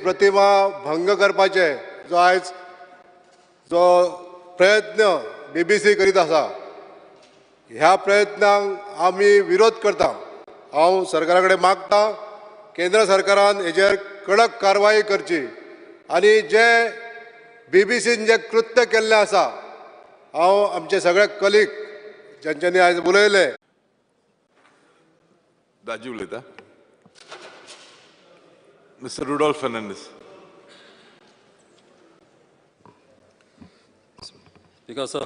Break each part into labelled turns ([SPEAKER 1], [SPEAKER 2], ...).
[SPEAKER 1] प्रतिमा भंग करपाचे जो आयज जो प्रयत्न बीबीसी करीत आसा, ह्या प्रयत्नांक आमी विरोध करता. हांव सरकारा कडेन मागता, केंद्र सरकारान हेजेर कडक कारवाई करची आनी जे बीबीसीन जे कृत्य केल्लें आसा, हांव आमचे सगळे कलीग ज्यांच्यांनी आयज उलयले.
[SPEAKER 2] दाजी उलयता. Mister Rudolf Fernandes.
[SPEAKER 3] Speaker sir,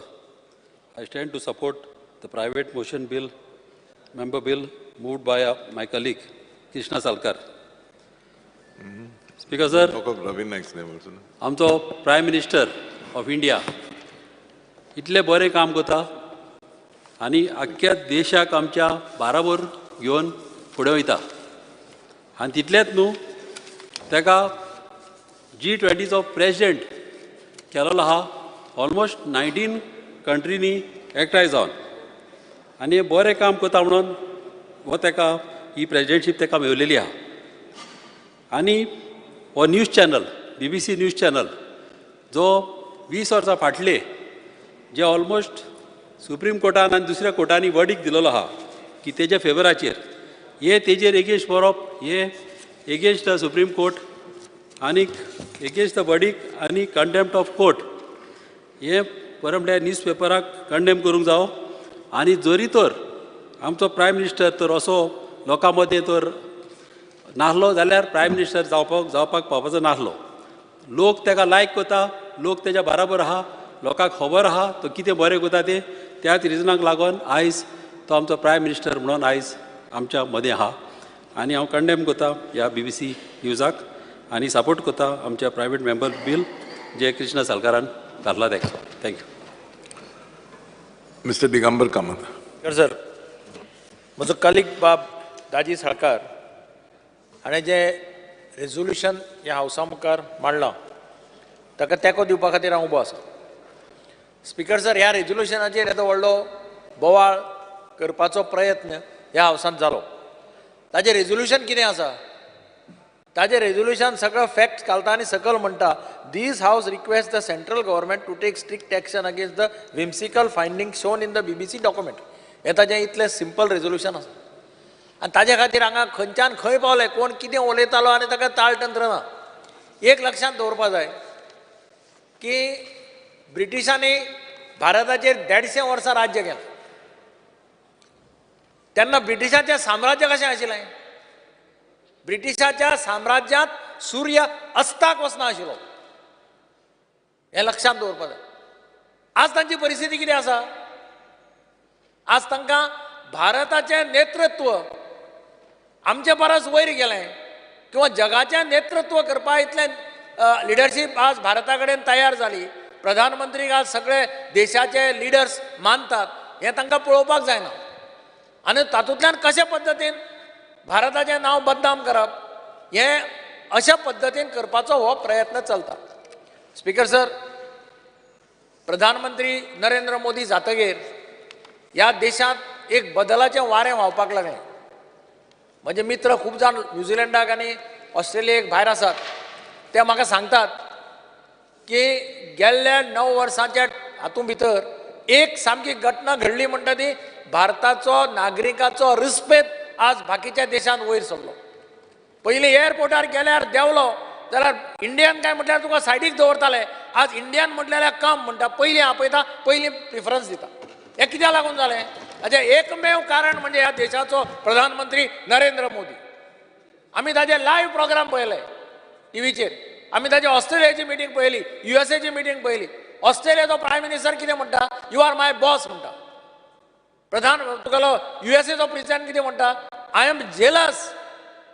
[SPEAKER 3] I stand to support the private motion bill, member bill moved by my colleague Krishna Salkar. Speaker sir,
[SPEAKER 2] Ravi Naik's name also.
[SPEAKER 3] आमचो प्रायम मिनिस्टर ऑफ इंडिया इतलें बरें काम करता आनी आख्ख्या देशाक आमच्या बाराबर घेवन फुडें वयता आनी तितलेंच न्हू, ताका जी20चो प्रेजिडेंट केलोलो आहा, ऑलमोस्ट 19 कंट्रीनी एकठांय जावन, आनी हें बरें काम करता म्हणून हो ताका ही प्रेजिडेंटशीप ताका मेवलेली आहा. आनी हो news channel, BBC news channel, जो 20 वर्सां फाटले जे ऑलमोस्ट सुप्रीम कोर्टान आनी दुसऱ्या कोर्टांनी वर्डीक दिलेलो आहा की तेज्या फेवराचेर, हे तेजेर एगेन्स्ट बरोवप हे एगेन्स्ट the supreme court आनी एगेन्स्ट the वर्डीक आनी कंटेम्प्ट ऑफ कोर्ट. हे बरें म्हळ्यार न्यूज पेपराक कंडेम करूंक जावो. आनी जरी तर आमचो प्रायम मिनिस्टर तर असो लोकां मदें तर नासलो जाल्यार प्रायम मिनिस्टर जावपाक पावपाचो नासलो. लोक ताका लायक करता, लोक तेज्या बराबर आहा, लोकांक खबर आहा तो कितें बरें करता तें. त्याच रिजनाक लागून आयज तो आमचो प्रायम मिनिस्टर म्हणून आयज आमच्या मदें आहा. आनी हांव कंडेम करता ह्या बीबीसी न्यूजाक आनी सपोर्ट करता आमच्या प्रायवेट मेंबर बील जे कृष्णा सालकारान घातला ताका. Thank you.
[SPEAKER 2] Mister Digambar Kamat.
[SPEAKER 4] Sir, म्हजो कलीग बाब दाजी साळकार हाणें जें रेजोल्युशन ह्या हावसा मुखार मांडलां ताका तेंको दिवपा खातीर हांव उबो आसा. स्पिकर सर, ह्या रेजोल्युशनाचेर येदो व्हडलो बोवाळ करपाचो प्रयत्न ह्या हावसांत जालो. ताजें रेजोल्युशन कितें आसा? ताजें रेजोल्युशन सगळो फॅक्ट्स घालता आनी सकयल म्हणटा, this house request the central government to take strict action against the whimsical finding shown in the BBC document. हें ताजें इतलें सिंपल रेजोल्युशन आसा. आनी ताजे खातीर हांगा खंयच्यान खंय पावले, कोण कितें उलयतालो आनी ताका ताळतंत्र ना. एक लक्षांत दवरपा जाय की ब्रिटिशांनी भारताचेर 150 वर्सां राज्य केलें. तेन्ना ब्रिटिशांचें साम्राज्य कशें आशिल्लें? ब्रिटिशाच्या साम्राज्यांत सूर्य अस्ताक वचना आशिल्लो, हें लक्षांत दवरपा जाय. आज तांची परिस्थिती कितें आसा? आज तांकां भारताचें नेतृत्व आमचे परस वयर गेलें किंवा जगाचें नेतृत्व करपा इतलें लिडरशीप आज भारता कडेन तयार जाली. प्रधानमंत्रीक आज सगळे देशाचे लिडर्स मानतात, हें तांकां पळोवपाक जायना. आनी तातूंतल्यान कशे पद्दतीन भारताचें नांव बदनाम करप हें अशा पद्दतीन करपाचो हो प्रयत्न चलता. स्पिकर सर, प्रधानमंत्री नरेंद्र मोदी जातगीर ह्या देशांत एक बदलाचें वारें व्हांवपाक लागलें. म्हजे मित्र खूब जाण न्युझिलंडाक आनी ऑस्ट्रेलियेक भायर आसात, ते म्हाका सांगतात की गेल्ल्या 9 वर्सांच्या हातूंत भितर एक सामकी घटना घडली म्हणटा ती भारताचो नागरिकाचो रिस्पेद आज बाकीच्या देशांत वयर सरलो. पयलीं एअरपोर्टार गेल्यार देंवलो जाल्यार इंडियन काय म्हटल्यार तुका सायडीक दवरताले. आज इंडियन म्हटल्यार कम म्हणटा, पयलीं आपयता, पयलीं प्रिफरन्स दिता. हें कित्याक लागून जालें? हाचें एकमेव कारण म्हणजे ह्या देशाचो प्रधानमंत्री नरेंद्र मोदी. आमी ताजे लायव्ह प्रोग्राम पळयले टिवीचेर, आमी ताजे ऑस्ट्रेलियाची मिटींग पळयली, युएसएची मिटींग पळयली. ऑस्ट्रेलियाचो प्रायम मिनिस्टर कितें म्हणटा? You are my boss म्हणटा. प्रधान तुगेलो युएसएचो प्रेसिडेंट कितें म्हणटा? I am jealous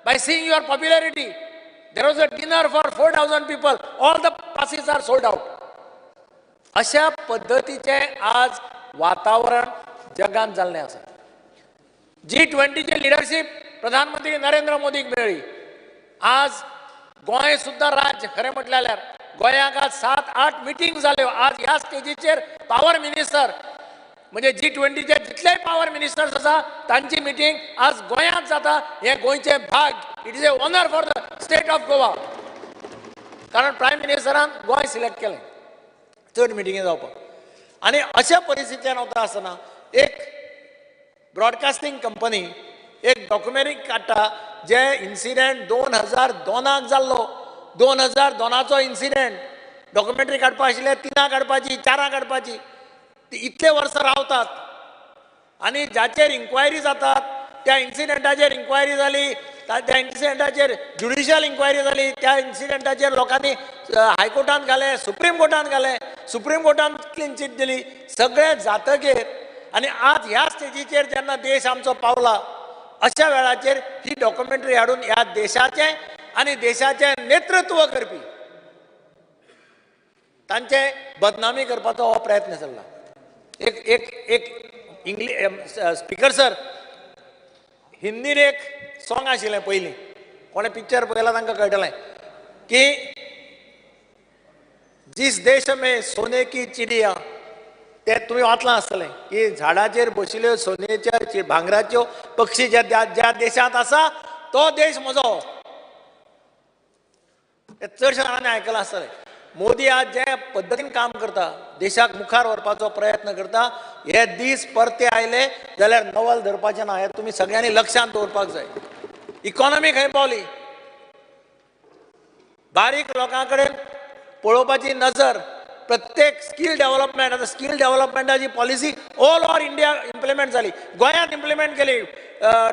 [SPEAKER 4] by seeing your popularity. There was a dinner for 4,000 people, all the passes are sold out. अशा पद्दतीचें आज वातावरण जगांत जाल्लें आसा. जी20ची लिडरशीप प्रधानमंत्री नरेंद्र मोदीक मेळ्ळी. आज गोंय सुद्दां राज्य, खरें म्हटलें जाल्यार गोंयाक आज 7-8 मिटींग जाल्यो. आज ह्या स्टेजीचेर पावर मिनिस्टर म्हणजे जी20चे जितलेय पावर मिनिस्टर्स आसा तांची मिटींग आज गोंयांत जाता. हें गोंयचें भाग्य. It is a honour for the state of Goa. कारण प्रायम मिनिस्टरान गोंय सिलेक्ट केलें चड मिटिंगे जावपाक. आनी अशा परिस्थितीन वता आसतना एक ब्रॉडकास्टींग कंपनी एक डॉक्युमेंटरी काडटा जे इन्सिडेंट 2002 जाल्लो. 2002 इन्सिडेंट डॉक्युमेंटरी काडपा आशिल्ले, 3 काडपाची, 4 काडपाची, ती इतले वर्सां रावतात आनी जाचेर इन्क्वायरी जातात त्या इन्सिडेंटाचेर इन्क्वायरी जाली, त्या इन्सिडेंटाचेर ज्युडिशियल इन्क्वायरी जाली, त्या इन्सिडेंटाचेर लोकांनी हायकोर्टान घाले, सुप्रीम कोर्टान घाले, सुप्रीम कोर्टान क्लीन चीट दिली, सगळें जातकीर आनी आज ह्या स्टेजीचेर जेन्ना देश आमचो पावला अशा वेळाचेर ही डॉक्युमेंटरी हाडून ह्या देशाचें आनी देशाचें नेतृत्व करपी तांचे बदनामी करपाचो हो प्रयत्न चल्ला. एक एक एक इंग्लिश स्पीकर सर, हिंदीन एक सॉंग आशिल्लें पयलीं, कोणें पिक्चर पळयलां तांकां कळटलें की जिस देश में सोने की चिडिया, ते तुमी वाचलां आसतलें की झाडाचेर बशिल्ल्यो सोन्याच्या भांगराच्यो पक्षी ज्या ज्या देशांत आसा तो देश म्हजो. ते चडशे जाणांनी आयकलां आसतलें. मोदी आज जे पद्दतीन काम करता, देशाक मुखार व्हरपाचो प्रयत्न करता, हे दीस परते आयले जाल्यार नवल धरपाचें ना, हें तुमी सगळ्यांनी लक्षांत दवरपाक जाय. इकॉनॉमी खंय पावली, बारीक लोकां कडेन पळोवपाची नजर, प्रत्येक स्कील डेव्हलपमेंट, आतां skill डेव्हलपमेंटाची policy all over India implement जाली, गोंयांत इम्प्लिमेंट केली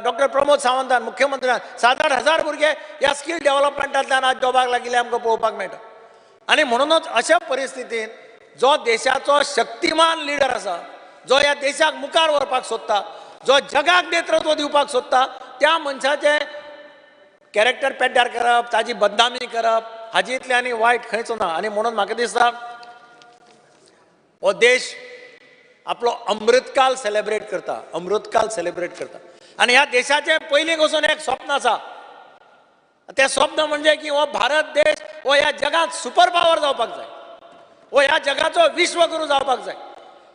[SPEAKER 4] डॉक्टर प्रमोद सावंतान मुख्यमंत्र्यान. 7-8 हजार भुरगे ह्या स्कील डेव्हलपमेंटांतल्यान आज जॉबाक लागिल्ले आमकां पळोवपाक मेळटा. आनी म्हणूनच अशा परिस्थितीन जो देशाचो शक्तिमान लिडर आसा, जो ह्या देशाक मुखार व्हरपाक सोदता, जो जगाक नेतृत्व दिवपाक सोदता, त्या मनशाचें कॅरेक्टर पेड्ड्यार करप, ताजी बदनामी करप, हाजी इतलें आनी वायट खंयच ना. आनी म्हणून म्हाका दिसता हो देश आपलो अमृतकाल सेलेब्रेट करता, अमृतकाल सेलेब्रेट करता. आनी ह्या देशाचें पयलीं पसून एक स्वप्न आसा, तें स्वप्न म्हणजे की हो भारत देश हो ह्या जगांत सुपर पावर जावपाक जाय, हो ह्या जगाचो विश्वगुरू जावपाक जाय.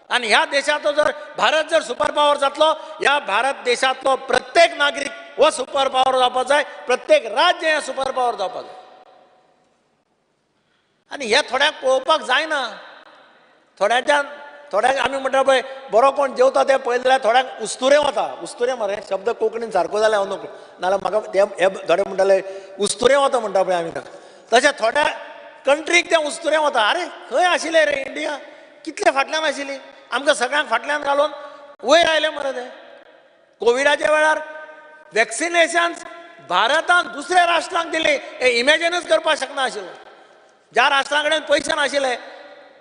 [SPEAKER 4] आनी ह्या देशाचो जर भारत जर सुपर पावर जातलो, ह्या भारत देशांतलो प्रत्येक नागरीक हो सुपर पावर जावपाक जाय, प्रत्येक राज्य हें सुपर पावर जावपाक जाय. आनी हे थोड्यांक पळोवपाक जायना, थोड्यांच्यान थोड्यांक आमी म्हणटा पळय बरो कोण जेवता तें पळयलें जाल्यार थोड्यांक उस्तुरें वता. उस्तुरें मरे शब्द कोंकणीन सारको जाल्यार हांव नको, नाजाल्यार म्हाका ते हे थोडे म्हणटाले उस्तुरें वता म्हणटा पळय आमी ताका, तशें थोड्या कंट्रीक तें उस्तुरें वता. आरे खंय आशिल्लें रे इंडिया, कितले फाटल्यान आशिल्ली, आमकां सगळ्यांक फाटल्यान घालून वयर आयले मरे ते. कोविडाच्या वेळार वॅक्सिनेशन भारतान दुसऱ्या राष्ट्रांक दिलें हें इमेजिनूच करपाक शकना आशिल्लो. ज्या राष्ट्रां कडेन पयशे नाशिल्ले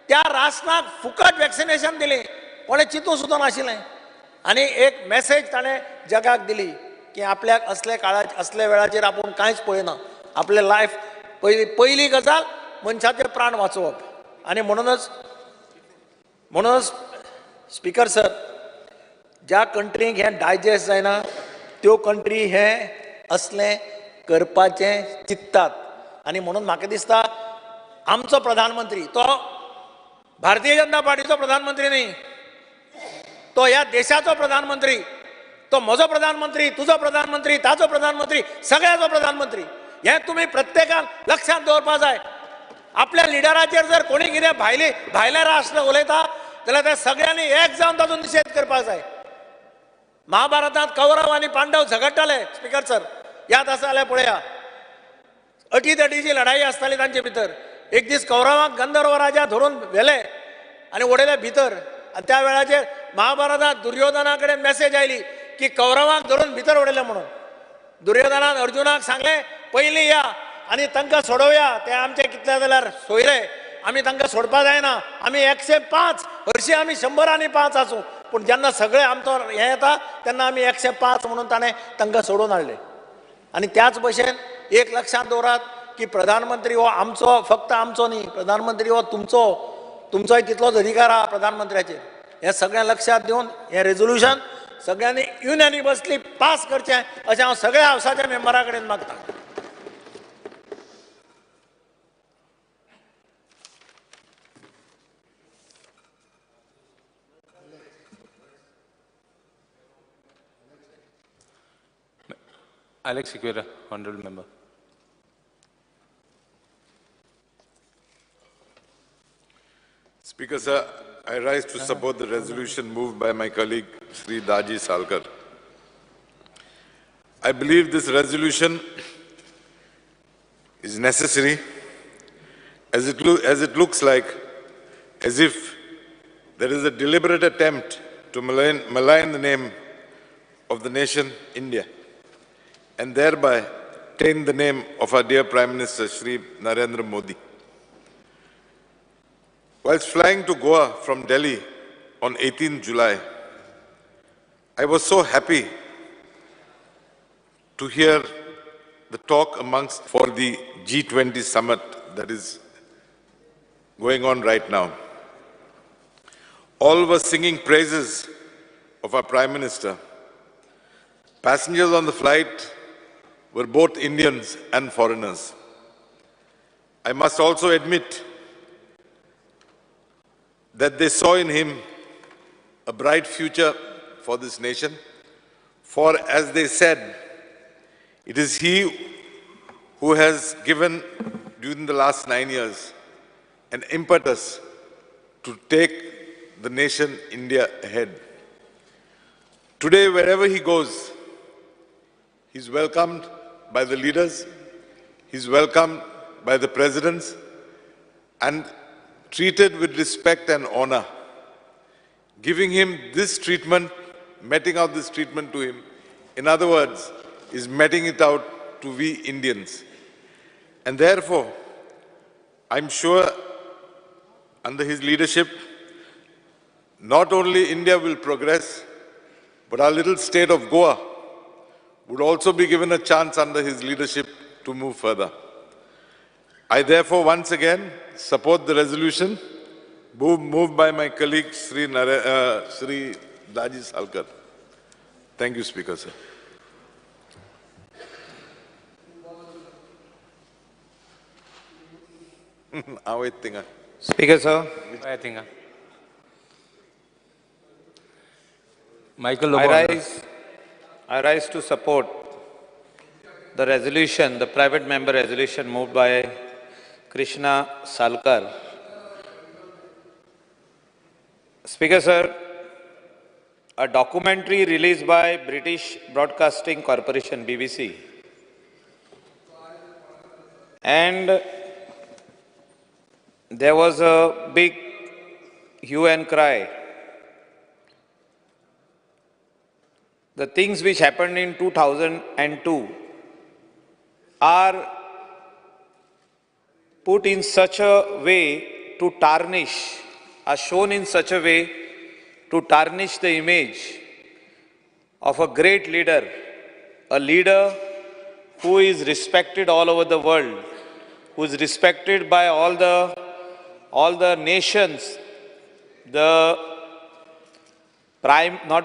[SPEAKER 4] त्या राष्ट्राक फुकट वॅक्सिनेशन दिलें, कोणें चिंतूं सुद्दां नाशिल्लें. आनी एक मॅसेज ताणें जगाक दिली की आपल्याक असले काळा असल्या वेळाचेर आपूण कांयच पळयना, आपलें लायफ पयली पयली गजाल मनशाचे प्राण वाचोवप. आनी म्हणूनच म्हणूनच स्पीकर सर, ज्या कंट्रींक हें डायजेस्ट जायना त्यो कंट्री हें असलें करपाचें चिंततात. आनी म्हणून म्हाका दिसता आमचो प्रधानमंत्री तो भारतीय जनता पार्टीचो प्रधानमंत्री न्ही, तो ह्या देशाचो प्रधानमंत्री, तो म्हजो प्रधानमंत्री, तुजो प्रधानमंत्री, ताचो प्रधानमंत्री, सगळ्याचो प्रधानमंत्री. हें तुमी प्रत्येकान लक्षांत दवरपाक जाय. आपल्या लिडराचेर जर कोणी कितें भायले भायले राष्ट्र उलयता जाल्यार ते सगळ्यांनी एक जावन ताचो निशेध करपाक जाय. महाभारतांत कौरव आनी पांडव झगडटाले स्पीकर सर, याद आसा जाल्यार पळया, अटीतटीची लढाई आसताली तांचे भितर. एक दीस कौरवांक गंधर्व राजा धरून व्हेले आनी उडयले भितर. आनी त्या वेळाचेर महाभारतांत दुर्योधना कडेन मॅसेज आयली की कौरवांक धरून भितर उडयले म्हणून. दुर्योधनान अर्जुनाक सांगलें पयलीं या आनी तांकां सोडोवया, ते आमचे कितले जाल्यार सोयरे, आमी तांकां सोडपा जायना, आमी 105, हरशीं आमी 100 आनी 5 आसूं, पूण जेन्ना सगळे आमचो हें येता तेन्ना आमी 105 म्हणून ताणें तांकां सोडून हाडले. आनी त्याच भशेन एक लक्षांत दवरात की प्रधानमंत्री हो आमचो, फक्त आमचो न्ही, प्रधानमंत्री हो तुमचो, तुमचोय तितलोच अधिकार आहा प्रधानमंत्र्याचेर. हें सगळें लक्षांत दिवन हें रेजोल्युशन सगळ्यांनी युनॅनिमसली पास करचें अशें हांव सगळ्या हावसाच्या मेंबरा कडेन मागतां.
[SPEAKER 5] Alex Sequeira, Honorable Member.
[SPEAKER 2] Speaker, sir, I rise to support the resolution moved by my colleague, Shri Daji Salkar. I believe this resolution is necessary as it looks like as if there is a deliberate attempt to malign the name of the nation India and thereby taint the name of our dear Prime Minister Shri Narendra Modi. Whilst flying to Goa from Delhi on 18 July, I was so happy to hear the talk amongst for the G20 summit that is going on right now. All were singing praises of our Prime Minister. Passengers on the flight were both Indians and foreigners. I must also admit that they saw in him a bright future for this nation, for as they said, it is he who has given, during the last 9 years, an impetus to take the nation India ahead. Today, wherever he goes, he's welcomed by the leaders, he's welcomed by the presidents, and treated with respect and honor. Giving him this treatment, meting out this treatment to him, in other words, is meting it out to we Indians. And therefore, I'm sure under his leadership, not only India will progress, but our little state of Goa would also be given a chance under his leadership to move further. I therefore once again support the resolution moved by my colleague Shri Daji Salkar. Thank you, Speaker, sir.
[SPEAKER 5] Speaker, sir.
[SPEAKER 6] Michael Lobo.
[SPEAKER 5] I rise to support the resolution, the private member resolution moved by Krishna Salkar. Speaker, sir, a documentary released by British Broadcasting Corporation, BBC, and there was a big hue and cry. The things which happened in 2002 are put in such a way to tarnish, are shown in such a way to tarnish the image of a great leader, a leader who is respected all over the world, who is respected by all the nations, not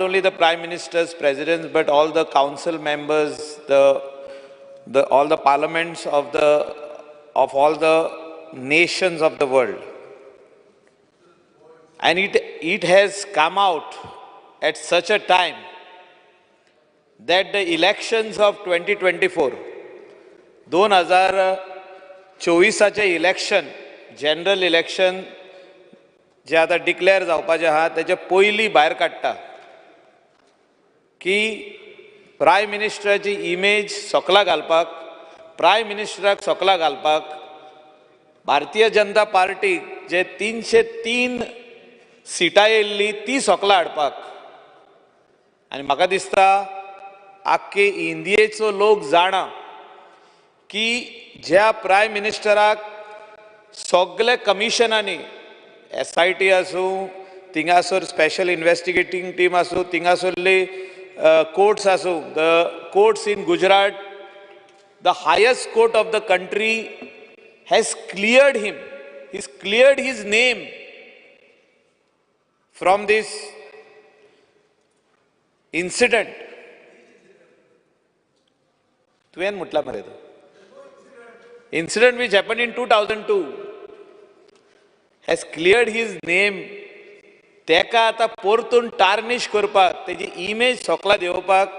[SPEAKER 5] only the prime ministers, presidents, but all the council members, all the parliaments of all the nations of the world. And it has come out at such a time that the elections of 2024, 2024 election, general election, जे आतां declare जावपाचें आहा तेचे पयलीं भायर काडटा की prime मिनिस्टराची image सकला घालपाक, प्रायम मिनिस्टराक सकला घालपाक भारतीय जनता पार्टीक जे 303 सिटां येयल्ली ती सकला हाडपाक. आनी म्हाका दिसता आख्खे इंडियेचो लोक जाणा की ज्या प्रायम मिनिस्टराक सगळे कमिशनांनी, SIT आसूं, थिंगासर स्पेशल इन्वेस्टिगेटींग टीम आसूं, थिंगासरली कोर्ट्स आसूं, the courts in Gujarat, the highest court of the country has cleared him, he's cleared his name from this incident. तुवें म्हटलां मरे तो incident which happened in 2002 has cleared his name. तेका आतां परतून tarnish करपाक, तेजी इमेज सकला देंवोवपाक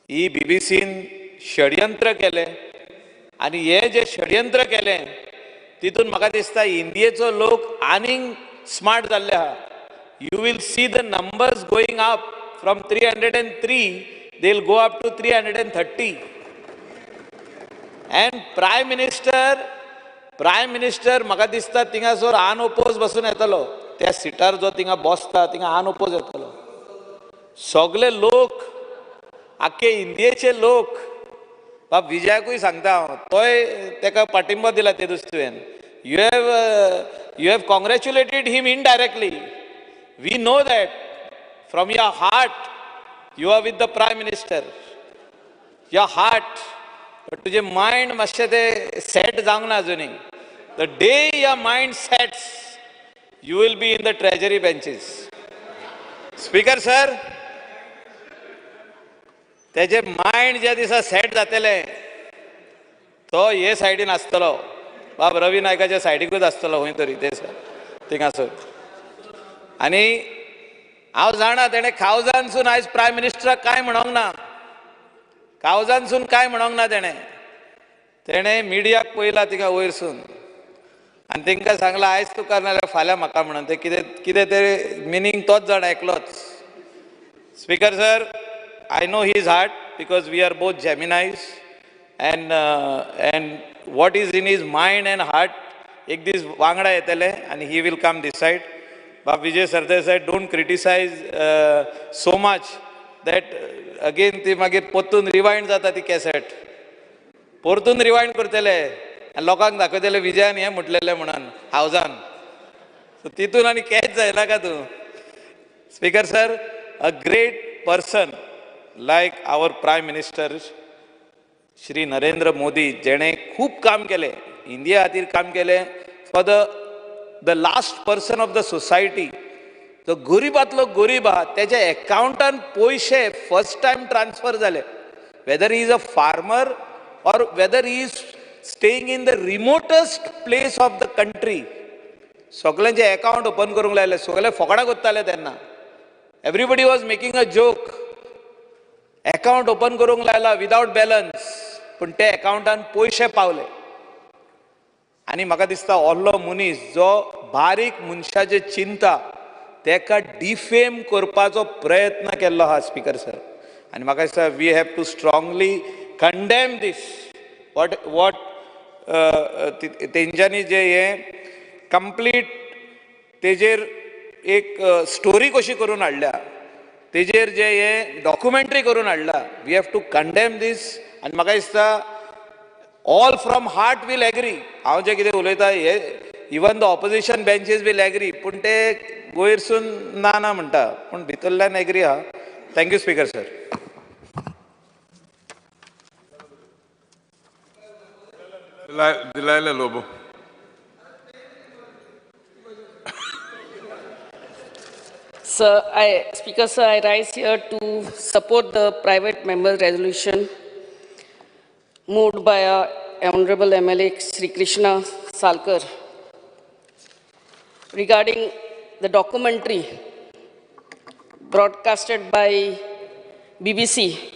[SPEAKER 5] ही बीबीसीन षडयंत्र केलें. आनी हें जें षडयंत्र केलें तितून म्हाका दिसता इंडियेचो लोक आनीक स्मार्ट जाल्ले आहा. You will see the numbers going up from 303, they will go up to 330. And prime minister म्हाका दिसता थिंगासर अनओपोज बसून येतलो. त्या सिटार जो थिंगा बसता थिंगा अनओपोज येतलो. सगळे लोक, आख्खे इंडियेचे लोक, बाब विजयाकूय सांगता हांव, तोय तेका पाठिंबो दिला ते दीस तुवें. You have congratulated him indirectly. We know that from your heart you are with the prime minister. Your heart, but तुजें मायंड मातशें तें सेट जावंक ना अजुनूय. The day your mind sets, you will be in the treasury benches. Speaker sir, तेजे mind ज्या दिसा set जातलें तो हे सायडीन आसतलो, बाब रवी नायकाच्या सायडीकूच आसतलो खंय तरी ते थिंगासर. आनी हांव जाणा तेणें कावजानसून आयज प्रायम मिनिस्टराक कांय म्हणोंक ना, कावजानसून कांय म्हणोंक ना तेणें. तेणें मिडियाक पळयला थिंगा वयरसून आनी तेंकां सांगलां आयज तुका नाल्यार फाल्यां म्हाका म्हणून. तें कितें कितें तें मिनींग तोच जाणा एकलोच. Speaker sir, I know his heart because we are both Geminis, and what is in his mind and heart एक दीस वांगडा येतले आनी he will come decide. Bab Vijay Sardesai, don't criticise so much that again ती मागीर परतून रिवायंड जाता ती कॅसेट, परतून रिवायंड करतले आनी लोकांक दाखयतले विजयान हें म्हटलेलें म्हणून हावजान. सो तितून आनी कॅच जायनाका तूं. Speaker sir, a great person like our prime minister Shri Narendra Modi, जेणे खूब काम केलें, इंडिया खातीर काम केलें, for the last person of the society, जो गरिबांतलो गरीब आहा तेच्या एकावंटान पयशे फर्स्ट टायम ट्रान्सफर जाले. Whether he is a farmer or whether he is staying in the remotest place of the country, सगळ्यांचे एकावंट ओपन करूंक लायले. सगळे फोकडां कोत्ताले तेन्ना. Everybody was making a joke. Account open करूंक लायला विदावट बॅलन्स, पूण ते एकावंटान पयशे पावले. आनी म्हाका दिसता ओल्लो मनीस जो बारीक मनशाचे चिंता तेका डिफेम करपाचो प्रयत्न केल्लो आहा स्पीकर सर. आनी म्हाका दिसता we have to strongly condemn this. What what तेंच्यांनी जे हें कंप्लीट तेजेर एक स्टोरी कशी करून हाडल्या, तेजेर जे हे डॉक्युमेंट्री करून हाडला, we have to condemn this. आनी म्हाका दिसता all from heart will agree. हांव जें कितें उलयता हे even the opposition benches will agree, पूण ते वयरसून ना ना म्हणटा, पूण भितरल्यान एग्री आहा. Thank you speaker sir.
[SPEAKER 2] Delilah Lobo.
[SPEAKER 6] Sir, Speaker sir, I rise here to support the private member's resolution moved by our Honorable MLA Shri Krishna Salkar regarding the documentary broadcasted by BBC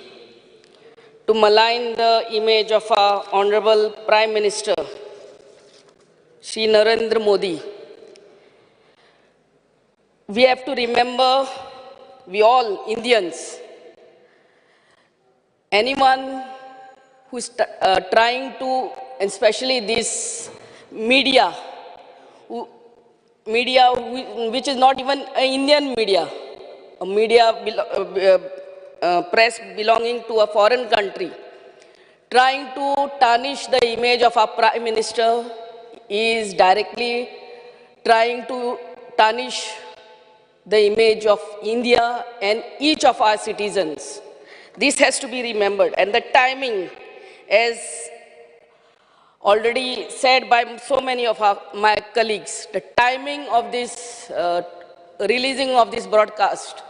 [SPEAKER 6] to malign the image of our Honorable Prime Minister Shri Narendra Modi. We have to remember, we all Indians, anyone who is trying to, and especially this media, which is not even an Indian media, a media press belonging to a foreign country, trying to tarnish the image of our Prime Minister is directly trying to tarnish the image of India and each of our citizens. This has to be remembered. And the timing, as already said by so many of my colleagues, the timing of this releasing of this broadcast,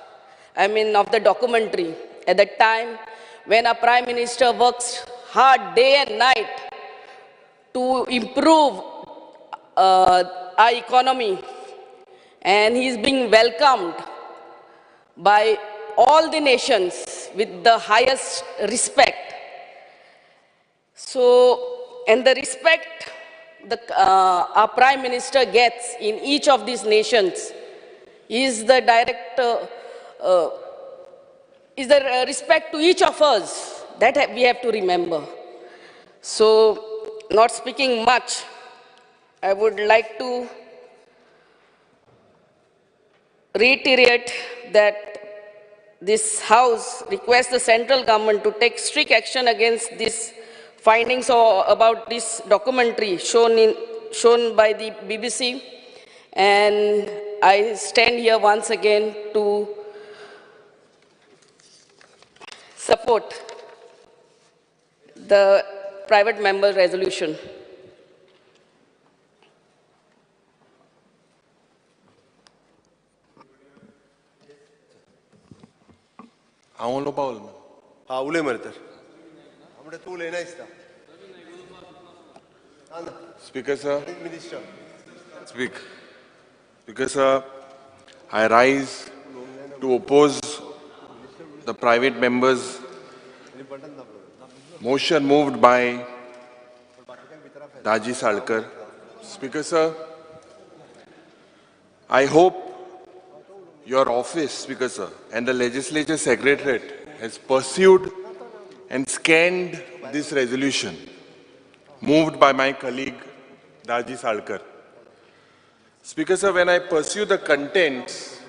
[SPEAKER 6] I mean of the documentary, at the time when our Prime Minister works hard day and night to improve our economy, and he is being welcomed by all the nations with the highest respect. So, and the respect our Prime Minister gets in each of these nations is the direct, is the respect to each of us that we have to remember. So, not speaking much, I would like to reiterate that this House requests the central government to take strict action against these findings or about this documentary shown by the BBC. And I stand here once again to support the private member resolution.
[SPEAKER 2] हांव उलोवपा उल
[SPEAKER 1] हा उलय मरे तर म्हणजे तूं उलयना दिसता.
[SPEAKER 2] Speaker sir,
[SPEAKER 1] minister
[SPEAKER 2] speak. Speaker sir, I rise to oppose the private members' motion moved by Daji Salkar. Speaker sir, I hope your office, Speaker sir, and the Legislature Secretariat has pursued and scanned this resolution moved by my colleague Daji Salkar. Speaker sir, when I pursue the contents,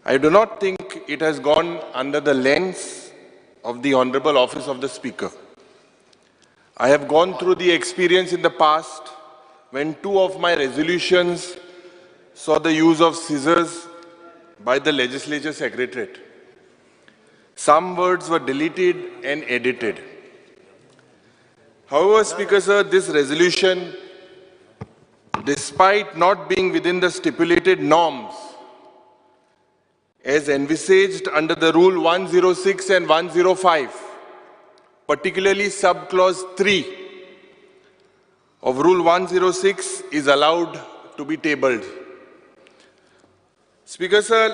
[SPEAKER 2] I do not think it has gone under the lens of the Honorable Office of the Speaker. I have gone through the experience in the past when two of my resolutions saw the use of scissors by the Legislature Secretariat. Some words were deleted and edited. However, Speaker sir, this resolution, despite not being within the stipulated norms as envisaged under the Rule 106 and 105, particularly subclause 3 of Rule 106, is allowed to be tabled. Speaker sir,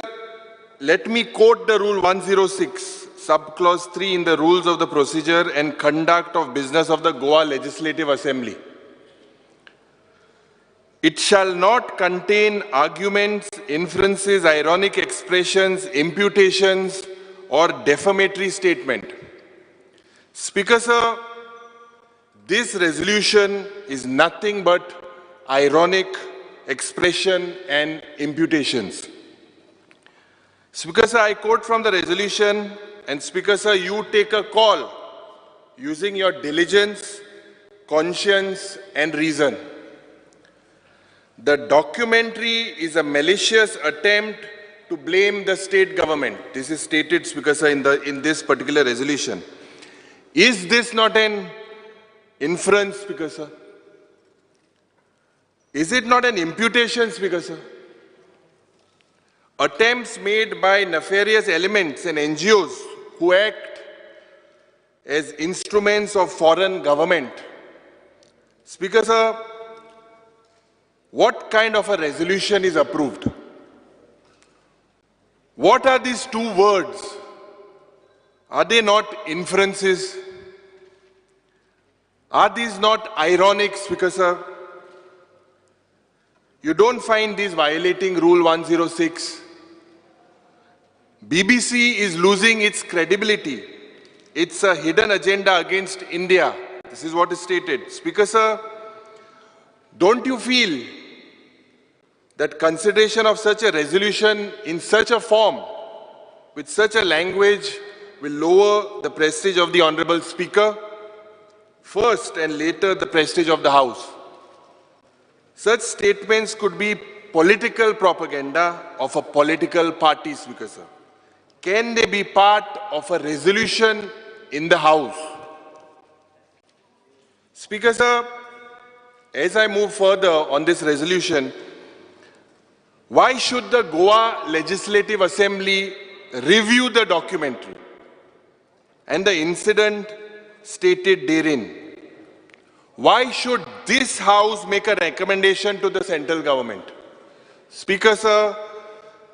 [SPEAKER 2] let me quote the Rule 106, subclause 3 in the Rules of the Procedure and Conduct of Business of the Goa Legislative Assembly. It shall not contain arguments, inferences, ironic expressions, imputations, or defamatory statement. Speaker sir, this resolution is nothing but ironic expression and imputations. Speaker sir, I quote from the resolution, and Speaker sir, you take a call using your diligence, conscience, and reason. The documentary is a malicious attempt to blame the state government. This is stated, Speaker sir, in this particular resolution. Is this not an inference, Speaker sir? Is it not an imputation, Speaker sir? Attempts made by nefarious elements and NGOs who act as instruments of foreign government. Speaker sir, what kind of a resolution is approved? What are these two words? Are they not inferences? Are these not ironic, Speaker sir? You don't find these violating Rule 106. BBC is losing its credibility. It's a hidden agenda against India. This is what is stated. Speaker sir, don't you feel that consideration of such a resolution in such a form, with such a language, will lower the prestige of the Honorable Speaker first and later the prestige of the House? Such statements could be political propaganda of a political party, Speaker sir. Can they be part of a resolution in the House? Speaker sir, as I move further on this resolution, why should the Goa Legislative Assembly review the documentary and the incident stated therein? Why should this House make a recommendation to the central government? Speaker sir,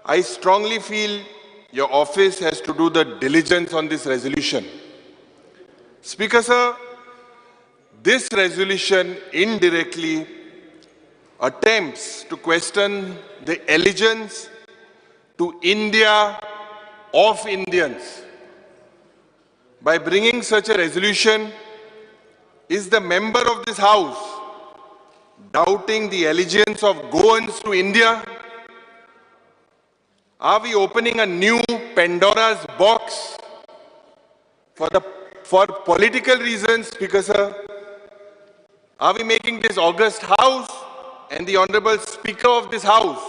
[SPEAKER 2] I strongly feel your office has to do the diligence on this resolution. Speaker sir, This resolution indirectly attempts to question the allegiance to India of Indians. By bringing such a resolution, is the member of this House doubting the allegiance of Goans to India? Are we opening a new Pandora's box for political reasons, Speaker sir? Are we making this august House and the Honorable Speaker of this House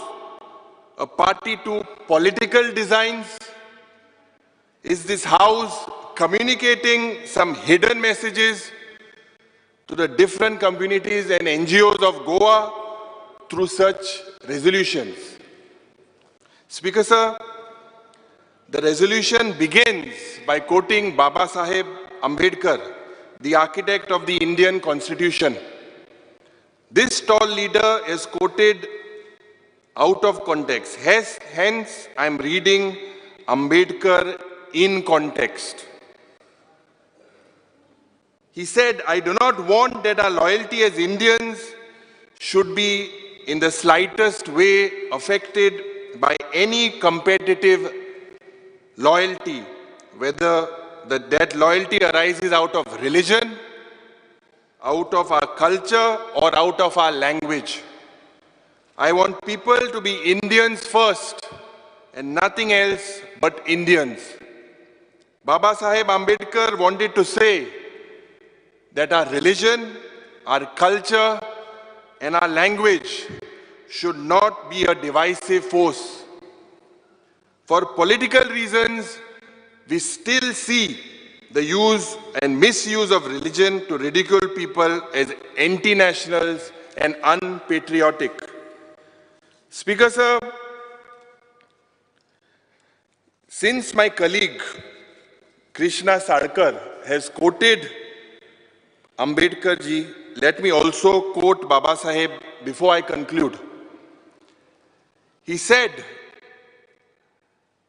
[SPEAKER 2] a party to political designs? Is this House communicating some hidden messages to the different communities and NGOs of Goa through such resolutions? Speaker sir, the resolution begins by quoting Baba Saheb Ambedkar, the architect of the Indian Constitution. This tall leader is quoted out of context. Hence, I am reading Ambedkar in context. He said, "I do not want that our loyalty as Indians should be in the slightest way affected by any competitive loyalty, whether that loyalty arises out of religion, out of our culture, or out of our language. I want people to be Indians first and nothing else but Indians." Baba Saheb Ambedkar wanted to say that our religion, our culture, and our language should not be a divisive force. For political reasons, we still see the use and misuse of religion to ridicule people as anti-nationals and unpatriotic. Speaker sir, since my colleague Krishna Salkar has quoted Ambedkar ji, let me also quote Baba Saheb before I conclude. He said,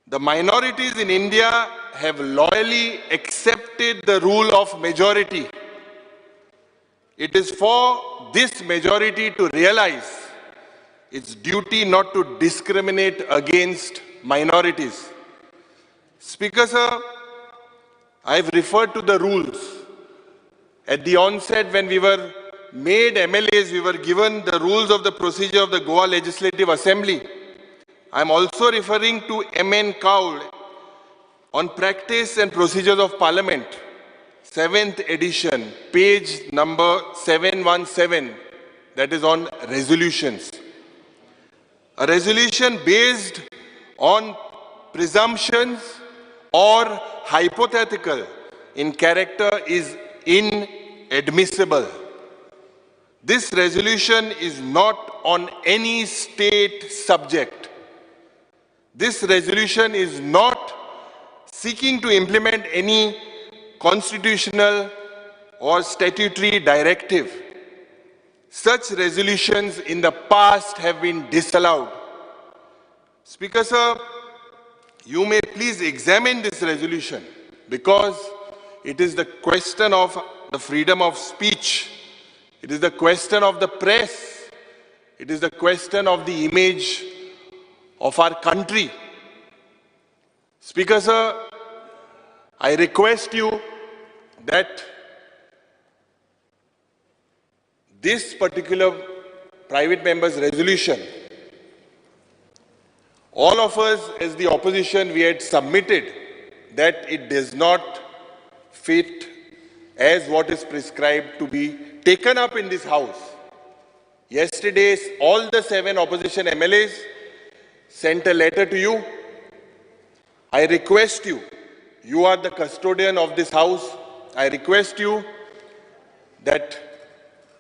[SPEAKER 2] "The minorities in India have loyally accepted the rule of majority. It is for this majority to realize its duty not to discriminate against minorities." Speaker sir, I have referred to the rules. At the onset, when we were made MLAs, we were given the rules of the procedure of the Goa Legislative Assembly. I am also referring to M.N. Kaul on Practice and Procedures of Parliament, 7th edition, page number 717, that is on resolutions. A resolution based on presumptions or hypothetical in character is inadmissible. This resolution is not on any state subject. This resolution is not seeking to implement any constitutional or statutory directive. Such resolutions in the past have been disallowed. Speaker sir, you may please examine this resolution because it is the question of the freedom of speech. It is the question of the press. It is the question of the image of our country. Speaker sir, I request you that this particular private member's resolution, all of us as the opposition, we had submitted that it does not fit as what is prescribed to be taken up in this house. Yesterday, all the 7 opposition MLAs sent a letter to you. I request you, you are the custodian of this house, I request you that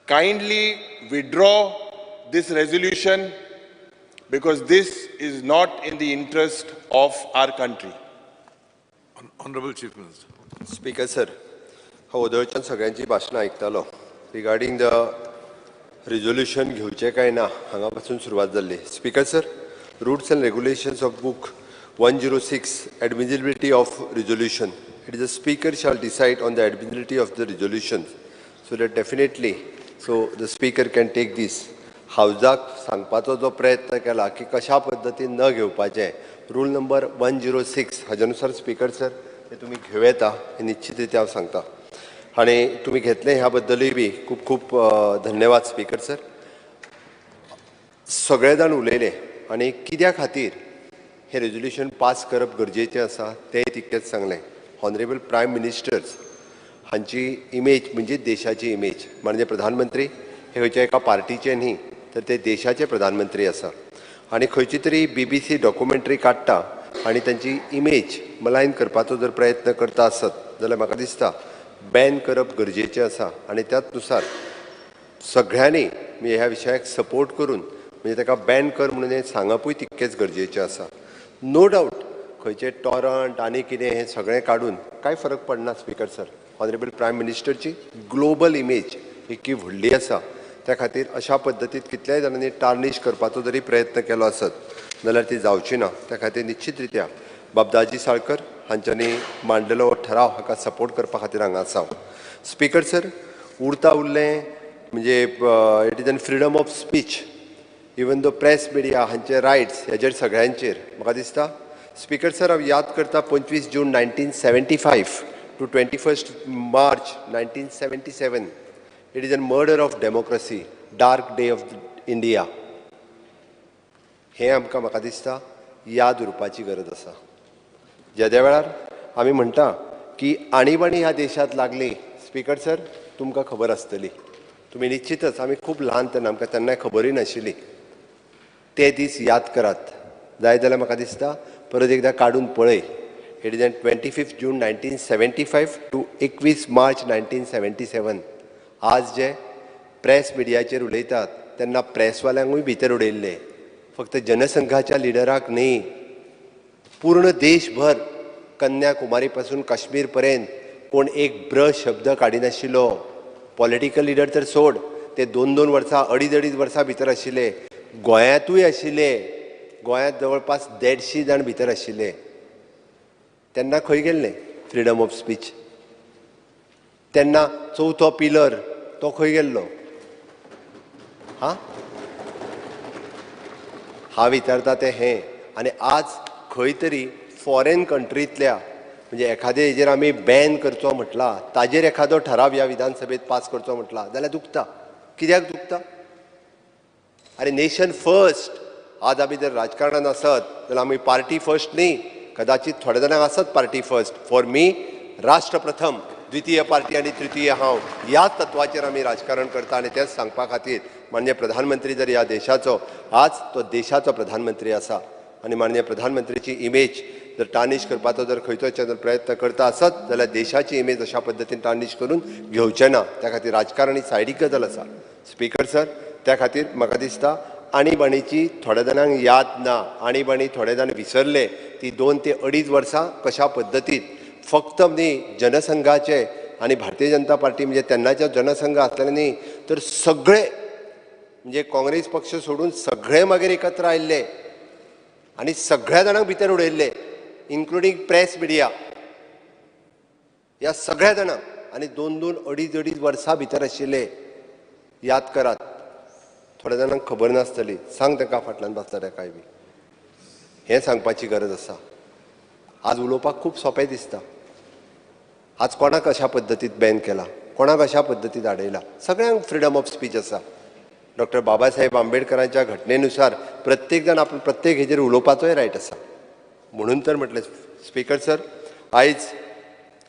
[SPEAKER 2] kindly withdraw this resolution because this is not in the interest of our country.
[SPEAKER 7] Honorable Chief Minister.
[SPEAKER 8] Speaker sir, हांव वदळच्यान सगळ्यांची भाशणां आयकतालो regarding the resolution घेवचें काय ना हांगा पासून सुरवात जाल्ली. Speaker sir, rules and regulations of book 106, admissibility of resolution. It is the speaker shall decide on the admissibility of the resolution. So that definitely so the speaker can take this. हावजाक सांगपाचो जो प्रयत्न केला की कशा पद्दतीन न घेवपाचें, rule number 106 हाज्या नुसार स्पीकर सर ते तुमी घेवं येता हें निश्चित रित्या हांव सांगता आनी तुमी घेतलें ह्या बद्दलूय बी खूब खूब धन्यवाद स्पीकर सर. सगळे जाण उलयले आनी कित्या खातीर हें रेजोल्युशन पास करप गरजेचें आसा तें तितकेंच सांगलें. ऑनरेबल प्रायम मिनिस्टर्स हांची इमेज म्हणजे देशाची इमेज, म्हणजे प्रधानमंत्री हे खंयच्या एका पार्टीचे न्ही तर ते देशाचे प्रधानमंत्री आसा आनी खंयची तरी BBC documentary काडटा आनी तांची इमेज मलायन करपाचो जर प्रयत्न करता आसत जाल्यार म्हाका दिसता बॅन करप गरजेचें आसा आनी त्याच नुसार सगळ्यांनी म्हणजे ह्या विशयाक सपोर्ट करून म्हणजे ताका बॅन कर म्हणून हें सांगपूय तितकेंच गरजेचें आसा. नो डावट खंयचे टॉरंट आनी कितें हें सगळें काडून कांय फरक पडना स्पीकर सर. ऑनरेबल प्रायम मिनिस्टरची ग्लोबल इमेज इतकी व्हडली आसा त्या खातीर अशा पद्दतीत कितल्याय जाणांनी टार्निश करपाचो जरी प्रयत्न केलो आसत जाल्यार ती जावची ना. त्या खातीर निश्चित रित्या बाब दाजी साळकर हांच्यांनी मांडलेलो ठराव हाका सपोर्ट करपा खातीर हांगा आसा. स्पीकर सर, उरता उरलें म्हणजे it is an freedom of speech, even though press media हांचे रायट्स हेजेर सगळ्यांचेर म्हाका दिसता. स्पीकर सर, हांव याद करता 25 जून 1975 to 21 March 1977, it is a murder of democracy, dark day of India. हें आमकां म्हाका दिसता याद उरपाची गरज आसा. जेद्या वेळार आमी म्हणटा की आणीबाणी ह्या देशांत लागली, स्पीकर सर तुमकां खबर आसतली, तुमी निश्चितच, आमी खूब ल्हान तेन्ना आमकां तेन्नाय खबरूय नाशिल्ली. ते दीस याद करात, जाय जाल्यार म्हाका दिसता परत एकदां काडून पळय. It is an 25 June 1975 to 21 March 1977. आज जे प्रेस मिडियाचेर उलयतात तेन्ना प्रेसवाल्यांकूय भितर उडयल्ले, फक्त जनसंघाच्या लिडराक न्ही, पूर्ण देशभर कन्याकुमारी पासून काश्मीर पर्यंत कोण एक ब्र शब्द काडिनाशिल्लो. पॉलिटिकल लिडर तर सोड, ते 2-2 वर्सां 2.5-2.5 वर्सां भितर आशिल्ले. गोंयांतूय आशिल्ले, गोंयांत जवळपास 150 जाण भितर आशिल्ले. तेन्ना खंय गेल्ले फ्रिडम ऑफ स्पीच? तेन्ना चवथो पिलर तो खंय गेल्लो? हां, हांव विचारता तें हें. आनी आज खंय तरी फॉरेन कंट्रींतल्या म्हणजे एखादे हेजेर आमी बॅन करचो म्हटला, ताजेर एखादो ठराव ह्या विधानसभेत पास करचो म्हटला जाल्यार दुखता. कित्याक दुखता? अरे नेशन फर्स्ट. आज आमी जर राजकारणान आसत जाल्यार आमी पार्टी फर्स्ट न्ही, कदाचित थोड्या जाणांक आसत पार्टी फर्स्ट, फॉर मी राष्ट्र प्रथम, द्वितीय पार्टी आनी तृतीय हांव, ह्या तत्वाचेर आमी राजकारण करता. आनी तेंच सांगपा खातीर माननीय प्रधानमंत्री जर ह्या देशाचो, आज तो देशाचो प्रधानमंत्री आसा आनी माननीय प्रधानमंत्रीची इमेज जर टार्निश करपाचो जर खंयचो जर प्रयत्न करता आसत जाल्यार देशाची इमेज अशा पद्दतीन टार्निश करून घेवचें ना. त्या खातीर राजकारण ही सायडीक गजाल आसा स्पीकर सर. त्या खातीर म्हाका दिसता आणीबाणीची थोड्या जाणांक याद ना, आणीबाणी थोडे जाण विसरले. ती 2 ते 2.5 वर्सां कशा पद्दतीन फक्त न्ही जनसंघाचे आनी भारतीय जनता पार्टी म्हणजे तेन्नाचे जनसंघ आसलेले न्ही, तर सगळे म्हणजे काँग्रेस पक्ष सोडून सगळे मागीर एकत्र आयिल्ले आनी सगळ्या जाणांक भितर उडयल्ले, इन्क्लुडींग प्रेस मिडिया, ह्या सगळ्या जाणांक. आनी 2-2, 2.5-2.5 वर्सां भितर आशिल्ले. याद करात, थोड्या जाणांक खबर नासतली, सांग तांकां फाटल्यान बसता ताकाय बी हें सांगपाची गरज आसा. आज उलोवपाक खूब सोंपें दिसता. आज कोणाक अशा पद्दतीत बॅन केला, कोणाक अशा पद्दतीत आडयला, सगळ्यांक फ्रिडम ऑफ स्पीच आसा. डॉक्टर बाबासाहेब आंबेडकरांच्या घटनेनुसार प्रत्येक जाण आपण प्रत्येक हेजेर उलोवपाचोय रायट आसा. म्हणून तर म्हटलें स्पीकर सर, आयज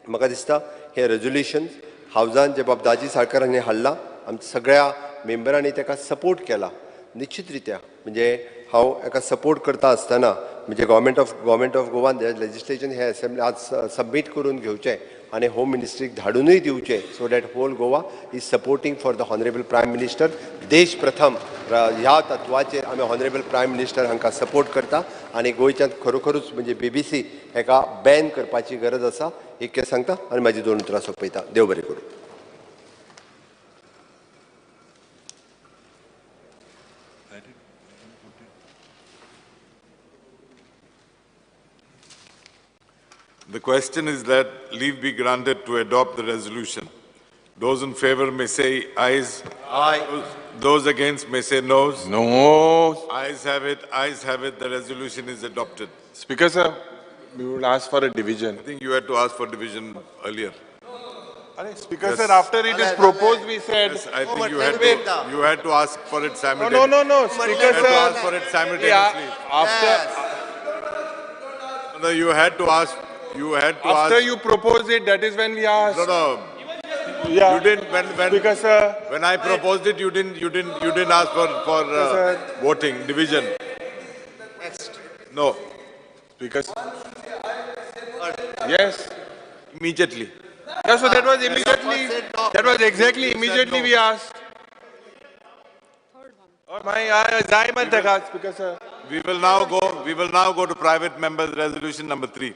[SPEAKER 8] म्हाका दिसता हें रेजोल्युशन हावजान जे बाब दाजी साळकर हांणी हाडलां, आमच्या सगळ्या मेंबरांनी ताका सपोर्ट केला. निश्चित रित्या म्हणजे हांव एका सपोर्ट करता आसतना म्हणजे गव्हर्मेंट ऑफ गोवान लेजिस्लेशन हे असेंब्ली आज सबमीट करून घेवचें आनी होम मिनिस्ट्रीक धाडूनय दिवचें, so that whole Goa is supporting for the honourable prime minister. देश प्रथम ह्या तत्वाचेर आमी ऑनरेबल प्रायम मिनिस्टर हांकां सपोर्ट करता आनी गोंयच्यान खरोखरूच म्हणजे BBC हेका बॅन करपाची गरज आसा इतकें सांगता आनी म्हाजी 2 उतरां सोंपयता. देव बरें करूं.
[SPEAKER 2] The question is that leave be granted to adopt the resolution. Those in favor may say ayes.
[SPEAKER 8] Aye.
[SPEAKER 2] Those against may say noes.
[SPEAKER 9] No.
[SPEAKER 2] Ayes have it, ayes have it, the resolution is adopted.
[SPEAKER 9] Speaker, sir, we will ask for a division.
[SPEAKER 2] I think you had to ask for division earlier.
[SPEAKER 9] Speaker,
[SPEAKER 2] Yes.
[SPEAKER 9] sir, after it is proposed, we said.
[SPEAKER 2] Yes, I think you had to ask for it simultaneously.
[SPEAKER 9] No. Speaker,
[SPEAKER 2] You had
[SPEAKER 9] sir.
[SPEAKER 2] to ask for it simultaneously.
[SPEAKER 9] Yeah, after.
[SPEAKER 2] Yes. No, you had to ask. You had to
[SPEAKER 9] After
[SPEAKER 2] ask.
[SPEAKER 9] you propose it, that is when we asked.
[SPEAKER 2] No.
[SPEAKER 9] Yeah.
[SPEAKER 2] You didn't. When
[SPEAKER 9] Speaker, sir.
[SPEAKER 2] When I proposed it, you didn't ask for voting division.
[SPEAKER 8] Next.
[SPEAKER 2] No.
[SPEAKER 9] Speaker. Yes.
[SPEAKER 2] Immediately.
[SPEAKER 9] Yeah, so that was immediately. That was exactly immediately we asked. Oh my! Speaker, sir.
[SPEAKER 2] We will now go. We will now go to private members' resolution number 3.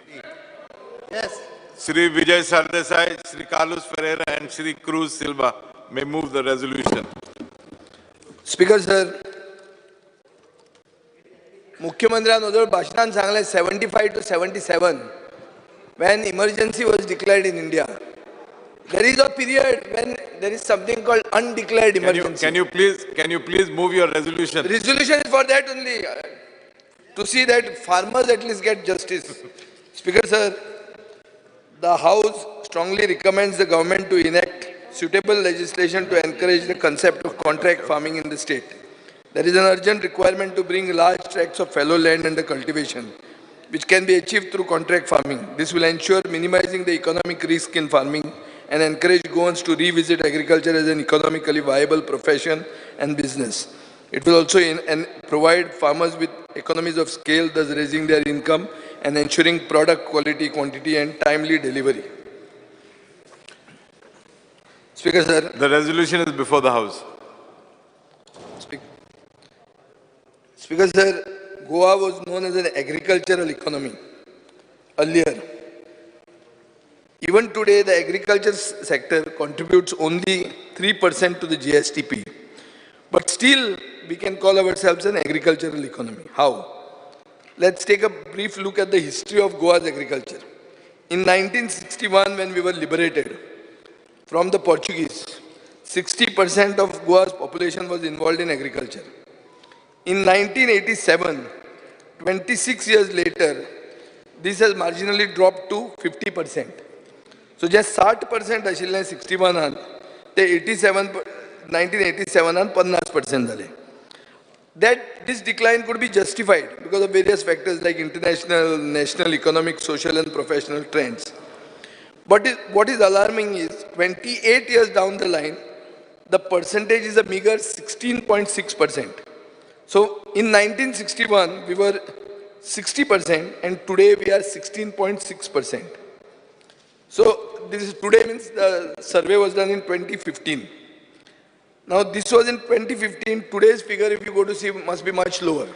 [SPEAKER 8] Yes.
[SPEAKER 2] Shri Vijay Sardesai, Shri Carlos Ferreira, and Shri Cruz Silva may move the resolution.
[SPEAKER 10] Speaker, sir, मुख्यमंत्र्यान ओदोळ भाशणान सांगलें 75 to 77 when emergency was declared in India. There is a period when there is something called undeclared emergency.
[SPEAKER 2] Can you please move your resolution?
[SPEAKER 10] Resolution is for that only, to see that farmers at least get justice. Speaker, sir, the House strongly recommends the government to enact suitable legislation to encourage the concept of contract farming in the state. There is an urgent requirement to bring large tracts of fallow land under cultivation, which can be achieved through contract farming. This will ensure minimizing the economic risk in farming and encourage Goans to revisit agriculture as an economically viable profession and business. It will also provide farmers with economies of scale, thus raising their income and ensuring product quality, quantity, and timely delivery. Speaker, sir.
[SPEAKER 2] The resolution is before the House.
[SPEAKER 10] Speaker, sir, Goa was known as an agricultural economy earlier. Even today, the agriculture sector contributes only 3% to the GSDP. But still, we can call ourselves an agricultural economy. How? Let's take a brief look at the history of Goa's agriculture. In 1961, when we were liberated from the Portuguese, 60% of Goa's population was involved in agriculture. In 1987, 26 years later, this has marginally dropped to 50%. So just 60% ashille 61 an, te 1987 an 50% zale. That this decline could be justified because of various factors like international, national, economic, social, and professional trends. But what is alarming is 28 years down the line, the percentage is a meager 16.6%. So in 1961, we were 60%, and today we are 16.6%. So this is today means the survey was done in 2015. Now this was in 2015, today's figure if you go to see must be much lower.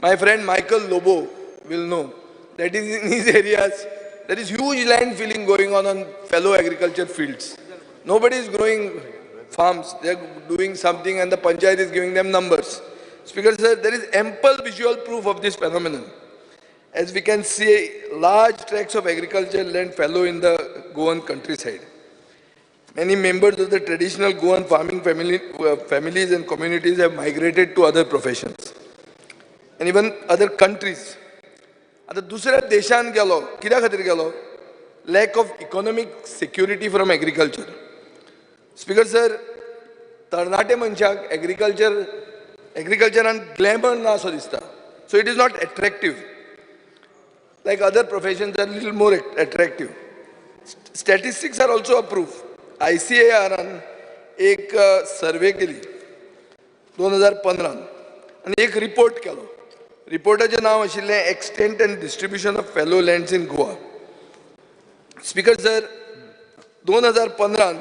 [SPEAKER 10] My friend Michael Lobo will know that is in his areas, there is huge land filling going on fellow agriculture fields. Nobody is growing farms, they are doing something and the panchayat is giving them numbers. Speaker sir, there is ample visual proof of this phenomenon. As we can see, large tracts of agricultural land fallow in the Goan countryside. Many members of the traditional Goan farming families and communities have migrated to other professions and even other countries. आता दुसऱ्या देशान गेलो, कित्या खातीर गेलो? Lack of economic security from agriculture. Speaker sir, तरणाटे मनशाक एग्रीकल्चरान glamour ना असो दिसता. So it is not attractive. Like other professions are little more attractive. Statistics are also a proof. ICARन एक सर्वे केली 2015 आनी एक रिपोर्ट केलो. रिपोर्टाचें नांव आशिल्लें extent and distribution of fallow lands in Goa. Speaker sir, 2015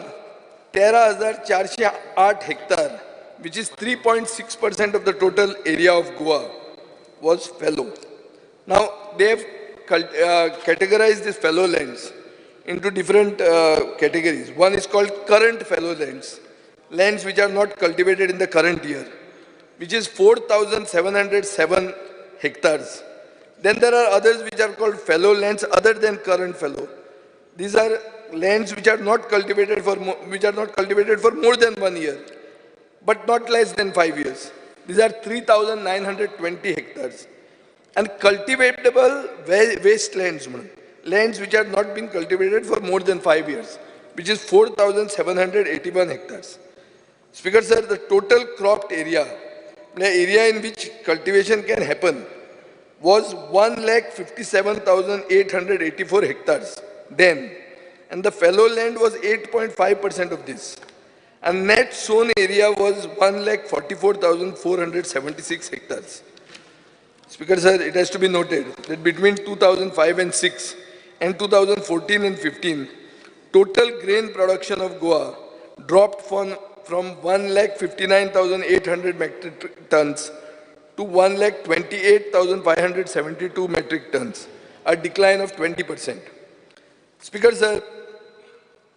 [SPEAKER 10] 13,408 hectare, which is 3.6% of the total area of Goa, was fallow. Now they have categorized these fallow lands into different categories. One is called current fallow lands, lands which are not cultivated in the current year, which is 4,707 hectares. Then there are others which are called fallow lands other than current fallow. These are lands which are not cultivated for which are not cultivated for more than 1 year but not less than 5 years, these are 3,920 hectares. And cultivatable waste lands म्हणून lands which are not been cultivated for more than 5 years, which is 4,781 hectares. Speaker sir, the total cropped area, the area in which cultivation can happen, was 1,57,884 hectares then, and the fallow land was 8.5% of this, and net sown area was 1,44,476 hectares. Speaker sir, it has to be noted that between 2005 and 6 and 2014 and 15, total grain production of Goa dropped from 1,59,800 metric tons to 1,28,572 metric tons, a decline of 20%. Speaker sir,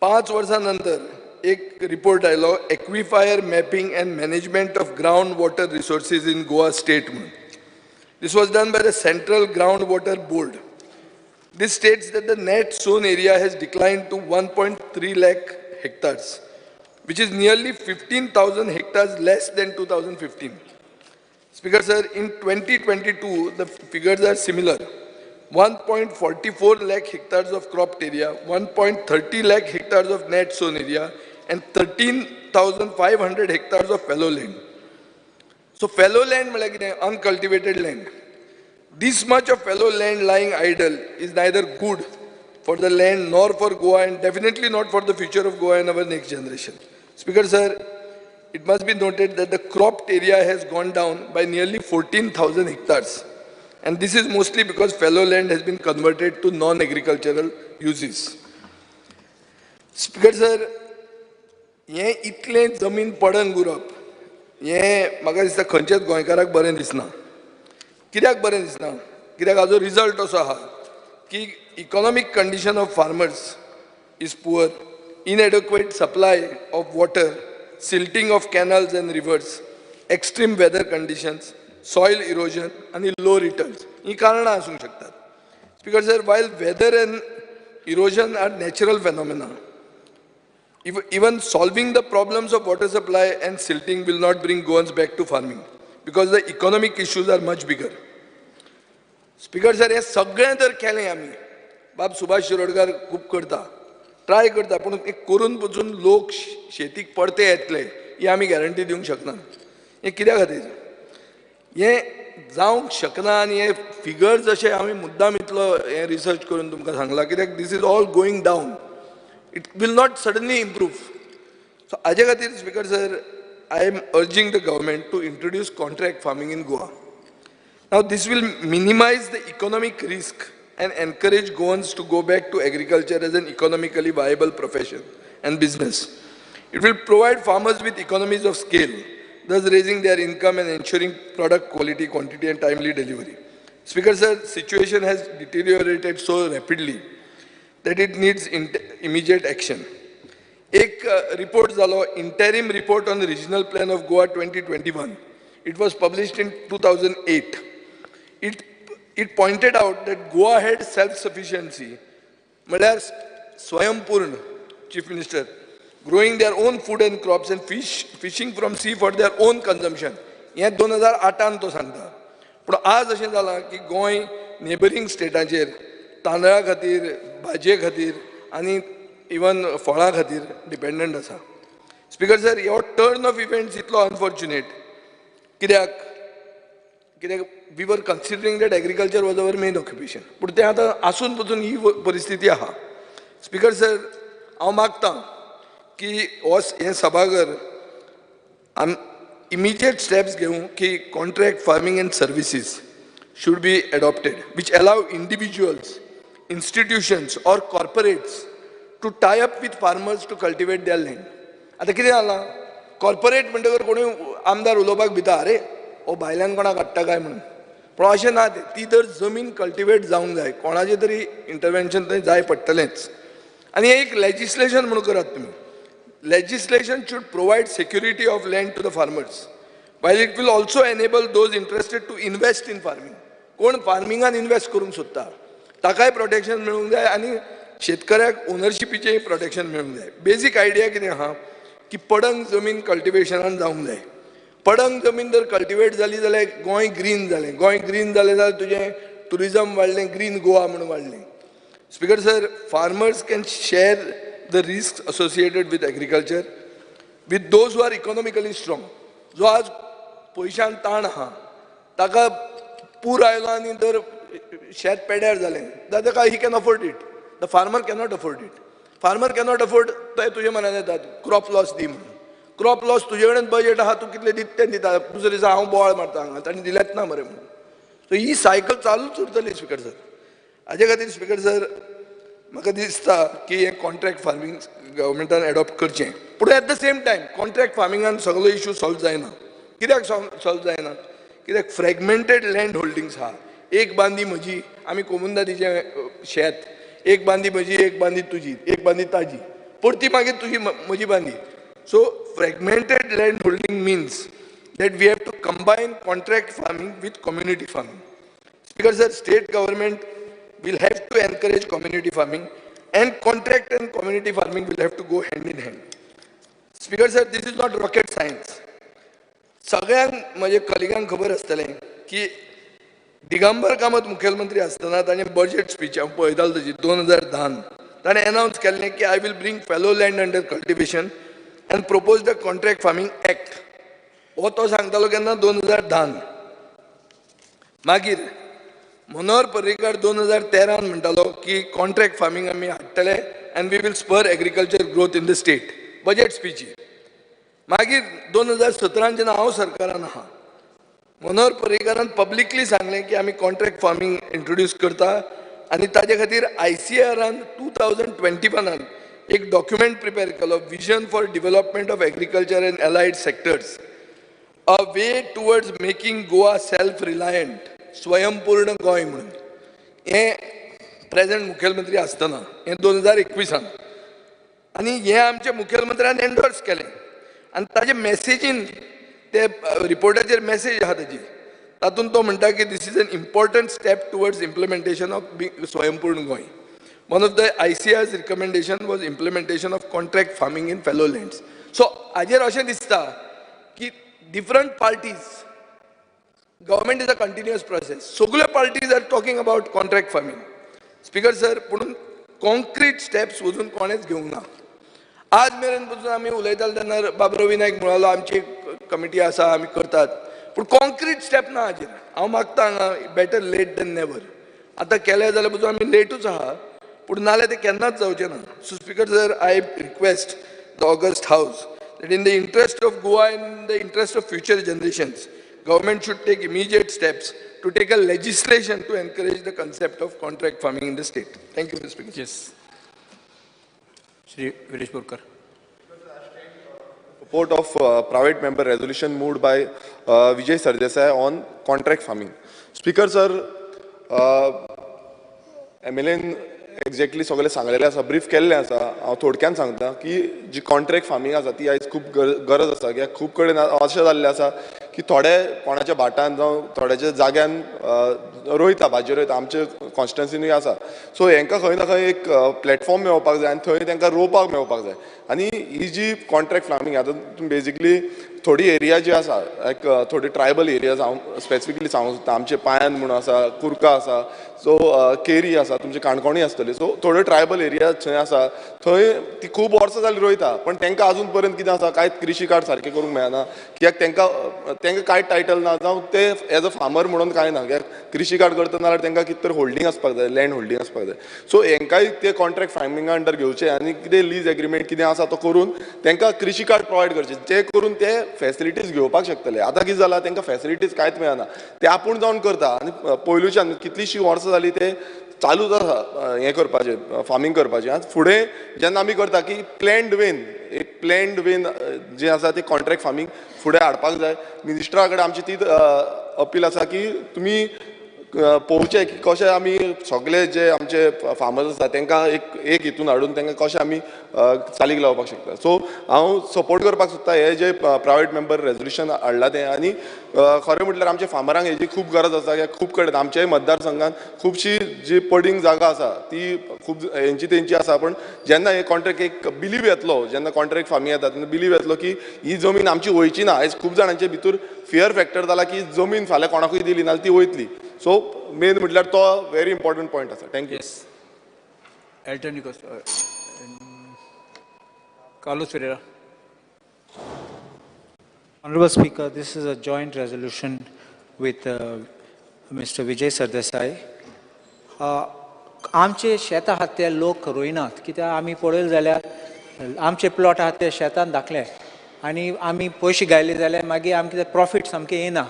[SPEAKER 10] 5 वर्सां नंतर एक report आयलो, aquifer mapping and management of ground water resources in Goa state म्हणून. This was done by the Central Groundwater Board. This states that the net sown area has declined to 1.3 lakh hectares, which is nearly 15,000 hectares less than 2015. Speaker sir, in 2022, the figures are similar. 1.44 lakh hectares of cropped area, 1.30 lakh hectares of net sown area, and 13,500 hectares of fallow land. So fallow land म्हळ्यार कितें? Uncultivated land. This much of fallow land lying idle is neither good for the land nor for Goa, and definitely not for the future of Goa and our next generation. Speaker sir, it must be noted that the cropped area has gone down by nearly 14,000 hectares. And this is mostly because fallow land has been converted to non-agricultural uses. Speaker sir, हें इतलें जमीन पडंग उरप हें म्हाका दिसता खंयच्याच गोंयकाराक बरें दिसना. कित्याक बरें दिसना? कित्याक हाजो रिजल्ट असो आहा की economic condition of farmers is poor, inadequate supply of water, silting of canals and rivers, extreme weather conditions, soil erosion आनी लो रिटर्न्स ही कारणां आसूंक शकतात. Speaker sir, while weather and erosion are natural phenomena, even solving the problems of water supply and silting will not bring Goans back to farming because the economic issues are much bigger. Speaker sir, हे सगळें जर केलें आमी, बाब सुभाष शिरोडकर खूब करता, try करता, पूण तें करून पसून लोक शेतीक परते येतले ही आमी गॅरंटी दिवंक शकना. हें कित्या खातीर हें जावंक शकना आनी हे फिगर्स अशे आमी मुद्दाम इतलो हें रिसर्च करून तुमकां सांगलां कित्याक this is all going down, it will not suddenly improve. So हाजे खातीर speaker sir, I am urging the government to introduce contract farming in Goa. Now this will minimize the economic risk and encourage Goans to go back to agriculture as an economically viable profession and business. It will provide farmers with economies of scale, thus raising their income and ensuring product quality, quantity and timely delivery. Speaker sir, situation has deteriorated so rapidly that it needs immediate action. एक report जालो, interim report on the regional plan of Goa 2021. It was published in 2008. It pointed out that Goa had self-sufficiency, म्हळ्यार स्वयंपूर्ण, Chief Minister, growing their own food and crops and fishing from sea for their own consumption. हें 2008 तो सांगता. पूण आज अशें जालां की गोंय नेबरींग स्टेटाचेर तांदळा खातीर, भाजये खातीर आनी इवन फळां खातीर डिपेंडंट आसा. स्पीकर सर, हो टर्न ऑफ इव्हेंट्स इतलो अनफॉर्च्युनेट कित्याक कित्याक we were considering that agriculture was our main occupation, पूण तें आतां आसून पसून ही परिस्थिती आहा. स्पीकर सर, हांव मागतां की हो हें सभाघर आम इमिजिएट स्टेप्स घेवं की contract farming and services should be adopted which allow individuals, institutions or corporates to tie up with farmers to cultivate their land. आतां कितें जालां, कॉर्पोरेट म्हणटकर कोणूय आमदार उलोवपाक भिता, अरे हो भायल्यान कोणाक हाडटा काय म्हणून, पूण अशें ना, ती तर जमीन कल्टिवेट जावंक जाय, कोणाचें तरी इंटरवेन्शन थंय जाय पडटलेंच. आनी एक लेजिस्लेशन म्हणून करात तुमी, legislation should provide security of land to the farmers while it will also enable those interested to invest in farming. कोण फार्मिंगान इन्वेस्ट करूंक सोदता ताकाय प्रोटेक्शन मेळूंक जाय आनी शेतकऱ्याक ओनरशिपीचें प्रोटेक्शन मेळूंक जाय. बेजीक आयडिया कितें आहा की पडंग जमीन कल्टिवेशनान जावंक जाय. पडंग जमीन जर कल्टिवेट जाली जाल्यार गोंय ग्रीन जालें, गोंय ग्रीन जालें जाल्यार तुजें ट्युरिजम वाडलें, ग्रीन गोवा म्हणून वाडलें. Speaker sir, farmers can share the risk associated with agriculture with those who are economically strong. जो आज पयशान ताण आहा ताका पूर आयलो आनी जर शेत पेड्यार जालें जाल्यार ताका he can afford it. The farmer cannot afford it. Farmer cannot afford ते तुजे मनान येतात क्रॉप लॉस दी म्हणून. क्रॉप लॉस तुजे कडेन बजेट आहा, तूं कितले दिता तें दिता, दुसरे दिसा हांव बोवाळ मारता हांगा ताणें दिलेंच ना मरे म्हणून. सो ही सायकल चालूच उरतली स्पीकर सर. हाजे खातीर स्पीकर सर म्हाका दिसता की हें कॉन्ट्रॅक्ट फार्मींग गव्हर्मेंटान एडॉप्ट करचें. पूण at the same time contract फार्मिंगान सगलो इशू सॉल्व जायना. कित्याक सॉल्व जायना? कित्याक फ्रेगमेंटेड लँड होल्डिंग्स आहा. एक बांदी म्हजी, आमी कोमुंदादीचें शेत, एक बांदी म्हजी, एक बांदी तुजी, एक बांदी ताजी, परती मागीर तुजी म्हजी बांदी. So fragmented land holding means that we have to combine contract farming with community farming. Speaker sir, state government will have to encourage community farming and contract and community farming will have to go hand in hand. Speaker sir, this is not rocket science. सगळ्यांक म्हजे कलिगांक खबर आसतलें की दिगंबर कामत मुखेलमंत्री आसतना ताणें budget speech हांव पळयतालो ताजी 2010 ताणें एनावन्स केल्लें की I will bring fallow land under cultivation and propose the contract farming act. हो तो सांगतालो केन्ना? 2010. मागीर मनोहर पर्रीकार 2013 म्हणटालो की कॉन्ट्रॅक्ट फार्मींग आमी हाडटले and we will spur agriculture growth in the state, budget स्पीची. मागीर 2017 जेन्ना हांव सरकारान आहा, मनोहर पर्रीकारान पब्लिकली सांगलें की आमी कॉन्ट्रॅक्ट फार्मींग इंट्रोड्यूस करता आनी ताजे खातीर ICARन 2021 एक डॉक्युमेंट प्रिपेर केलो, vision for development of agriculture and allied sectors, a way towards making Goa self reliant, स्वयंपूर्ण गोंय म्हणून. हें प्रेझेंट मुखेलमंत्री आसतना हें 2021 आनी हें आमच्या मुखेलमंत्र्यान एन्डोर्स केलें आनी ताजे मॅसेजीन ते रिपोर्टाचेर मॅसेज आहा ताजी, तातूंत तो म्हणटा की this is an important step towards implementation of Swayampurna Goa. One of the ICAR's recommendation was implementation of contract farming in fallow lands. So हाजेर अशें दिसता की different parties, government is a continuous process, सगळ्यो parties are talking about contract farming. Speaker sir, पूण concrete steps अजून कोणेच घेवंक ना. आज मेरेन पसून आमी उलयताले तेन्ना बाब रवी नायक म्हणालो आमची कमिटी आसा आमी करतात, पूण कॉन्क्रीट स्टेप ना हाजेर. हांव मागता हांगा बेटर लेट देन नेवर. आतां केलें जाल्यार पसून आमी लेटूच आहा, पूण नाल्यार तें केन्नाच जावचें ना. So speaker sir, I request the august house that in the interest of Goa and in the interest of future generations, government should take immediate steps to take a legislation to encourage the concept of contract farming in the state. Thank you, Mr. Speaker.
[SPEAKER 11] Yes. Shri Viresh Borkar.
[SPEAKER 12] Support of private member resolution moved by Vijay Sardesai on contract farming. Speaker sir, MLA exactly सगळें सांगलेलें आसा, brief केल्लें आसा. हांव थोडक्यान सांगता की जी contract farming आसा ती आयज खूब गरज आसा. कित्याक खूब कडेन अशें जाल्लें आसा की थोडे कोणाच्या भाटान जावं थोड्याच्या जाग्यान रोयता, भाजी रोयता, आमचे कॉन्स्टिट्युन्सीनूय आसा. सो हेंकां खंय ना खंय एक प्लॅटफॉर्म मेळोवपाक जाय आनी थंय तांकां रोवपाक मेळोवपाक जाय. आनी ही जी कॉन्ट्रॅक्ट फार्मींग आतां बेजिकली थोडी एरिया जी आसा, लायक थोडी ट्रायबल एरियाज हांव स्पेसिफिकली सांगूंक सोदता, आमचे पायान म्हणून आसा, कुर्का आसा, सो केरी आसा, तुमचे काणकोणी आसतली. सो थोड्यो ट्रायबल एरिया थंय आसा, थंय ती खूब वर्सां जाली रोयता, पण तांकां अजून पर्यंत कितें आसा, कांय कृशी कार्ड सारकें करूंक मेळना, कित्याक तांकां कांय टायटल ना, जावं ते एज अ फार्मर म्हणून कांय ना. कित्याक कृशी कार्ड करतना जाल्यार तांकां कितें तरी होल्डींग आसपाक जाय, लँड होल्डींग आसपाक जाय. सो हेंकांय ते कॉन्ट्रॅक्ट फार्मिंगा अंडर घेवचे आनी कितें लीज एग्रीमेंट कितें आसा तो करून तांकां कृशी कार्ड प्रोवायड करचें, जे करून ते फॅसिलिटीज घेवपाक शकतले. आतां कितें जालां, तांकां फॅसिलिटीज कांयच मेळना, ते आपूण जावन करता आनी पयलूच्यान कितलींशीं वर्सां जालीं ते चालूच आसा हें करपाचें, फार्मींग करपाचें. आनी फुडें जेन्ना आमी करता की प्लॅन्ड वेन, एक प्लॅन्ड वेन जें आसा तें कॉन्ट्रॅक्ट फार्मींग फुडें हाडपाक जाय. मिनिस्टरा कडेन आमची तीच अपील आसा की तुमी पळोवचें की कशें आमी सगळे जे आमचे फार्मर्स आसा तांकां एक एक हितून हाडून तांकां कशें आमी चालीक लावपाक शकता. सो हांव सपोर्ट करपाक सोदता हे जे प्रायवेट मेंबर रेजोल्युशन हाडलां तें. आनी खरें म्हटल्यार आमच्या फार्मरांक हेजी खूब गरज आसा कित्याक खूब कडेन आमच्याय मतदारसंघात खुबशी जी पडींग जागा आसा ती खूब हेंची तेंची आसा. पूण जेन्ना हे कॉन्ट्रॅक्ट एक बिलीव येतलो, जेन्ना कॉन्ट्रॅक्ट फार्मींग येता तेन्ना बिलीव येतलो की ही जमीन आमची वयची ना. आयज खूब जाणांचे भितर फियर फॅक्टर जाला की जमीन फाल्यां कोणाकूय दिली नाल्यार ती वयतली. सो मेन म्हटल्यार तो व्हेरी इम्पॉर्टंट पॉयंट आसा. Thank you.
[SPEAKER 11] Elton Carlos Ferreira.
[SPEAKER 13] Honorable Speaker, this is a joint resolution with Mr. Vijay Sardesai. आमचे शेत आहात ते लोक रोयनात कित्याक आमी पळयले जाल्यार आमचे प्लॉट आहात ते शेतान धाकले आनी आमी पयशे घायले जाल्यार मागीर आमकां ते प्रॉफीट सामकें येना.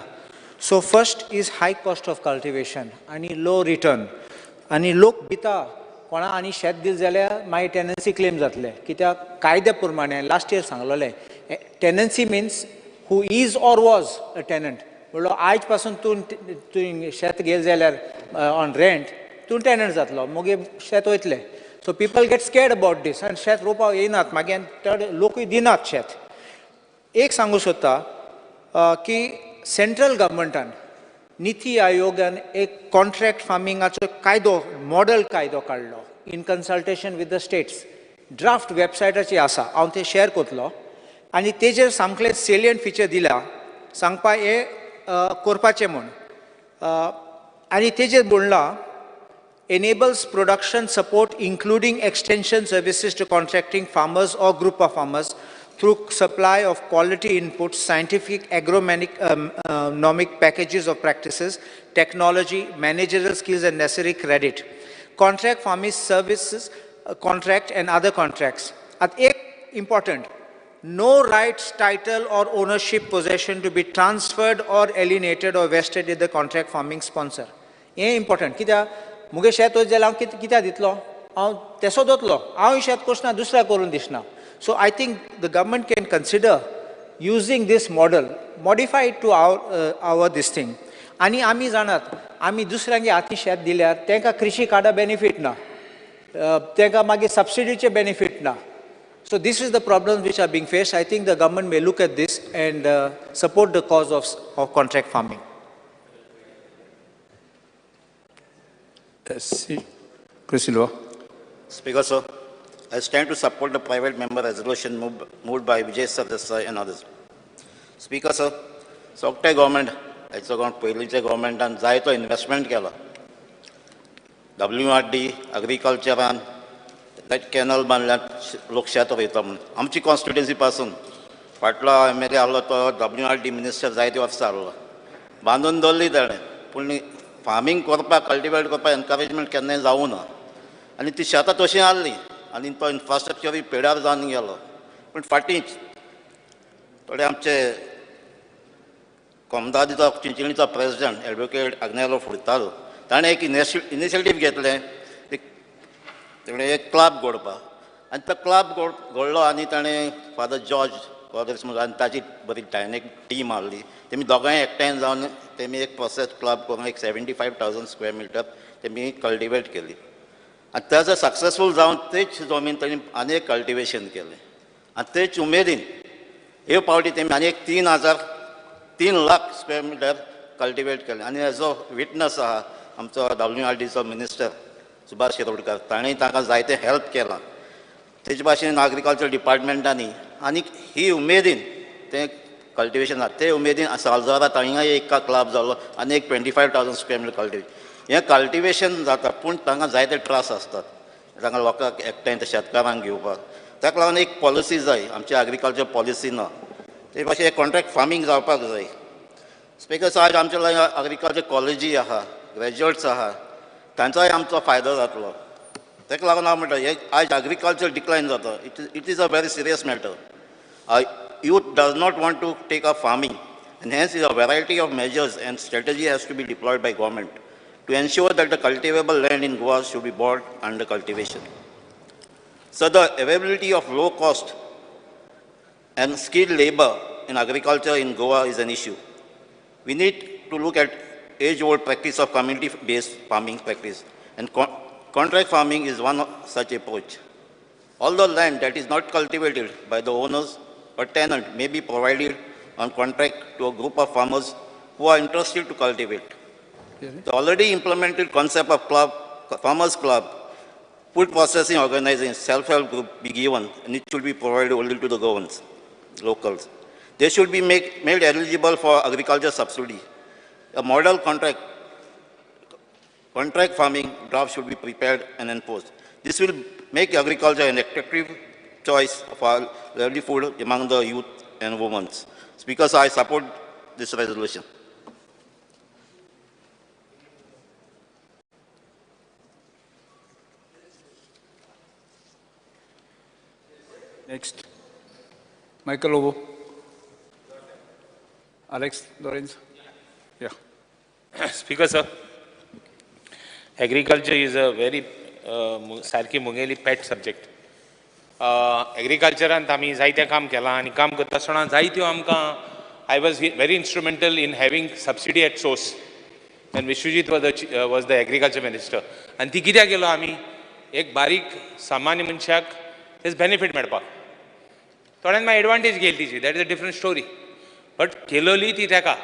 [SPEAKER 13] So first is high cost of cultivation आनी लो रिटर्न आनी लोक भिता कोणा आनी शेत दिलें जाल्यार मागीर टेनन्सी क्लेम जातले कित्याक कायद्या प्रमाणे लास्ट इयर सांगलोलें tenancy means who is or was a tenant म्हणलो आयज पासून तूं तुवें शेत घेयलें जाल्यार ऑन रेंट तूं टेनंट जातलो मागीर शेत वयतलें. So people get scared about this आनी शेत रोवपाक येयनात मागीर चड लोकूय दिनात शेत. एक सांगू सोदता की सेंट्रल गव्हर्मेंटान निती आयोगान एक कॉन्ट्रॅक्ट फार्मिंगाचो कायदो मॉडल कायदो काडलो in consultation with the states. Draft वेबसायटाचेर आसा हांव तें शेअर करतलो आनी तेजेर सामकें सेलियंट फिचर दिला सांगपा हें करपाचें म्हूण आनी तेजेर म्हणलां enables production support including extension services to contracting farmers or group of farmers through supply of quality inputs, scientific agronomic packages of practices, technology, managerial skills and necessary credit. Contract farming services, contract and other contracts. At ek important, no rights, title or ownership possession to be transferred or alienated or vested in the contract farming sponsor. Ye important, कित्याक मुगे शेत वयता जाल्यार हांव कित्याक दितलो, हांव तेसो दवरतलो, हांव शेत करचना दुसऱ्याक करून दिसना. So I think the government can consider using this model, modify it to our this thing. आनी आमी जाणात आमी दुसऱ्यांगे हाती शेत दिल्यार तांकां कृषी कार्डा बेनिफीट ना, तांकां मागीर सबसिडीचे बेनिफीट ना. So this is the problem which are being faced. I think the government may look at this and support the cause of contract farming.
[SPEAKER 11] Chris Silva.
[SPEAKER 14] Speaker, sir, I stand to support the private member resolution moved by Vijay Sardesai and others. Speaker, sir, सोगटे government, हाचो कोण पयलींच्या गव्हर्मेंटान जायतो investment केला. WRD अग्रिकल्चरान canal बांदल्यात लोक शेत रोयता म्हणून. आमची कॉन्स्टिट्युएन्सी पासून फाटलो MLA आहलो तो WRD minister जायते वर्सां आहलो, बांदून दवरली ताणें, पूण फार्मींग करपाक कल्टिवेट करपाक एनकरेजमेंट केन्नाय जावूं ना आनी ती शेतां तशीं आहली आनी तो इन्फ्रास्ट्रक्चरूय पेडार जावन गेलो. पूण फाटींच थोडे आमचे कोमदादीचो चिंचणीचो प्रेसिडेंट एडवोकेट आग्नेलो फुर्तादो ताणें एक इनिशिएटीव घेतलें, ताणें एक क्लब घडोवपाक आनी तो क्लब घडलो आनी ताणें फादर जॉर्ज क्वाड्रस म्हणून आनी ताजी बरी डायनेक टीम आहली, तेमी दोगांय एकठांय जावन तेमी एक प्रोसेस क्लब करून एक 75,000 स्क्वेअर मिटर तेमी कल्टिवेट केली आनी ताजो सक्सेसफूल जावन तेच जमीन तांणी आनी एक कल्टिवेशन केलें आनी तेच उमेदीन हे पावटी तेमी आनी एक 3 लाख स्क्वेअर मिटर कल्टिवेट केलें. आनी हेजो विटनस आहा आमचो WRDचो मिनिस्टर सुभाष शिरोडकर, ताणें तांकां जायतें हेल्प केलां. तेजे भाशेन एग्रीकल्चर डिपार्टमेंटांनी आनी ही उमेदीन तें कल्टिवेशन आसा ते उमेदीन सालजोरा थंय एक क्लब जालो आनी एक 25,000 स्क्वेअर मिटर कल्टिवेशन. हें कल्टिवेशन जाता पूण तांकां जायते त्रास आसतात तांकां लोकांक एकठांय ते शेतकारांक घेवपाक. ताका लागून एक पॉलिसी जाय, आमची एग्रीकल्चर पॉलिसी ना, ते भाशेन कॉन्ट्रॅक्ट फार्मींग जावपाक जाय. स्पिकर साहेब, आमच्या लागीं एग्रीकल्चर कॉलेजी आहा, ग्रॅज्युएट्स आहा, तांचोय आमचो फायदो जातलो. ताका लागून हांव म्हणटा हे आयज एग्रीकल्चर डिक्लायन जाता. It is a very serious matter. Youth does not want to take up farming and hence a variety of measures and strategy has to be deployed by government to ensure that the cultivable land in Goa should be brought under cultivation. So the availability of low cost and skilled labor in agriculture in Goa is an issue. We need to look at age-old practice of community-based farming practice, and contract farming is one such approach. Although land that is not cultivated by the owners or tenant may be provided on contract to a group of farmers who are interested to cultivate. The already implemented concept of club, farmers club, food processing organization, self-help group be given, and it should be provided only to the Goans, locals. They should be made eligible for agriculture subsidy. A model contract farming draft should be prepared and enforced. This will make agriculture an attractive choice for livelihood among the youth and women. Speaker, I support this resolution.
[SPEAKER 11] Next, Michael Lobo. Alex Lorenz. Yeah.
[SPEAKER 5] Speaker, sir, agriculture is a very सारकी मुगेली पेट subject. एग्रीकल्चरांत आमी जायतें काम केलां आनी काम करता आसतना जायत्यो आमकां I was very instrumental in having subsidy at source and Vishwajit was the agriculture minister. आनी ती कित्याक केलो आमी एक बारीक सामान्य मनशाक तेच बेनिफीट मेळपाक. थोड्यान मागीर एडवांटेज घेयली तिची, that is a different story, but केलोली ती तेका.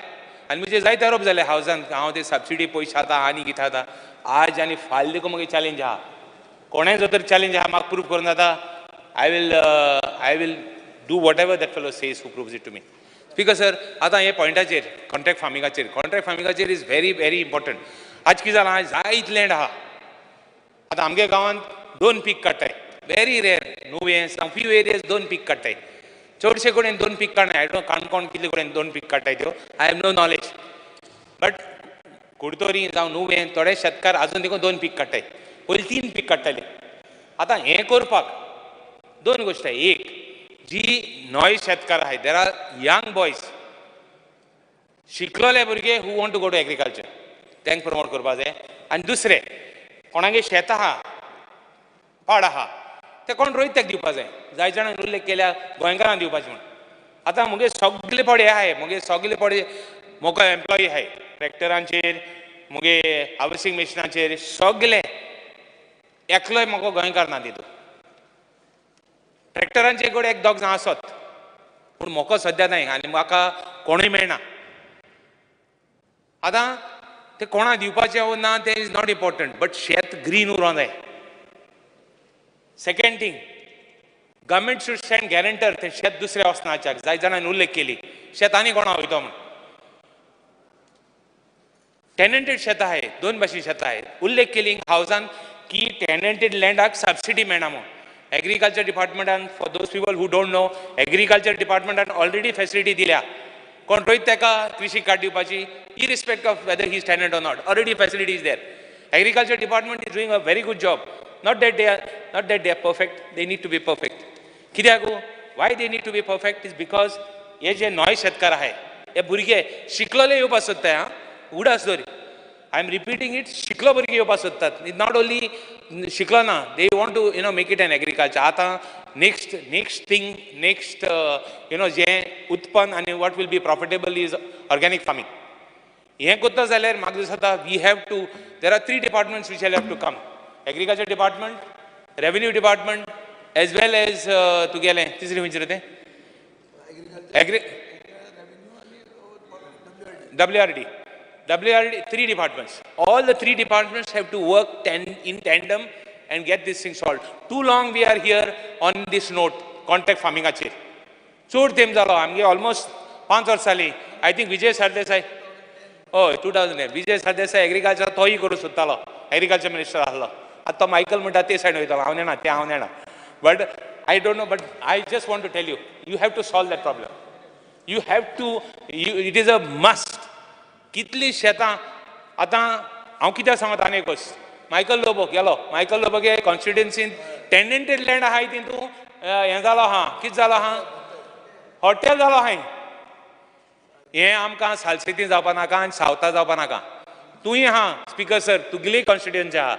[SPEAKER 5] आनी म्हजे जायते आरोप जाले हावजान हांव ते सबसिडी पयशे खाता आनी कितें खाता. आज आनी फाल्यां देखून मागीर चॅलेंज आहा, कोणें जो तर चॅलेंज आहा म्हाका प्रूव करून जाता. I will do whatever that fellow says who proves it to me. Speaker sir, आतां हे पॉयंटाचेर contract फार्मिंगाचेर is very very important. आज कितें जालां, जायत लँड आहा. आतां आमगे गांवांत दोन पीक काडटाय, व्हेरी रेर नुवें सम फ्यू एरियाज दोन पीक काडटाय, चडशे कडेन दोन पीक काडनाय. I don't Canacona कितले कडेन दोन पीक काडटाय त्यो I have no knowledge, but Curtorim जावं नुवें थोडे शेतकार आजून देखून दोन पीक काडटाय, पयलीं तीन पीक काडटाले. आतां हें करपाक दोन गोश्टी, एक जी नॉय शेतकार आहाय, there are young boys शिकलोले भुरगे who want to go to agriculture, तांकां प्रमोट करपा जाय. आनी दुसरें कोणागे शेत आहा, पाड आहा, ते कोण रोयत ताका दिवपा जाय. जाय जाणांनी उल्लेख केल्या गोंयकारांक दिवपाचें म्हूण. आतां मुगे सगले पडे आहाय, मुगे सगले पडे मोको एम्प्लॉई आहाय, ट्रॅक्टरांचेर मुगे हार्वेस्टिंग मशिनाचेर सगले, एकलोय म्हाका गोंयकार ना तितून. ट्रॅक्टरांचे कडेन एक दोग जाण आसत, पूण म्हाका सद्या न्हय आनी म्हाका कोणूय मेळना. आतां ते कोणा दिवपाचें वो ना तें is not important, but शेत ग्रीन उरोंक जाय. Second thing, government should stand guarantor. तें शेत दुसऱ्या वचनाच्याक जाय जाणांनी उल्लेख केली शेत आनी कोणा वयतो म्हूण. टेनंटेड शेतां आहाय, दोन भाशेन शेतां आहाय. उल्लेख केली हावजान की टेनंटेड लँडाक सबसिडी मेळना म्हूण. एग्रीकल्चर डिपार्टमेंटान, for those people who don't know, agriculture डिपार्टमेंटान already facility दिल्या, कोण रोयत ताका कृषी कार्ड दिवपाची, irrespective of whether he is tenant or not, already facility is there. Agriculture department is doing a very good job. Not that they are perfect, they need to be perfect. कित्याक, why they need to be perfect is because हे जे नॉय शेतकार आहाय, हे भुरगे शिकलोले येवपाक सोदताय. आं, उडास दवर, I am repeating it, शिकलो भुरगे येवपाक सोदतात. It not only शिकलो ना, they want to you know make it an agriculture. आतां next next thing next you know जें उत्पन्न आनी what will be profitable is organic farming. हें करता जाल्यार म्हाका दिसता we have to, there are three departments which have to come, agriculture department, revenue department, as well as तुगेलें तिसरें खंयचें रे तें agri WRD. WRD, three departments. All the three departments have to work in tandem and get this thing solved. Too long we are here on this note, contract farming आचेर. चड तेंप जालो आमगे almost 5 वर्सां जालीं. I think Vijay Sardesai, हय 2000 Vijay Sardesai agriculture तोय करूंक सोदतालो, एग्रीकल्चर मिनिस्टर आसलो. आतां तो मायकल म्हणटा ते सायडीन वयतालो, हांव जाणा तें हांव जाणा, but I don't know, but I just want to tell you, you have to solve that problem. You have to, it is a must. कितली शेतां आतां हांव कित्याक सांगता आनी एक गोश्ट, मायकल लोबो गेलो, मायकल लोबो गे कॉन्स्टिट्युएन्सीन टेनंटेड लँड आहाय तितून हें जालो आहा, कितें जालो आहा, हॉटेल जालो आहाय. हें आमकां सालसेती जावपा नाका आनी सावथा जावपा नाका. तूंय आहा स्पिकर सर, तुगेली कॉन्स्टिट्युएन्सी आहा,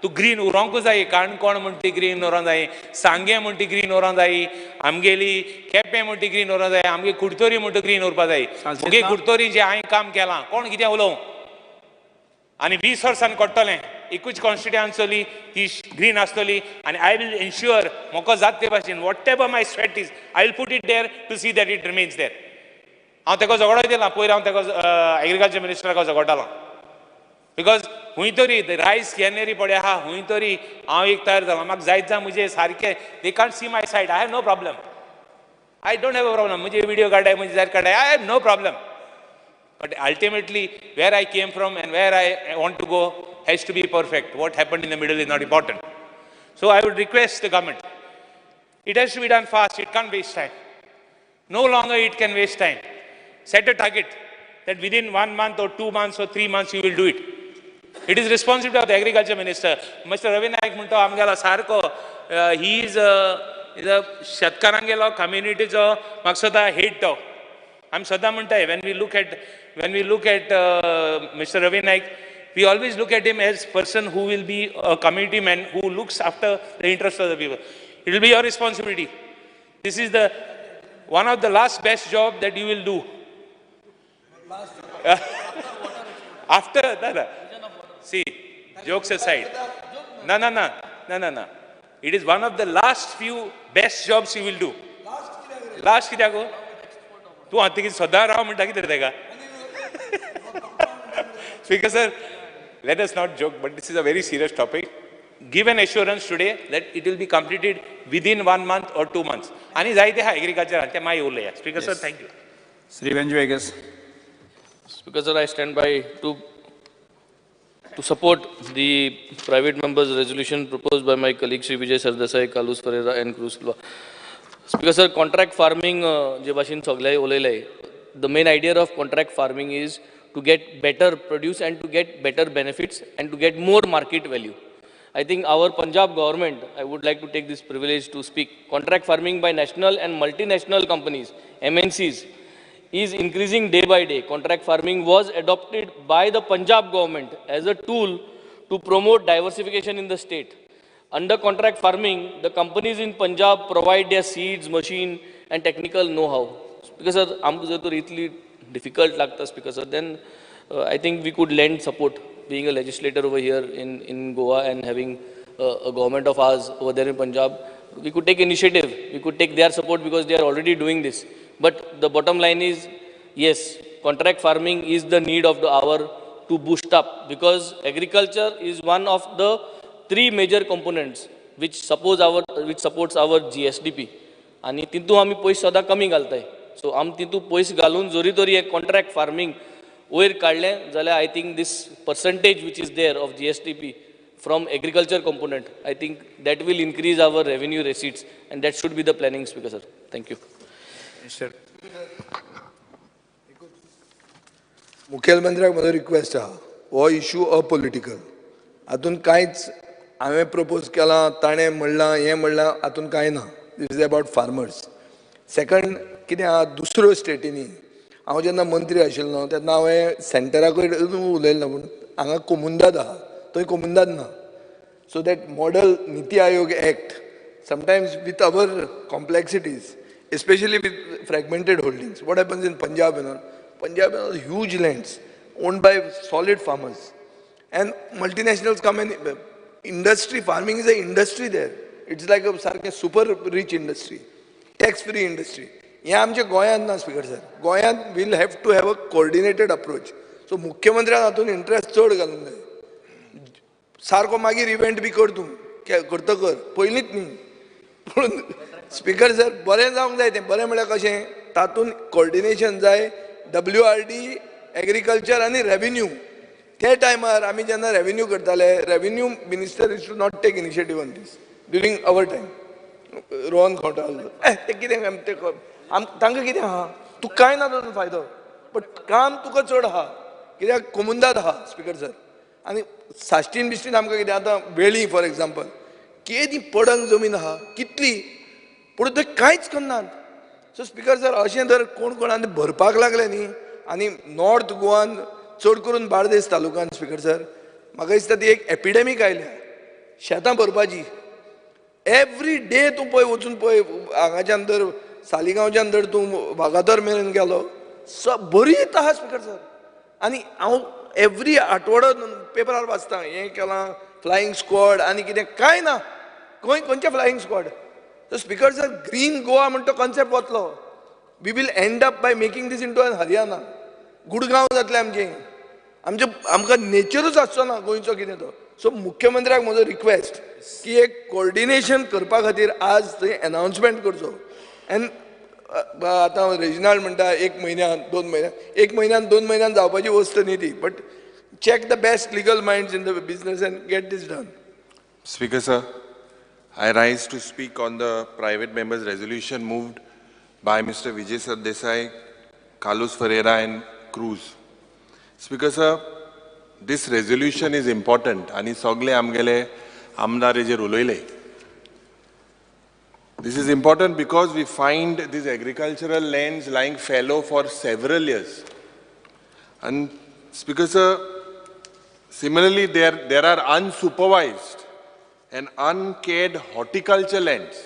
[SPEAKER 5] तूं ग्रीन उरोंकूच जाय. काणकोण म्हण ती ग्रीन उरोंक जाय, सांगें म्हण ती ग्रीन उरोंक जाय, आमगेली केपें म्हण ती ग्रीन उरोंक जाय, आमगे कुडतोरी म्हण ती ग्रीन उरपा जाय. मुगे कुडतोरी जें हांवें काम केलां, कोण कितें उलोवं,
[SPEAKER 15] आनी 20 वर्सान कोडटलें एकूच कॉन्स्टिट्युअन्सी ती ग्रीन आसतली आनी I will ensure म्हाका जात ते भाशेन whatever my sweat is I will put it there to see that it remains there. हांव तेका झगडोय दिला पयर, हांव तेका एग्रीकल्चर मिनिस्टराक झगडटालो because खूंय तरी रायस कॅनरी पडे आहा, खूंय तरी हांव एक तयार जाला, म्हाका जायत जा म्हजें सारकें they can't see my side. I have no problem, I don't have a problem. म्हजे विडियो काडाय, म्हजे जायत काडाय, I have no problem. But ultimately where I came from and where I want to go has to be perfect. What happened in the middle is not important. So I would request the government, it has to be done fast, it can't waste time. No longer it can waste time. Set a target that within 1 month or 2 months or 3 months you will do it. It is responsibility of the agriculture minister. Mr. Ravi Naik म्हणतो आमगेलो सारको, he is a शेतकारांगेलो कम्युनिटीचो म्हाका सदां head तो. आमी सदां म्हणटाय when we look at Mr. Ravi Naik, we always look at him as person who will be a community man who looks after the interest of the people. It will be your responsibility. This is the one of the last best job that you will do. After no, no. See, jokes aside, no, no, no, no, no, no. It is one of the last few best jobs you will do. Last कित्याक तूं आतां कितें सदां राव म्हणटा कितें तेका? Speaker sir, let us not joke, but this is a very serious topic. Give an assurance today that it will be completed within 1 month or 2 months. आनी जायते आहा एग्रीकल्चरान ते मागीर उलया. Speaker sir, thank you.
[SPEAKER 11] Shri Venzy Viegas.
[SPEAKER 16] Speaker sir, I stand by to support the private members resolution proposed by my colleague Shri Vijay Sardesai, Carlos Ferreira and Cruz Silva. Speaker sir, contract farming जे भाशेन सगळे उलयले, the main idea of contract farming is to get better produce and to get better benefits and to get more market value. I think our Punjab government, I would like to take this privilege to speak, contract farming by national and multinational companies, MNCs, is increasing day by day. Contract farming was adopted by the Punjab government as a tool to promote diversification in the state. Under contract farming, the companies in Punjab provide their seeds, machine and technical know-how. Because sir, आमकां जर तर इतली difficult लागता Speaker sir, then I think we could lend support, being a legislator over here in Goa and having a government of ours over there in Punjab. We could take initiative, we could take their support because they are already doing this. But the bottom line is, yes, contract farming is the need of the hour to boost up, because agriculture is one of the three major components which supports our GSDP. आनी तितू आमी पयशे सदां कमी घालताय. So आमी तितू पयशे घालून जरी तरी एक कॉन्ट्रॅक्ट फार्मींग वयर काडलें जाल्यार I think this percentage which is there of GSDP from agriculture component, I think that will increase our revenue receipts and that should be the planning, Speaker sir. Thank you.
[SPEAKER 11] Sir.
[SPEAKER 10] मुखेलमंत्र्याक म्हजो request आहा, हो issue apolitical, हातून कांयच हांवें propose केलां, ताणें म्हणलां, हें म्हणलां, हातून कांय ना. This is about farmers. Second कितें आहा, दुसऱ्यो स्टेटींनी हांव जेन्ना मंत्री आशिल्लो तेन्ना हांवें सेंटरा कडेन उलयल्लो, पूण हांगा कोमुंदाद आहा, थंय कोमुंदाद ना. So that model NITI Aayog act sometimes with our complexities, especially with fragmented holdings. What happens in Punjab and all? Punjab and all huge lands owned by solid farmers. And multinationals come and industry, farming is an industry there. It's like a super rich industry, tax-free industry. हे आमच्या गोंयांत ना speaker sir, गोंयांत will have to have a coordinated approach. So मुख्यमंत्र्यान हातून interest चड घालूंक जाय. सारको मागीर इव्हेंट बी कर तूं, करता कर, पयलींच न्ही. पूण स्पीकर सर बरें जावंक जाय तें. बरें म्हळ्यार कशें, तातूंत कोऑर्डिनेशन जाय, WRD, agriculture आनी रेवेन्यू. त्या टायमार आमी जेन्ना रेवेन्यू करताले, revenue minister is to not take initiative on this during our time. Rohan Khaunte ते कितें ते तांकां कितें आहा, तुका कांय ना तातूंत फायदो, बट काम तुका चड आहा कित्याक कोमुंदाद आहा स्पीकर सर. आनी साश्टीन बिश्टीन आमकां कितें आतां वेळी फॉर एग्जाम्पल केदी पडंग जमीन आहा कितली, पूण ते कांयच करनात. सो स्पीकर सर अशें जर कोण कोण भरपाक लागले न्ही, आनी नॉर्थ गोवान चड करून बार्देस तालुक्यान स्पीकर सर म्हाका दिसता ती एक एपिडेमीक आयल्या शेतां भरपाची. एवरी डे तूं पळय वचून पळय हांगाच्यान जर सालिगांवच्यान जर तूं वागातोर मेरेन गेलो बरीच आहा स्पीकर सर. आनी हांव एवरी आठवडो पेपरार वाचता हें केलां फ्लायींग स्क्वॉड आनी कितें कांय ना. खंय खंयचें flying squad? So speaker sir, green Goa म्हण तो कॉन्सेप्ट वतलो. We will end up by making this into an Haryana. Gurgaon जातलें आमचें. आमचें आमकां नेचरूच आसचो ना गोंयचो कितें तो. सो मुख्यमंत्र्याक म्हजो रिक्वेस्ट की एक कोऑर्डिनेशन करपा खातीर आज थंय अनाउन्समेंट करचो. एंड आतां रेजिनाल्ड म्हणटा 1 म्हयन्यान 2 म्हयन्यान, 1 म्हयन्यान 2 म्हयन्यान जावपाची वस्त न्ही ती, but check the best legal minds in the business and get this done.
[SPEAKER 9] Speaker sir, I rise to speak on the private members resolution moved by Mr. Vijay Sardesai, Carlos Ferreira and Cruz. Speaker sir, this resolution is important ani sogle amgele amdar hejer uloyle. This is important because we find these agricultural lands lying fallow for several years. And Speaker sir, similarly there are unsupervised and uncared horticulture lands.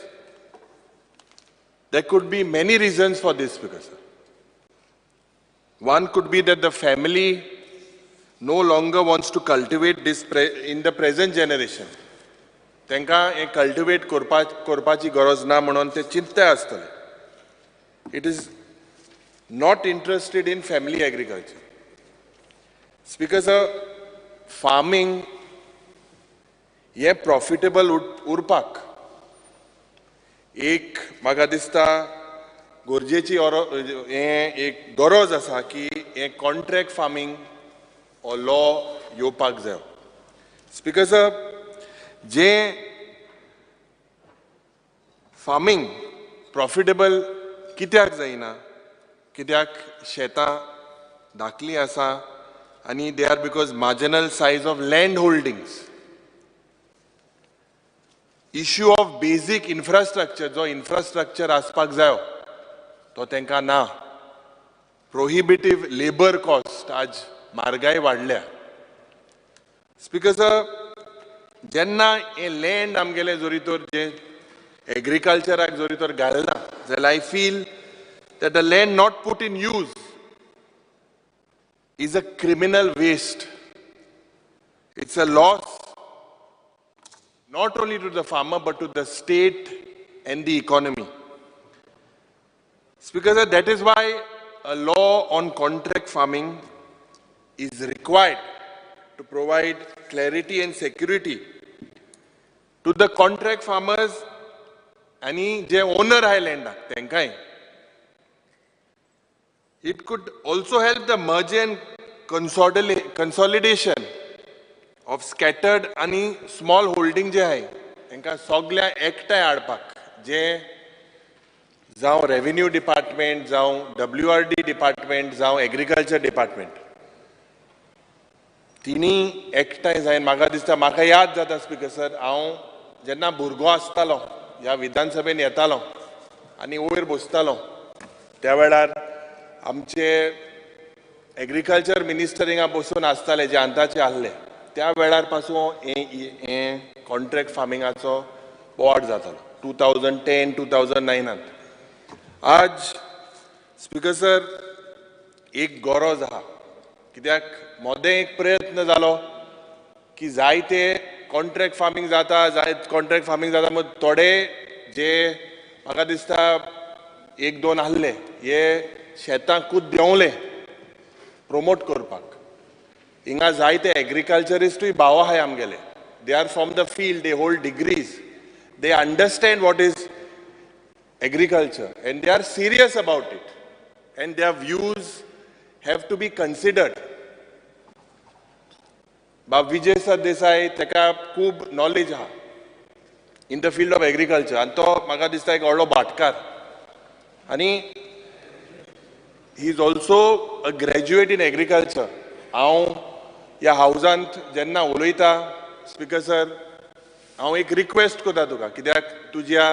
[SPEAKER 9] There could be many reasons for this, Speaker sir. One could be that the family no longer wants to cultivate this in the present generation. तेंका हें cultivate करपाची गरज ना म्हणून ते चिंतता आसतले. It is not interested in family agriculture. Speaker sir, farming हें profitable उरपाक एक म्हाका दिसता गरजेची हें एक गरज आसा की हें कॉन्ट्रॅक्ट फार्मींग हो लॉ येवपाक जाय. स्पीकर सर, जे फार्मींग प्रॉफिटेबल कित्याक जायना, कित्याक शेतां धाकलीं आसा आनी they are because marginal size of land holdings. Issue of basic infrastructure, जो इन्फ्रास्ट्रक्चर आसपाक जायो तो तांकां ना. प्रोहिबिटीव लेबर कॉस्ट, आज म्हारगाय वाडल्या. स्पीकर सर, जेन्ना हें लँड आमगेलें जरी तर जें एग्रीकल्चराक जरी तर घालना जाल्यार I feel that the land not put in use is a criminal waste. It's a loss not only to the farmer but to the state and the economy. Speaker sir, that is why a law on contract farming is required to provide clarity and security to the contract farmers and J owner आहाय लँडाक तेंकांय. It could also help the merger and consolidation of scattered आनी small holding जे आहाय तेंकां सगळ्या एकठांय हाडपाक, जे जावं revenue department, जावं WRD department, जावं एग्रीकल्चर डिपार्टमेंट, तिनी एकठांय जायन. म्हाका दिसता, म्हाका याद जाता स्पीकर सर, हांव जेन्ना भुरगो आसतालो ह्या विधानसभेन येतालो आनी वयर बसतालो त्या वेळार आमचे एग्रीकल्चर मिनिस्टर हिंगा बसून आसताले जे अंताचे आहले. त्या वेळार पासून हें कॉन्ट्रॅक्ट फार्मिंगाचो बोवाळ जातालो 2010 2009. आज स्पीकर सर एक गरज आहा, कित्याक मोदें एक प्रयत्न जालो की जायते कॉन्ट्रॅक्ट फार्मींग जाता, जायत कॉन्ट्रॅक्ट फार्मींग जाता, मग थोडे जे म्हाका दिसता 1-2 आहले हे शेतां कूद देंवले प्रोमोट करपाक. हिंगा जायते एग्रीकल्चरिस्टूय भाव आहाय आमगेले. They are from the field, they hold degrees, they understand what is agriculture and they are serious about it and their views have to be considered. बाब विजय सरदेसाय तेका खूब नॉलेज आहा in the field of agriculture आनी तो म्हाका दिसता एक व्हडलो भाटकार आनी he is also a graduate in agriculture. हांव ह्या हावजांत जेन्ना उलयता स्पीकर सर, हांव एक रिक्वेस्ट करता तुका, कित्याक तुज्या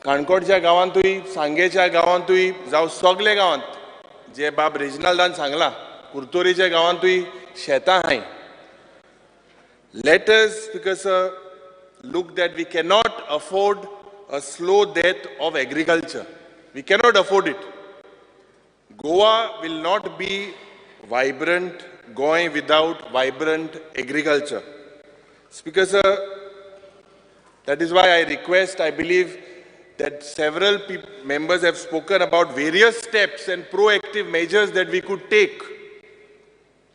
[SPEAKER 9] काणकोणच्या गांवांतूय, सांगेच्या गांवांतूय, जावं सगल्या गांवांत जे बाब रेजिनाल्डान सांगलां, कुर्तोरीच्या गांवांतूय शेतां आहाय. Let us, Speaker sir, look that we cannot afford a slow death of agriculture. We cannot afford it. Goa will not be vibrant Goa without vibrant agriculture. Speaker sir, that is why I request, I believe that several members have spoken about various steps and proactive measures that we could take,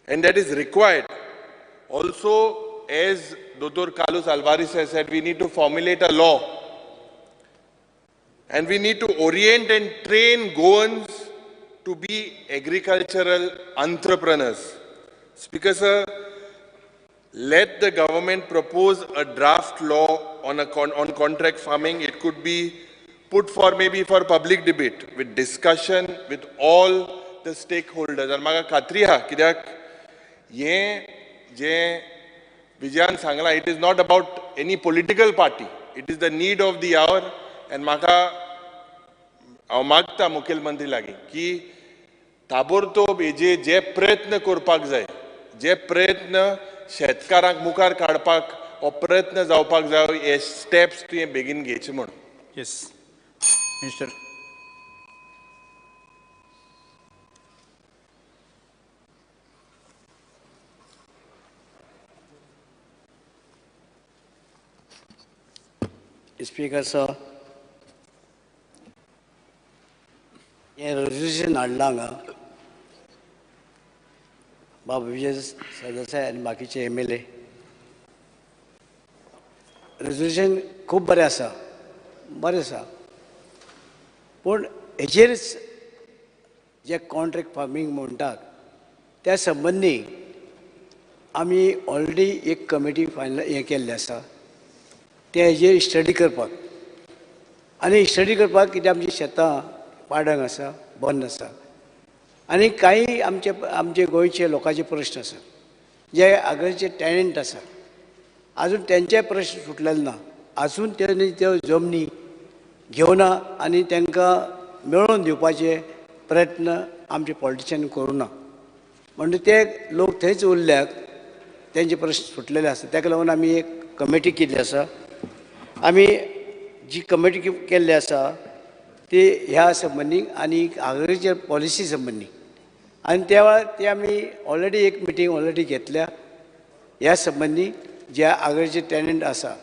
[SPEAKER 9] and that is required. Also, as Dr. Carlos Alvarez has said, we need to formulate a law, and we need to orient and train Goans to be agricultural entrepreneurs. Speaker sir, let the government propose a draft law on contract farming. It could be put for maybe for public debate with discussion with all the stakeholders. आनी म्हाका खात्री आहा कित्याक हें जें विजयान सांगलां, it is not about any political party, it is the need of the hour. And म्हाका हांव मागता मुखेलमंत्री लागीं की ताबोरतोब हेजे जे प्रयत्न करपाक जाय, जे प्रयत्न शेतकारांक मुखार काडपाक हो प्रयत्न जावपाक जाय, हे स्टेप्स तुवें बेगीन घेवचे म्हूण.
[SPEAKER 11] Yes minister.
[SPEAKER 17] Speaker sir, हें रेजोल्युशन हाडलां हांगा बाब विजय सरदेसाय आनी बाकीचे MLA. Resolution खूब बरें आसा, बरें आसा, पूण हेजेरच जे कॉन्ट्रॅक्ट फार्मींग म्हणटात त्या संबंदी आमी ऑलरेडी एक कमिटी फायनल हें केल्लें आसा, ते हेजेर स्टडी करपाक. आनी स्टडी करपाक कित्याक आमची शेतां पाडंग आसा, बंद आसा, आनी कांय आमचे आमचे गोंयचे लोकांचे प्रश्न आसा, जे आगळचे टॅनंट आसा, आजून तेंचे प्रश्न सुटलेले ना, आजून तेणी त्यो जमनी घेवना आनी तांकां मेळोवन दिवपाचे प्रयत्न आमचे पॉलिटिशियन करूं ना, म्हणजे ते लोक थंयच उरल्याक तेंचे प्रश्न सुटलेले आसा. ताका लागून आमी एक कमिटी केल्ली आसा. आमी जी कमिटी केल्ली आसा ती ह्या संबंदी आनी आगळीचे पॉलिसी संबंदी, आनी त्या वेळार ती आमी ऑलरेडी एक मिटींग ऑलरेडी घेतल्या ह्या संबंदी जे आगळीचे टॅनंट आसा.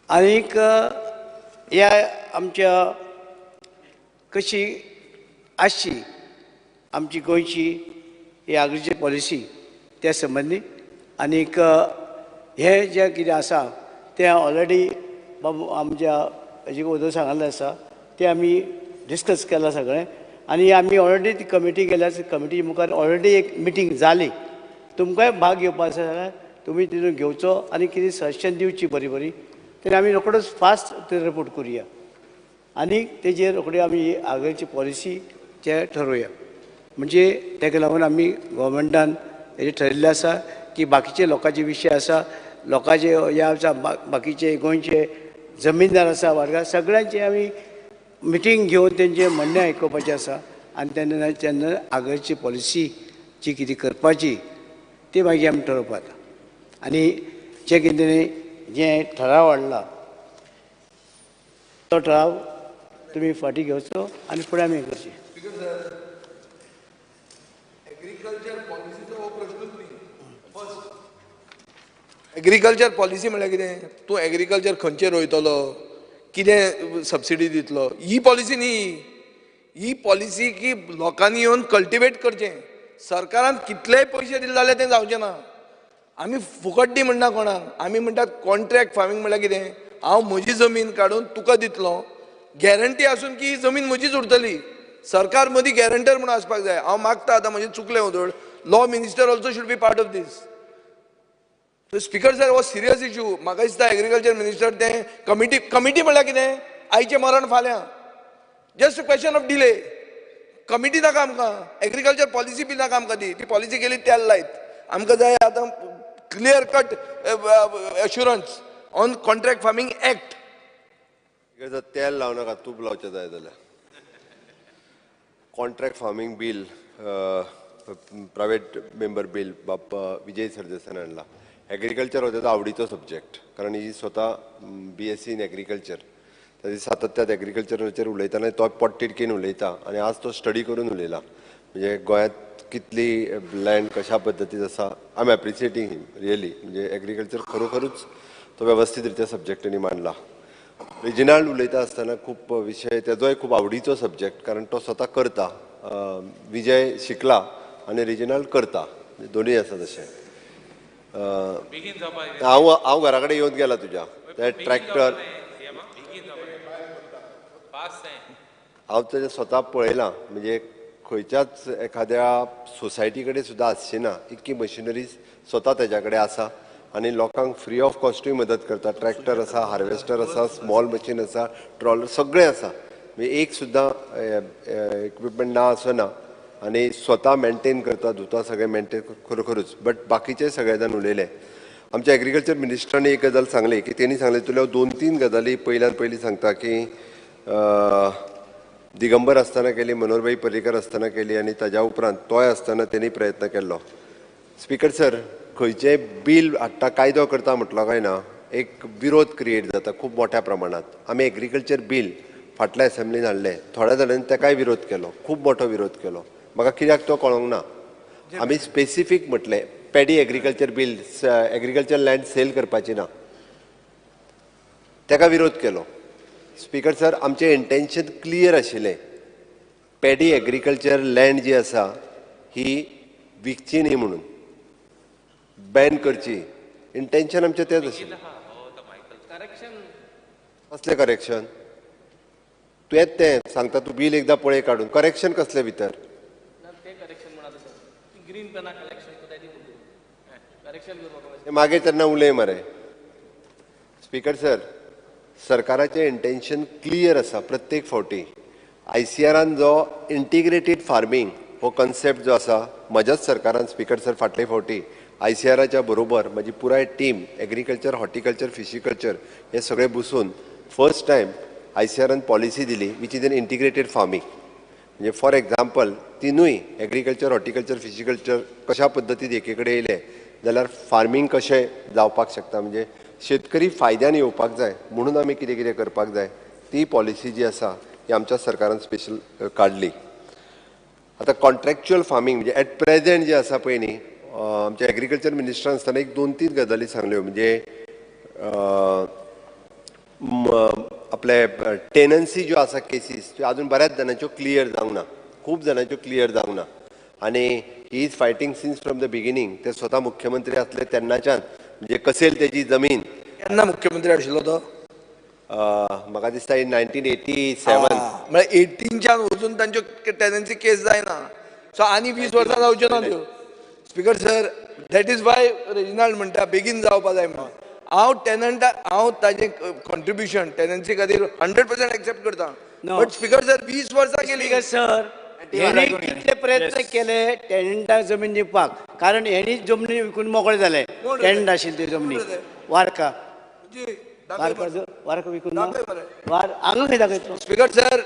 [SPEAKER 17] आनीक ह्या आमच्या कशी आसची आमची गोंयची ही आगळीची पॉलिसी त्या संबंदी, आनीक हें जें कितें आसा तें ऑलरेडी बाबू आमच्या हेजे वोदोळ सांगल्लें आसा, तें आमी डिस्कस केलां सगळें, आनी आमी ऑलरेडी ती कमिटी केल्या. कमिटी मुखार ऑलरेडी एक मिटींग जाली. तुमकांय भाग घेवपा आसा जाल्यार तुमी तितून घेवचो आनी कितें सजेशन दिवची बरी बरी, तरी आमी रोखडोच फास्ट ते रिपोर्ट करुया आनी तेजेर रोखडी आमी आगळची पॉलिसी ते ठरोवया. म्हणजे ताका लागून आमी गव्हर्मेंटान हेजें ठरयल्लें आसा की बाकीचे लोकांचे विशय आसा, लोकांचे ह्या आसा, बाकीचे गोंयचे जमीनदार आसा, वाडगा सगळ्यांचे आमी मिटींग घेवन तेंचें म्हणणें आयकुपाचें आसा, आनी तेन्ना तेन्ना आगळची पॉलिसी जी कितें करपाची ती मागीर आमी ठरोवपाक. आनी जें कितें जें ठराव हाडला तो ठराव तुमी फाटीं घेवचो आनी फुडें आमी करची.
[SPEAKER 10] एग्रीकल्चर पॉलिसी म्हणल्यार कितें? तूं एग्रीकल्चर खंयचें रोयतलो, कितें सबसिडी दितलो, ही पॉलिसी न्ही. ही पॉलिसी की लोकांनी येवन कल्टिवेट करचें. सरकारान कितलेय पयशे दिले जाल्यार तें जावचें ना. आमी फुकट दी म्हणना कोणाक, आमी म्हणटात कॉन्ट्रॅक्ट फार्मींग म्हणल्यार कितें? हांव म्हजी जमीन काडून तुका दितलो, गॅरंटी आसून की ही जमीन म्हजीच उरतली. सरकार मदीं गॅरंटर म्हणून आसपाक जाय. हांव मागता आतां म्हजें चुकलें वोदोळ, law minister also should be part of this. Speaker sir, हो सिरियस इशू. म्हाका दिसता एग्रीकल्चर मिनिस्टर तें कमिटी कमिटी म्हणल्यार कितें? आयचें मरण फाल्यां, just question of delay. Committee नाका आमकां, एग्रीकल्चर पॉलिसी बी नाका आमकां. ती ती पॉलिसी गेली तेल लायत. आमकां जाय आतां clear cut assurance on contract farming act.
[SPEAKER 8] तेल लावं नाका, तूप लावचें जाय जाल्यार. Contract farming bill, private member bill बाब विजय सरदेसायान हाडला. एग्रीकल्चर हो तेजो आवडीचो सब्जेक्ट, कारण ही स्वता BSc in agriculture, ताजी सातत्यात एग्रीकल्चराचेर उलयतना तो पोटतिडकीन उलयता आनी आज तो स्टडी करून उलयला. म्हणजे गोंयांत कितली लँड कशा पद्दतीन आसा. I am appreciating him really. म्हणजे एग्रीकल्चर खरोखरूच तो वेवस्थीत रित्या सब्जेक्ट तेणी मांडला. रेजिनाल्ड उलयता आसतना खूब विशय तेजोय खूब आवडीचो सब्जेक्ट, कारण तो स्वता करता. विजय शिकला आनी रेजिनाल्ड करता, दोनूय आसा तशें. हांव हांव घरा कडेन येवन गेला तुज्या ते ट्रॅक्टर हांव तेजें स्वता पळयलां. म्हणजे खंयच्याच एखाद्या सोसायटी कडेन सुद्दां आसची ना इतकी मशिनरीज स्वता तेज्या कडेन आसा आनी लोकांक फ्री ऑफ कॉस्टूय मदत करता. ट्रॅक्टर आसा, हार्वेस्टर आसा, स्मॉल मशीन आसा, ट्रॉलर सगळें आसा. म्हणजे एक सुद्दां इक्विपमेंट ना असो ना आनी स्वता मेनटेन करता, धुता, सगळें मेनटेन खरोखरूच. बट बाकीचे सगळे जाण उलयले. आमच्या एग्रीकल्चर मिनिस्टरान एक गजाल सांगली की तेणी सांगलें तुला 2-3 गजाली पयल्यान पयलीं सांगता की दिगंबर आसतना केली, मनोहरभाई पर्रीकर आसतना केली आनी ताज्या उपरांत तोय आसतना तेणी प्रयत्न केल्लो. स्पीकर सर, खंयचें बील हाडटा, कायदो करता म्हटलो काय ना एक विरोध क्रिएट जाता खूब मोठ्या प्रमाणांत. आमी एग्रीकल्चर बील फाटल्या एसेंब्लीन हाडलें, थोड्या जाणांनी तेकाय विरोध केलो, खूब मोठो विरोध केलो. म्हाका कित्याक तो कळोंक ना. आमी स्पेसिफीक म्हटलें paddy agriculture bill, agriculture land sale करपाची ना, तेका विरोध केलो. स्पीकर सर, आमचें इंटेन्शन क्लियर आशिल्लें, पॅडी एग्रीकल्चर लँड जी आसा ही विकची न्ही म्हणून, बॅन करची. इंटेन्शन आमचें तेंच आशिल्लें. कसलें करेक्शन? तुवेंच तें सांगता, तूं बील एकदां पळय काडून. करेक्शन कसलें भितर? मागीर तेन्ना उलय मरे. स्पीकर सर, सरकाराचें इंटेन्शन क्लियर आसा. प्रत्येक फावटी आयसीआरान जो इंटिग्रेटेड फार्मींग हो कन्सेप्ट जो आसा, म्हज्याच सरकारान स्पीकर सर फाटले फावटी आयसीआराच्या बरोबर म्हजी पुराय टीम एग्रीकल्चर, हॉर्टिकल्चर, फिशिकल्चर हे सगळे बसून फर्स्ट टायम आयसीआरान पॉलिसी दिली which is an integrated farming. म्हणजे फॉर एग्जाम्पल तिनूय एग्रीकल्चर, हॉर्टिकल्चर, फिशिकल्चर कशा पद्दतीन एके कडेन येयले जाल्यार फार्मींग कशें जावपाक शकता, म्हणजे शेतकरी फायद्यान येवपाक जाय म्हणून आमी कितें कितें करपाक जाय, ती पॉलिसी जी आसा ती आमच्या सरकारान स्पेशल काडली. आतां कॉन्ट्रॅक्च्युअल फार्मींग म्हणजे एट प्रेजेंट जे आसा पळय न्ही, आमच्या एग्रीकल्चर मिनिस्टरान आसतना एक 2-3 गजाली सांगल्यो. म्हणजे आपले टेनन्सी ज्यो आसा केसीस त्यो आजून बऱ्याच जाणांच्यो क्लियर जावंक ना, खूब जाणांच्यो क्लियर जावंक ना. आनी he is fighting since from the beginning. ते स्वता मुख्यमंत्री आसले तेन्नाच्यान, म्हणजे कसेल तेजी जमीन.
[SPEAKER 10] केन्ना मुख्यमंत्री आशिल्लो तो?
[SPEAKER 8] म्हाका दिसता इन 1987.
[SPEAKER 10] म्हळ्यार 18च्यान वचून तांच्यो टेनन्सी केस जायना. सो आनी 20 वर्सां जावच्यो ना त्यो. Speaker sir, that is why Reginald म्हणटा बेगीन जावपा जाय म्हणून. हांव टेनंटा, हांव ताजें कॉन्ट्रिब्युशन टेनन्सी खातीर 100% एक्सेप्ट करता. बट स्पीकर सर, 20 वर्सां गेली.
[SPEAKER 17] सर, हेणी कितले प्रयत्न केले टेनंटाक जमीन दिवपाक, कारण हेणी जमनी विकून मोकळे जाले. टेनंट आशिल्ले ते जमनी वारका वारका वारका विकून वार हांगा खंय दाखयतलो.
[SPEAKER 10] स्पीकर सर,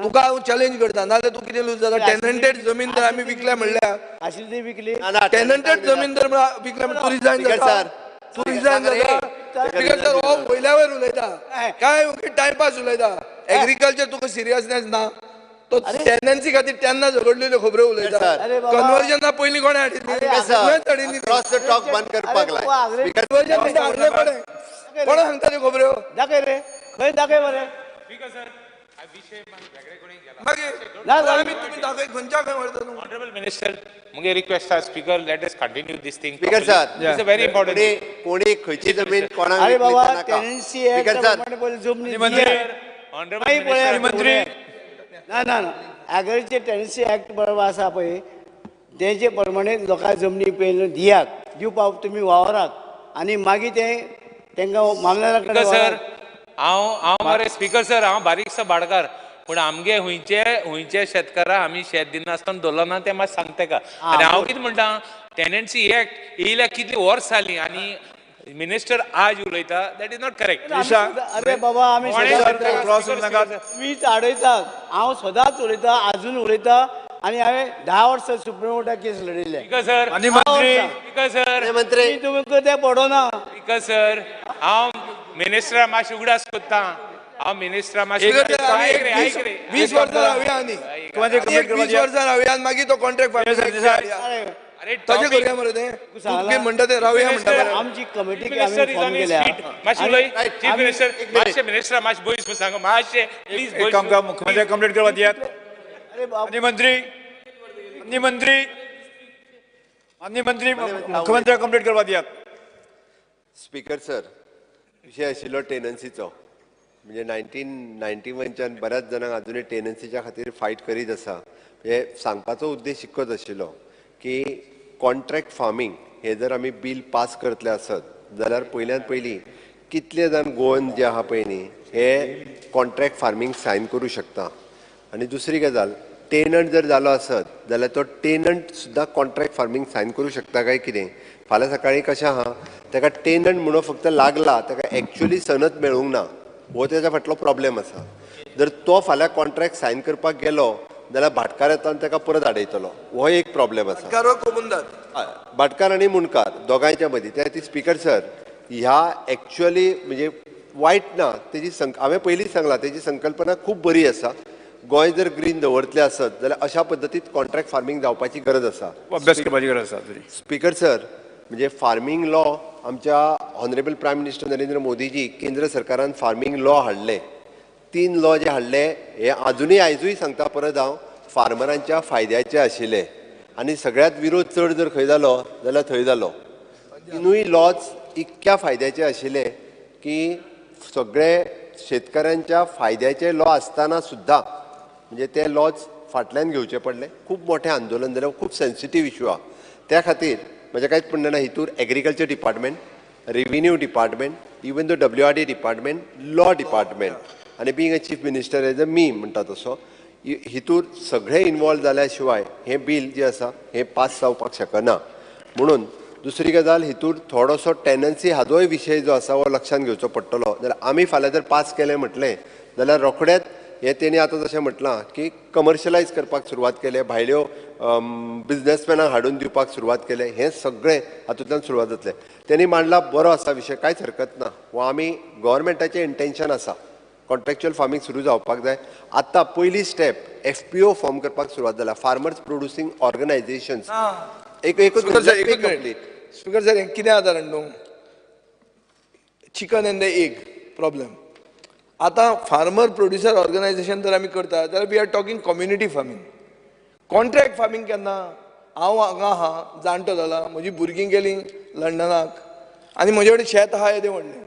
[SPEAKER 10] तुका हांव चॅलेंज करता, नाजाल्यार तूं कितें लूज जाता. टेनंटेड जमीन जर आमी विकल्या म्हणल्यार,
[SPEAKER 17] आशिल्ली ती विकली,
[SPEAKER 10] टेनंटेड जमीन जर विकल्या तूं रिजायन जाता, तूं रिजायन जाता. स्पीकर सर, हो वयल्या वयर उलयता, काय टायमपास उलयता. एग्रीकल्चर तुका सिरियसनेस ना. तो टेनन्सी खातीर तेन्ना झगडलेल्यो खबऱ्यो उलयता. कन्वर्जना पयलीं कोणें हाडिल्ली? तुवेंच हाडिल्ली. कन्वर्जन हाडलें कोणें? कोण सांगता त्यो खबऱ्यो?
[SPEAKER 17] दाखय रे, खंय दाखय मरे.
[SPEAKER 15] Honorable Minister, मुगे रिक्वेस्ट आसा speaker, let us continue this thing.
[SPEAKER 8] Speaker sir,
[SPEAKER 15] it's a very important.
[SPEAKER 8] कोणी खंयची जमीन कोणाक
[SPEAKER 17] अरे
[SPEAKER 8] विकली
[SPEAKER 17] बाबा,
[SPEAKER 8] तें नाका.
[SPEAKER 17] टेनन्सी
[SPEAKER 8] स्पीकर सर,
[SPEAKER 17] जमनी
[SPEAKER 15] ऑनरेबल
[SPEAKER 17] मंत्री, ना ना ना, एग्रीकल्चर टेनन्सी एक्ट बरोबर आसा पळय, तेजे प्रमाणे लोकांक जमनी पयलीं दियात, दिवपाक तुमी वावरात आनी मागीर ते तांकां मामलेदारा कडेन.
[SPEAKER 15] सर, हांव हांव मरे स्पीकर सर, हांव बारीकसो भाटकार, पूण आमगे हुंयचे हुंयचे शेतकारां आमी शेत दिनासतना दवरलो ना तें मातशें सांगता तेका. आनी हांव कितें म्हणटा, टेनन्सी एक्ट येयल्या कितली वर्स जालीं आनी मिनिस्टर आज उलयता, that is not correct.
[SPEAKER 17] अरे बाबा, आमी वीज आडयतात. हांव सदांच उलयता, आजून उलयता आनी हांवें 10 वर्सां सुप्रीम कोर्टात केस लढयले.
[SPEAKER 15] स्पीकर सर, स्पीकर सर,
[SPEAKER 17] तुमकां तें पडना.
[SPEAKER 15] स्पीकर सर, हांव मिनिस्टरा मातशें उगडास कोत्ता. हांव मिनिस्टरा मातशें
[SPEAKER 10] 20 वर्सां रावया आनी 20 वर्सां रावया आनी मागीर तो कॉन्ट्रॅक्ट फार्मींग तशें करुया मरे तें तूं म्हणटा तें रावया म्हणटा.
[SPEAKER 17] आमची कमिटी फॉर्म केल्या.
[SPEAKER 15] चीफ मिनिस्टर मातशें मिनिस्टर मातशें बोयस सांग मातशें प्लीज.
[SPEAKER 11] एक काम कर, मुख्यमंत्री कंप्लीट करवा दियात. माननीय मंत्री माननीय मंत्री मुख्यमंत्री कंप्लीट करवा दियात.
[SPEAKER 8] स्पीकर सर, विशय आशिल्लो टेनन्सीचो. म्हणजे 1991च्यान बऱ्याच जाणांक अजुनूय टेनन्सीच्या खातीर फायट करीत आसा. म्हणजे सांगपाचो उद्देश इतकोच आशिल्लो की कॉन्ट्रॅक्ट फार्मींग हे जर आमी बील पास करतले आसत जाल्यार पयल्यान पयलीं कितले जाण गोवन जे आहा पळय न्ही हे कॉन्ट्रॅक्ट फार्मींग सायन करूं शकता. आनी दुसरी गजाल, टेनंट जर जालो आसत जाल्यार तो टेनंट सुद्दां कॉन्ट्रॅक्ट फार्मींग सायन करूं शकता काय कितें. फाल्यां सकाळीं कशें आहा, ताका टेनंट म्हणून फक्त लागला, ताका एक्चुअली सनद मेळूंक ना, हो तेच्या फाटलो प्रॉब्लेम आसा. जर तो फाल्यां कॉन्ट्रॅक्ट सायन करपाक गेलो जाल्यार भाटकार येता आनी ताका परत आडयतलो, हो एक प्रॉब्लेम आसा. भाटकार आनी मुंडकार दोगांयच्या मदीं. त्या खातीर स्पीकर सर, ह्या एक्चुअली म्हणजे वायट ना, तेजी हांवें पयलींच सांगलां तेजी संकल्पना खूब बरी आसा. गोंय जर ग्रीन दवरतले आसत जाल्यार अशा पद्दतीत कॉन्ट्रॅक्ट फार्मींग जावपाची गरज आसा,
[SPEAKER 11] अभ्यास करपाची गरज आसा.
[SPEAKER 8] स्पीकर सर, म्हणजे फार्मींग लॉ आमच्या honourable prime minister Narendra Modiji केंद्र सरकारान फार्मींग लॉ हाडले. 3 लॉ जे हाडले हे आजुनूय आयजूय सांगता परत हांव, फार्मरांच्या फायद्याचे आशिल्ले. आनी सगळ्यांत विरोध चड जर खंय जालो जाल्यार थंय जालो. 3 लॉज इतक्या फायद्याचे आशिल्ले की सगळे शेतकऱ्यांच्या फायद्याचे लॉ आसतना सुद्दां म्हणजे ते लॉज फाटल्यान घेवचे पडले. खूब मोठें आंदोलन जालें, खूब सेन्सिटीव इशू आहा. त्या खातीर म्हजें कांयच म्हणणें ना, हितूर agriculture department, revenue department, even the WRD department, law department आनी being a chief minister as a me म्हणटा तसो हितूर सगळे इनवॉल्व जाल्या शिवाय हें बील जें आसा हें पास जावपाक शकना. म्हणून दुसरी गजाल, हितूर थोडोसो टेनन्सी हाजोय विशय जो आसा हो लक्षांत घेवचो पडटलो. जाल्यार आमी फाल्यां जर पास केलें म्हटलें जाल्यार रोखडेंच हें तेणी आतां जशें म्हटलां की कमर्शलायज करपाक सुरवात केले, भायल्यो बिजनेसमॅनांक हाडून दिवपाक सुरवात केले, हें सगळें हातूंतल्यान सुरवात जातलें. तेणी मांडला बरो आसा विशय, कांयच हरकत ना. हो आमी गव्हर्मेंटाचें इंटेन्शन आसा कॉन्ट्रॅक्च्युअल फार्मींग सुरू जावपाक जाय. आतां पयली स्टेप FPO form करपाक सुरवात जाल्या, फार्मर्स प्रोड्युसींग ऑर्गनायझेशन्स. एकूच
[SPEAKER 10] स्पीकर सर, हें कितें जाता न्हू, chicken and the egg problem. आतां फार्मर प्रोड्युसर ऑर्गनायझेशन जर आमी करता जाल्यार we are talking community farming. Contract farming केन्ना हांव हांगा आहा, जाणटो जाला, म्हजी भुरगीं गेलीं लंडनाक आनी म्हजे कडेन शेत आहा येदें व्हडलें,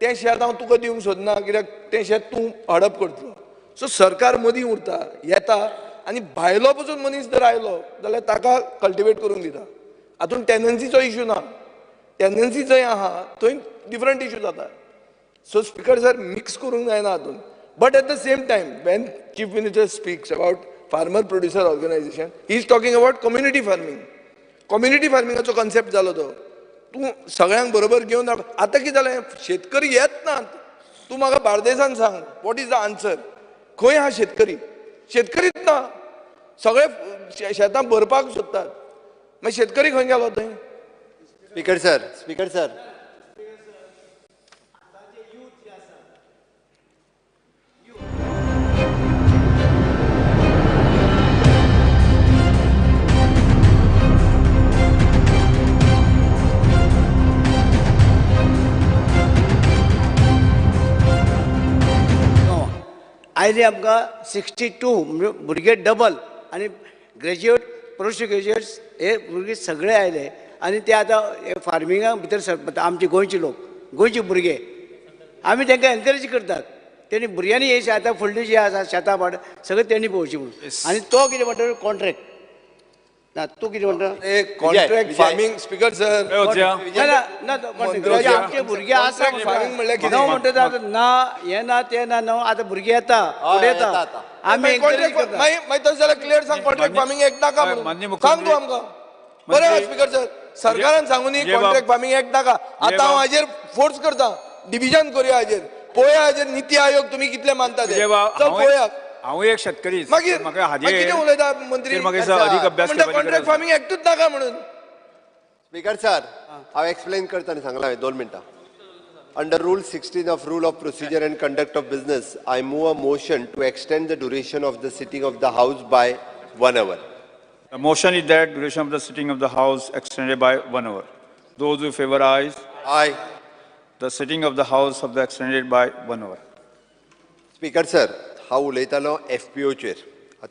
[SPEAKER 10] तें शेत हांव तुका दिवंक सोदना कित्याक तें शेत तूं हडप करतलो. सो सरकार मदीं उरता, येता आनी भायलो पसून मनीस जर आयलो जाल्यार ताका कल्टिवेट करूंक दिता. हातूंत टेनन्सीचो इशू ना, टेनन्सी जंय आहा थंय डिफरंट इशू जाता. सो स्पीकर सर, मिक्स करूंक जायना हातूंत. But at the same time when chief minister speaks about farmer producer organisation, he is talking about community farming. Community फार्मिंगाचो concept जालो तो, तूं सगळ्यांक बरोबर घेवन. आतां कितें जालें, शेतकरी येत नात. तूं म्हाका बार्देसान सांग, what is the answer? खंय आहा शेतकरी? शेतकरीच ना, सगळे शेतां भरपाक सोदतात. मागीर शेतकरी खंय गेलो थंय?
[SPEAKER 8] स्पीकर सर, स्पीकर सर,
[SPEAKER 17] आयले आमकां 62 म्हणजे भुरगे डबल आनी ग्रॅज्युएट, पोस्ट ग्रॅज्युएट्स हे भुरगे सगळे आयले आनी ते आतां फार्मिंगा भितर सरता. आमचे गोंयचे लोक, गोंयचे भुरगे आमी तांकां एनकरेज करतात. तेणी भुरग्यांनी हे आतां फुडली जी आसा शेतां भाट सगळें तेणी पळोवचें म्हणून. आनी तो कितें म्हणटा कॉन्ट्रॅक्ट ना, तूं कितें म्हणटा
[SPEAKER 10] कॉन्ट्रॅक्ट फार्मींग. स्पीकर सर,
[SPEAKER 17] ना आमचे भुरगे आसा णव म्हणटा ना, हें ना तें ना, णव आतां भुरगे येता फुडें येता. आमी
[SPEAKER 10] मागीर तशें जाल्यार क्लियर सांग, कॉन्ट्रॅक्ट फार्मींग एक्ट नाका म्हणून सांग तूं आमकां. बरें आहा स्पीकर सर, सरकारान सांगूनी कॉन्ट्रॅक्ट फार्मींग एक्ट नाका. आतां हांव हाजेर फोर्स करता, डिविजन करुया हाजेर, पळोवया हाजेर निती आयोग तुमी कितले मानता ते, चल पळोवया.
[SPEAKER 11] हांव एक शेतकरी,
[SPEAKER 10] मागीर कितें उलयता मंत्री, म्हणटा कॉन्ट्रॅक्ट फार्मींग एक्टूच नाका म्हणून.
[SPEAKER 8] स्पीकर सर, हांव एक्सप्लेन करता आनी सांगलां हांवें 2 मिनटां. Under Rule 16 of Rule of Procedure and Conduct of Business, I move a motion to extend the duration of the sitting of the House by 1 hour.
[SPEAKER 11] The motion is that duration of the sitting of the House extended by 1 hour. Those who favor ayes.
[SPEAKER 8] Aye.
[SPEAKER 11] The sitting of the House of the extended by 1 hour.
[SPEAKER 8] Speaker sir, हांव उलयतालो एफपीओचेर.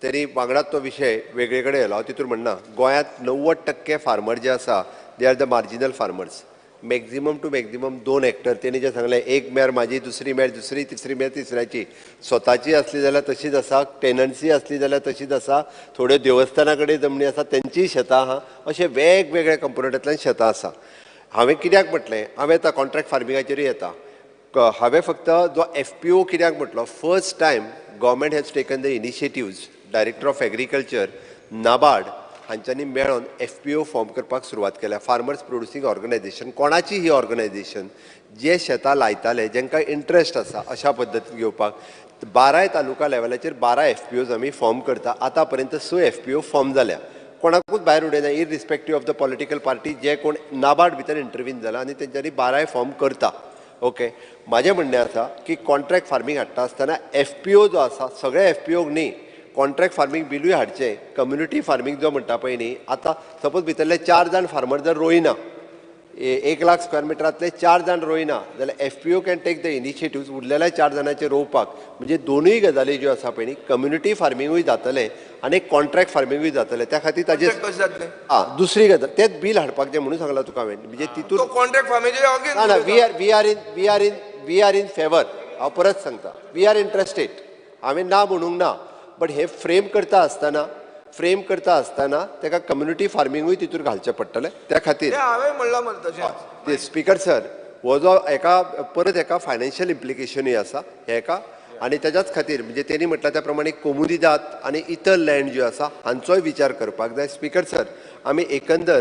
[SPEAKER 8] तेणी वांगडाच तो विशय वेगळे कडेन येयलो. हांव तितून म्हणना, गोंयांत 90% फार्मर जे आसा, they are the marginal farmers. Maximum to maximum 2 hectare. तेणी जें सांगलें, एक मेर म्हाजी, दुसरी मेर दुसरी, तिसरी मेर तिसऱ्याची. स्वताची आसली जाल्यार तशीच आसा, टेनन्सी आसली जाल्यार तशीच आसा, थोड्यो देवस्थाना कडेन जमनी आसा तेंचीय शेतां आहा, अशे वेगवेगळ्या कंपोनंटांतल्यान शेतां आसा. हांवें कित्याक म्हटलें, हांवें आतां कॉन्ट्रॅक्ट फार्मिंगाचेरूय येता. हांवें फक्त जो एफपीओ कित्याक म्हटलो, first time government has taken the initiatives, director of agriculture, NABARD हांच्यांनी मेळोन एफपीओ फॉर्म करपाक सुरवात केल्या. Farmers producing organisation. कोणाची ही ऑर्गनायझेशन? जे शेतां लायताले, जेंकां इंट्रस्ट आसा अशा पद्दतीन घेवपाक, 12 तालुका लेवलाचेर 12 एफपीओज आमी फॉर्म करता. आतां पर्यंत 6 एफपीओ फॉर्म जाल्या. कोणाकूच भायर उडयना, irrespective of the political party. जे कोण नाबार्ड भितर इंटरवीन जाला आनी तेंच्यांनी 12 फॉर्म करता. ओके, म्हाजें म्हणणें आसा की कॉन्ट्रॅक्ट फार्मींग हाडटा आसतना एफपीओ जो आसा, सगळे एफपीओक न्ही, कॉन्ट्रॅक्ट फार्मींग बिलूय हाडचें. कम्युनिटी फार्मींग जो म्हणटा पळय न्ही, आतां सपोज भितरले 4 जाण फार्मर जर रोयना, 1 लाख स्क्वेअर मिटरांतले 4 जाण रोयना जाल्यार FPO can take the initiatives उरलेल्या 4 जाणांचे रोवपाक. म्हणजे दोनूय गजाली ज्यो आसा पळय न्ही, कम्युनिटी फार्मिंगूय जातलें आनी कॉन्ट्रॅक्ट फार्मिंगूय जातलें. त्या खातीर ताजेर दुसरी गजाल, तेच बील हाडपाक जाय म्हणून सांगलां तुका हांवें. म्हणजे तितून
[SPEAKER 10] कॉन्ट्रॅक्ट फार्मिंग
[SPEAKER 8] ना, we are in favour. हांव परत सांगता, we are interested. हांवें ना म्हणूंक ना, बट हे फ्रेम करता आसतना ताका कम्युनिटी फार्मिंगूय तितूर घालचें पडटलें. त्या खातीर
[SPEAKER 10] हांवें म्हणलां मरे तशें.
[SPEAKER 8] स्पीकर सर, हो जो एका परत एका फायनान्शियल इम्प्लिकेशनूय आसा हेका, आनी तेज्याच खातीर म्हणजे तेणी म्हटलां त्या प्रमाणे कोमुनिदाद आनी इतर लँड ज्यो आसा हांचोय विचार करपाक जाय. स्पीकर सर, आमी एकंदर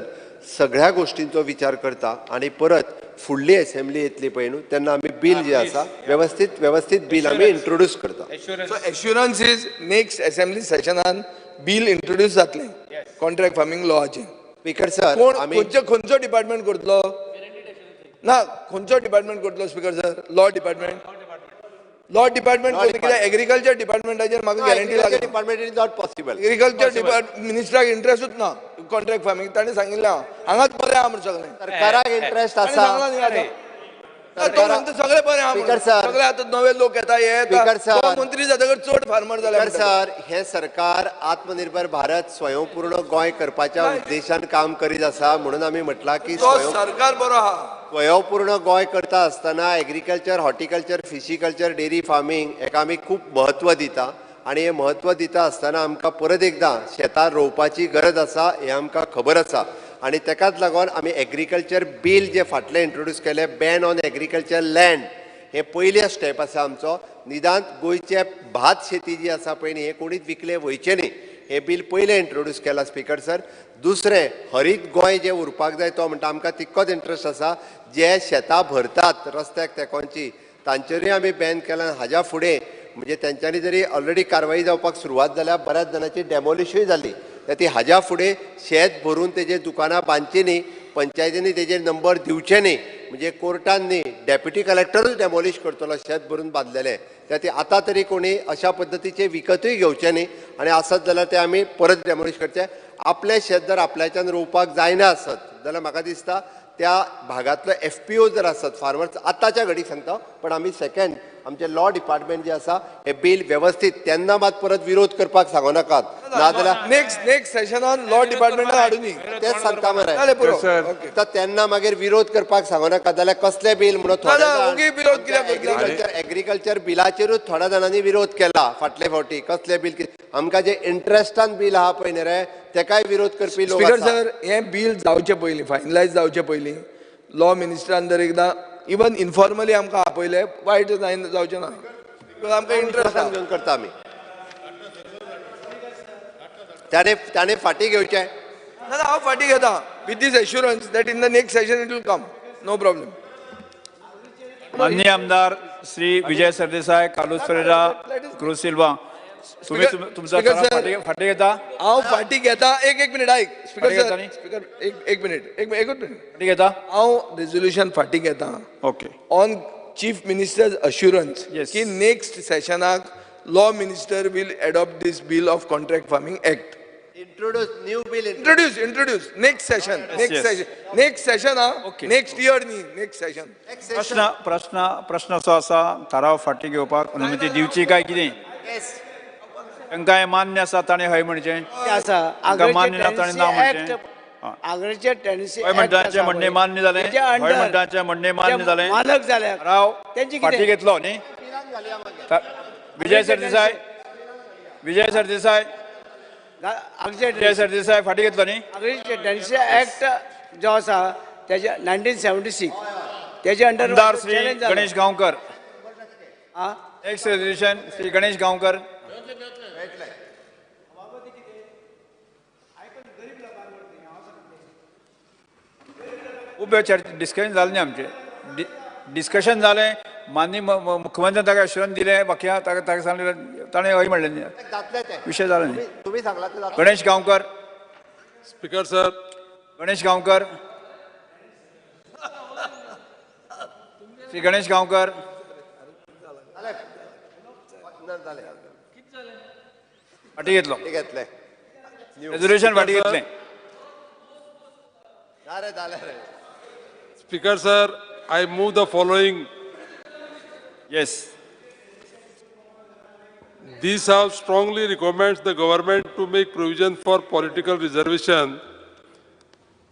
[SPEAKER 8] सगळ्या गोश्टींचो विचार करता आनी परत फुडली असेंब्ली येतली पळय न्हू, तेन्ना आमी बील जें आसा व्यवस्थीत बील आमी इंट्रोड्यूस करता.
[SPEAKER 10] So assurance is next assembly सेशनान bill introduce जातलें कॉन्ट्रॅक्ट फार्मींग लॉचें.
[SPEAKER 8] स्पीकर सर,
[SPEAKER 10] खंयचो डिपार्टमेंट करतलो? ना, खंयचो डिपार्टमेंट करतलो speaker sir? Law department. Law department कित्याक एग्रीकल्चर डिपार्टमेंटाचेर म्हाका गॅरंटी लागली.
[SPEAKER 8] Department is not possible.
[SPEAKER 10] Agriculture department मिनिस्टराक इंट्रस्टूच ना कॉन्ट्रॅक्ट फार्मींग. ताणें सांगिल्लें हांव हांगाच बरें आहा म्हण सगळें.
[SPEAKER 8] सरकाराक इंट्रस्ट आसा.
[SPEAKER 10] सांगलां सगळें बरें आहा, सगळे आतां नवे लोक येता, हे येता, मंत्री जातकच चड फार्मर जाले.
[SPEAKER 8] सर, हें सरकार आत्मनिर्भर भारत, स्वयंपूर्ण गोंय करपाच्या उद्देशान काम करीत आसा. म्हणून आमी म्हटलां की
[SPEAKER 10] सरकार बरो आहा.
[SPEAKER 8] स्वयंपूर्ण गोंय करता आसतना agriculture, horticulture, fishiculture, dairy farming हेका आमी खूब म्हत्व दिता आनी हें म्हत्व दिता आसतना आमकां परत एकदां शेतां रोवपाची गरज आसा हें आमकां खबर आसा. आनी तेकाच लागून आमी एग्रीकल्चर बील जें फाटलें इंट्रोड्यूस केलें, बॅन ऑन एग्रीकल्चर लँड, हें पयलें स्टेप आसा आमचो. निदान गोंयचे भात शेती जी आसा पळय न्ही, हें कोणीच विकलें वयचें न्ही, हें बील पयलें इंट्रोड्यूस केलां स्पीकर सर. दुसरें, हरीत गोंय जें उरपाक जाय तो म्हणटा आमकां तितकोच इंट्रस्ट आसा. जे शेतां भरतात रस्त्याक तेंकोनची तांचेरूय आमी बॅन केलां. हाज्या फुडें म्हणजे तेंच्यांनी जरी ऑलरेडी कारवाई जावपाक सुरवात जाल्या, बऱ्याच जाणांची डेमोलिशूय जाली, ती हाज्या फुडें शेत भरून तेजेर दुकानां बांदची न्ही, पंचायतींनी तेजेर नंबर दिवचे न्ही, म्हणजे कोर्टान न्ही, डेप्युटी कलेक्टरूच डेमोलिश करतलो शेत भरून बांदलेलें. त्या ती आतां तरी कोणी अशा पद्दतीचे विकतूय घेवचें न्ही आनी आसत जाल्यार ते आमी परत डेमोलिश करचें. आपलें शेत जर आपल्याच्यान रोवपाक जायना आसत जाल्यार म्हाका दिसता त्या भागांतलो एफपीओ जर आसत फार्मर्स, आतांच्या घडीक सांगता, पण आमी सेकंड आमचें लॉ डिपार्टमेंट जें आसा हें बील व्यवस्थीत तेन्ना मात परत विरोध करपाक सांगू नाकात, नाजाल्यार
[SPEAKER 10] नेक्स्ट सेशनान लॉ डिपार्टमेंटान हाडूनी.
[SPEAKER 8] तेच सांगता मरे, तेन्ना मागीर विरोध करपाक सांगू नाका. जाल्यार कसलें बील म्हणून थोडे एग्रीकल्चर बिलाचेरूच थोड्या जाणांनी विरोध केला फाटले फावटी. कसलें बील, आमकां जे इंट्रस्टान बील आहा पळय न्ही रे, तेकाय विरोध करपी लोक.
[SPEAKER 10] स्पीकर सर, हें बील जावचे पयलीं, फायनलायज जावचे पयलीं लॉ मिनिस्टरान जर एकदां इवन इनफॉर्मली आमकां आपयलें, वायट जावचें ना, आमकां इंट्रस्ट
[SPEAKER 8] घेवन करता आमी. ताणें फाटीं घेवचें
[SPEAKER 10] ना, हांव फाटीं घेता with this assurance that in the next session it will come, no problem.
[SPEAKER 11] माननीय आमदार श्री विजय सरदेसाय, कार्लोस फेरेरा, क्रूज सिल्वा. तुम्ही तुमचा ठराव फाटी घेता?
[SPEAKER 10] हांव फाटी घेता. एक मिनिट आयक स्पीकर सर, स्पीकर एक मिनिट, एकूच मिनिट.
[SPEAKER 11] फाटी घेता?
[SPEAKER 10] हांव रेजोल्युशन फाटी घेता.
[SPEAKER 11] Okay.
[SPEAKER 10] On chief minister's assurance की next सेशनाक law minister will adopt this bill of contract farming act.
[SPEAKER 8] Introduce new bill.
[SPEAKER 10] Introduce next session. Next session. Next year न्ही, next Seshan.
[SPEAKER 11] प्रश्न प्रश्न असो आसा, थाराव फाटी घेवपाक अनुमती दिवची काय कितें? तांकां हें मान्य आसा ताणें हय म्हणचें, मान्य ना ताणें ना म्हणचें.
[SPEAKER 17] आगळेचे टेनन्सी
[SPEAKER 11] हय म्हणटाचें म्हणणें मान्य जालें, हय म्हणटाचें म्हणणें मान्य जालें,
[SPEAKER 17] मालक जाले,
[SPEAKER 11] थाराव फाटी घेतलो न्ही. विजय सरदेसाय, विजय सरदेसाय, विजय सरदेसाय फाटी घेतलो न्ही.
[SPEAKER 17] आगळेचे टेनन्सी ऍक्ट जो आसा तेजे 1976 तेजे अंडर
[SPEAKER 11] आमदार Shri Ganesh Gaonkar. Next resolution Shri Ganesh Gaonkar. खूब वेळ डिस्कशन जालें न्ही आमचें, डिस्कशन जालें, माननीय मुख्यमंत्र्यान ताका अश्युरन्स दिलें, बाकी ताका सांगलें, ताणें हय म्हणलें न्ही, विशय जालो न्ही. Ganesh Gaonkar.
[SPEAKER 7] Speaker sir.
[SPEAKER 11] Ganesh Gaonkar, Shri Ganesh Gaonkar. फाटी घेतलो, रेजोल्युशन फाटी घेतलें.
[SPEAKER 7] Speaker sir, I move the following.
[SPEAKER 11] Yes.
[SPEAKER 7] This House strongly recommends the government to make provision for political reservation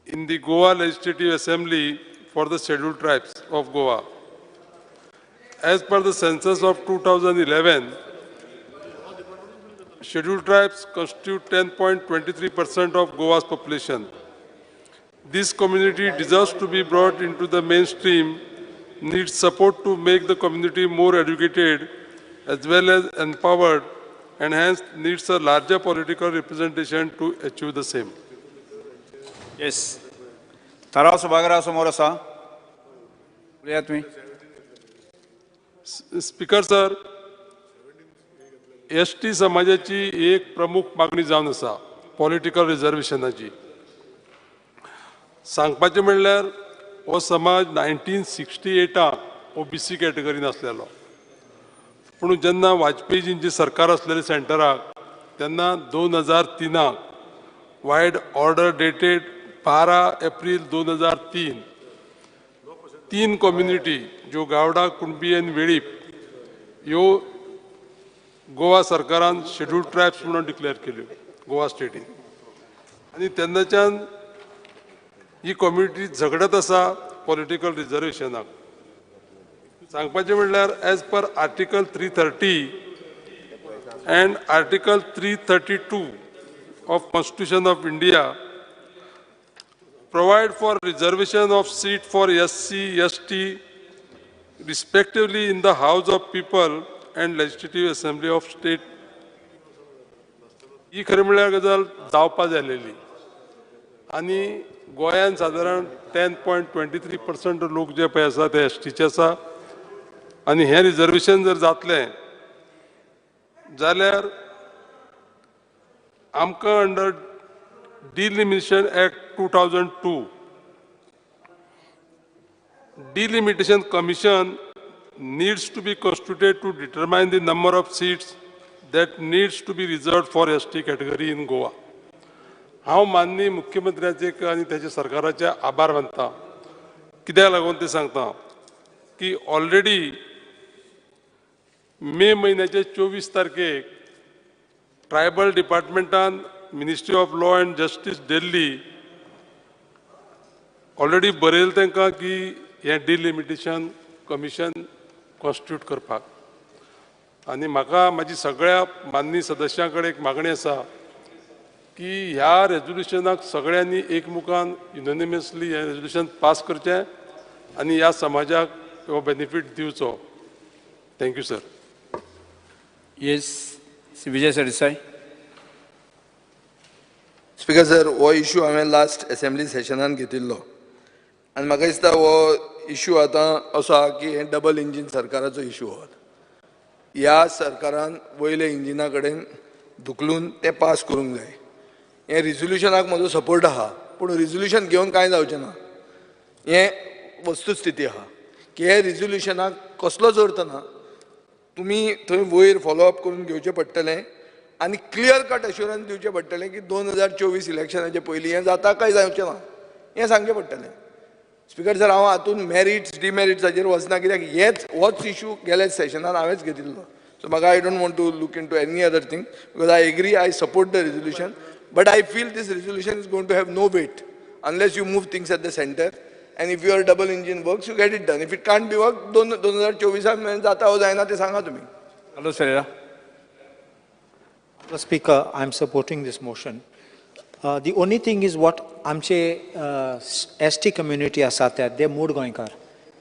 [SPEAKER 7] in the Goa Legislative Assembly for the scheduled tribes of Goa. As per the census of 2011, scheduled tribes constitute 10.23% of Goa's population. This community deserves to be brought into the mainstream, needs support to make the community more educated as well as empowered, and hence needs a larger political representation to achieve the same.
[SPEAKER 11] Yes. थाराव सभागृहा समोर आसा, उलयात तुमी.
[SPEAKER 7] Speaker sir, S T समाजाची एक प्रमुख मागणी जावन आसा पॉलिटिकल रिजर्वेशनाची. सांगपाचें म्हणल्यार हो समाज 1968 ओबीसी कॅटेगरीन आसलेलो, पूण जेन्ना वाजपेयीजींची सरकार आसलेली सेंटराक तेन्ना 2003 वायड ऑर्डर डेटेड 12 एप्रील 2003 तीन कम्युनिटी ज्यो गावडा, कुणबी आनी वेळीप ह्यो गोवा सरकारान शेड्यूल्ड ट्रायब्स म्हणून डिक्लेअर केल्यो गोवा स्टेटीन. आनी तेन्नाच्यान ही कम्युनिटी झगडत आसा पॉलिटिकल रिजर्वेशनाक. सांगपाचें म्हणल्यार as per article 330 and article 332 of constitution of India provide for reservation of seat for SC, ST respectively in the House of People and Legislative Assembly of State. ही खरें म्हणल्यार गजाल जावपा जालेली. आनी गोंयान सादारण 10.23% लोक जे पळय आसा ते एसटीचे आसा, आनी हें रिजर्वेशन जर जातलें जाल्यार आमकां under Delimitation Act 2002, Delimitation Commission needs to be constituted to determine the number of seats that needs to be reserved for ST category in Goa. हांव माननीय मुख्यमंत्र्याचे आनी ताच्या सरकाराचे आभार मानता. कित्याक लागून तें सांगता की ऑलरेडी मे म्हयन्याचे 24 तारखेक tribal डिपार्टमेंटान ministry of law and justice Delhi already बरयलें तांकां की हें डिलिमिटेशन कमिशन कॉन्स्टिट्यूट करपाक. आनी म्हाका म्हाजी सगळ्या माननीय सदस्यां कडेन एक मागणी आसा की ह्या रेजोल्युशनाक सगळ्यांनी एकमुखान युनॅनिमसली हें रेजोल्युशन पास करचें आनी ह्या समाजाक हो बेनिफीट दिवचो. Thank you sir.
[SPEAKER 11] Yes, Shri Vijay Sardesai.
[SPEAKER 10] Speaker sir, हो इशू हांवें लास्ट असेंब्ली सेशनान घेतिल्लो आनी म्हाका दिसता हो इशू आतां असो आहा की हें डबल इंजीन सरकाराचो इशू हो. ह्या सरकारान वयल्या इंजिना कडेन धुकलून तें पास करूंक जाय. हें रिजोल्युशनाक म्हजो सपोर्ट आहा, पूण रिजोल्युशन घेवन कांय जावचें ना. हें वस्तुस्थिती आहा की हे रिजोल्युशनाक कसलोच अर्थ ना. तुमी थंय वयर फॉलोअप करून घेवचें पडटलें आनी क्लियर कट एश्युरन्स दिवचें पडटलें की 2024 इलेक्शनाचे पयलीं हें जाता काय जावचें ना हें सांगचें पडटलें. स्पिकर सर, हांव हातूंत मॅरिट्स डिमॅरिट्साचेर वचना, कित्याक हेच होच इशू गेल्या सेशनान हांवेंच घेतिल्लो. सो म्हाका I don't want to look into any other thing because I agree, I support the resolution, but I feel this resolution is going to have no weight unless you move things at the centre. And if your double engine works, you get it done. If it can't be work, 2024 मेरेन जाता वो जायना ते सांगा तुमी.
[SPEAKER 11] Hello Ferreira.
[SPEAKER 13] Speaker, I am supporting this motion. The only thing is what आमचे ST community आसा त्या, they मूळ गोंयकार,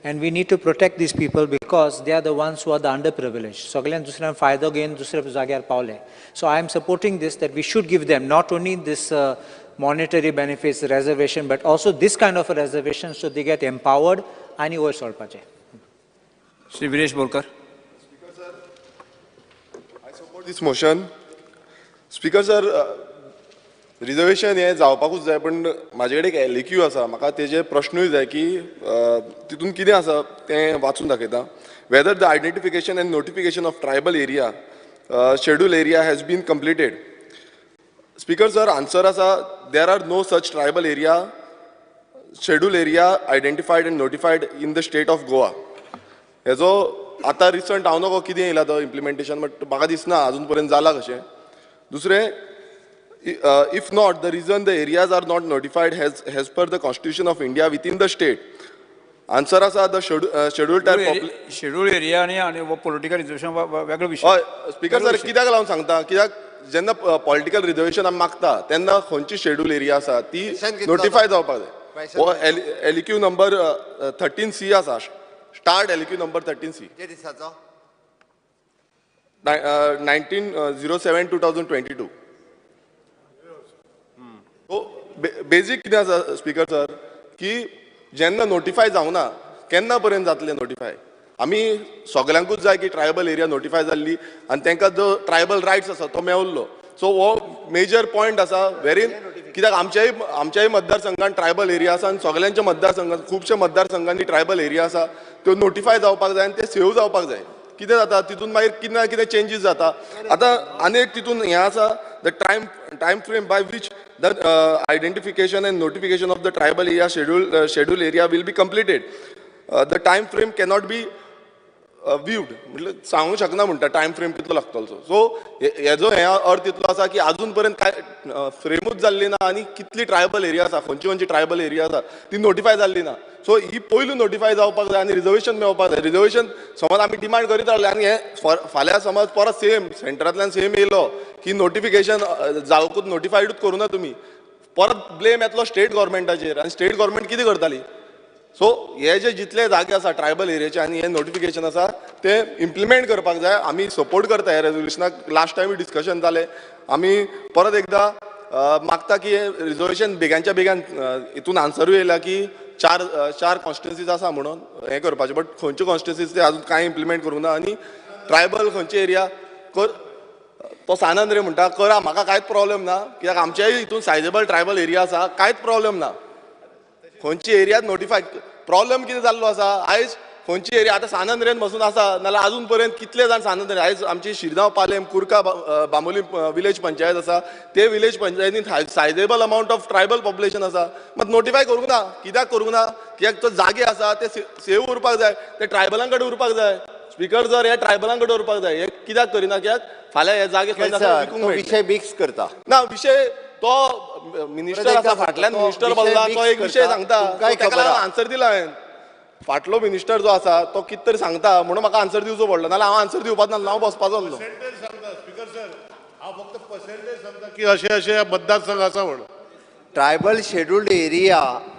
[SPEAKER 13] and we need to protect these people because they are the ones who are the under privilege. सगळ्यान दुसऱ्यान फायदो घेवन दुसऱ्या जाग्यार पावले. So I am supporting this, that we should give them not only this monetary benefits reservation, but also this kind of a reservation so they get empowered आनी वयर सरपाचें.
[SPEAKER 11] Shri Viresh Borkar.
[SPEAKER 12] Speaker sir, I support this motion. Speaker sir, reservation हें जावपाकूच जाय, पण म्हाजे कडेन एक LAQ आसा, म्हाका तेजे प्रश्नूय जाय की तितून कितें आसा तें वाचून दाखयता. Whether the identification and notification of tribal area schedule area has been completed. Speaker sir, answer आसा there are no such tribal area schedule area identified and notified in the state of Goa. हेजो आतां recent हांव नको कितें येयला तो implementation, but म्हाका दिसना आजून पर्यंत जाला कशें. दुसरें, if not, the reason the areas are not notified as per the Constitution of India within the state. Answer आसा the schedule type
[SPEAKER 11] schedule area आनी पॉलिटिकल रिजर्वेशन वेगळो विशय.
[SPEAKER 12] हय स्पीकर सर, कित्याक लागून सांगता, कित्याक जेन्ना पॉलिटिकल रिजर्वेशन आमी मागता तेन्ना खंयची शेड्यूल एरिया आसा ती नोटिफाय जावपाक जाय. हो LQ number 13C आसा, start LQ number 13C 19/07/2022. So basic कितें आसा स्पीकर सर की जेन्ना नोटिफाय जावना केन्ना पर्यंत जातलें नोटिफाय. आमी सगल्यांकूच जाय की ट्रायबल एरिया नोटिफाय जाल्ली आनी तांकां जो ट्रायबल रायट्स आसा तो मेवल्लो. सो हो मेजर पॉयंट आसा वेरीन, कित्याक आमच्याय मतदारसंघान ट्रायबल एरिया आसा आनी सगल्यांच्या मतदारसंघान खुबशे मतदारसंघांनी ट्रायबल एरिया आसा, त्यो नोटिफाय जावपाक जाय आनी ते सेव जावपाक जाय. कितें जाता तितून मागीर कितें ना कितें चेंजीस जाता. आतां आनी एक तितून हें आसा the time frame by which the identification and notification of the tribal area schedule area will be completed. The time frame cannot be viewed, म्हटल्यार सांगूंक शकना म्हणटा टायम फ्रेम कितलो लागतलो. सो हेजो हे अर्थ इतलो आसा की आजून पर्यंत कांय फ्रेमूच जाल्ली ना आनी कितली ट्रायबल एरिया आसा, खंयची खंयची ट्रायबल एरिया आसा ती नोटिफाय जाल्ली ना. सो ही पयलू नोटिफाय जावपाक जाय आनी रिजर्वेशन मेळपाक जाय. रिजर्वेशन समज आमी डिमांड करीत रावले आनी हे फाल्यां समज परत सेम सेंटरांतल्यान सेम येयलो की नोटिफिकेशन जावकूच नोटिफायडूच करूं ना तुमी, परत ब्लेम येतलो स्टेट गव्हर्मेंटाचेर आनी स्टेट गव्हर्मेंट कितें करताली. सो हे जे जितले जागे आसा ट्रायबल एरियाचे आनी हे नोटिफिकेशन आसा ते इम्प्लिमेंट करपाक जाय. आमी सपोर्ट करता ह्या रेजोल्युशनाक. लास्ट टायम डिस्कशन जालें, आमी परत एकदां मागता की हे रिजर्वेशन बेगानच्या बेगान हितून आन्सरूय येयला की चार कॉन्स्टिट्युन्सीज आसा म्हणून हें करपाचें, बट खंयच्यो कॉन्स्टिट्युन्सीज ते आजून कांय इम्प्लिमेंट करूंक ना. आनी ट्रायबल खंयचे एरिया कर तो सानंद रे म्हणटा करा, म्हाका कांयच प्रॉब्लेम ना, कित्याक आमच्याय हितून सायजेबल ट्रायबल एरिया आसा, कांयच प्रॉब्लेम ना. खंयची एरिया नोटिफाय प्रॉब्लेम कितें जाल्लो आसा आयज खंयची एरिया आतां सानंद रेन बसून आसा, नाल्यार आजून पर्यंत कितले जाण सानंद रेन आयज आमची शिरगांव पालेम कुर्का बांबोली विलेज पंचायत आसा, ते विलेज पंचायतीन sizeable amount of tribal population आसा, मात नोटिफाय करूंक ना. कित्याक करूंक ना? कित्याक तो जागे आसा ते सेव उरपाक जाय, ते ट्रायबलां कडेन उरपाक जाय. स्पीकर जर हे ट्रायबलां कडेन उरपाक जाय, हे कित्याक करिना? कित्याक फाल्यां हे जागे खंय
[SPEAKER 8] विशय मिक्स करता
[SPEAKER 12] ना, विशय तो मिनिस्टर आसा फाटल्यान मिनिस्टर बसला तो एक विशय सांगता, ताका आन्सर दिला हांवें. फाटलो मिनिस्टर जो आसा तो कितें तरी सांगता म्हणून म्हाका आन्सर दिवचो पडलो, नाल्यार हांव आन्सर दिवपाच ना, हांव बसपाचो आसलो.
[SPEAKER 1] स्पीकर सर, हांव फक्त पर्सेंटेज सांगता की अशे अशे मतदारसंघ आसा म्हणून.
[SPEAKER 8] ट्रायबल शेड्युल्ड एरिया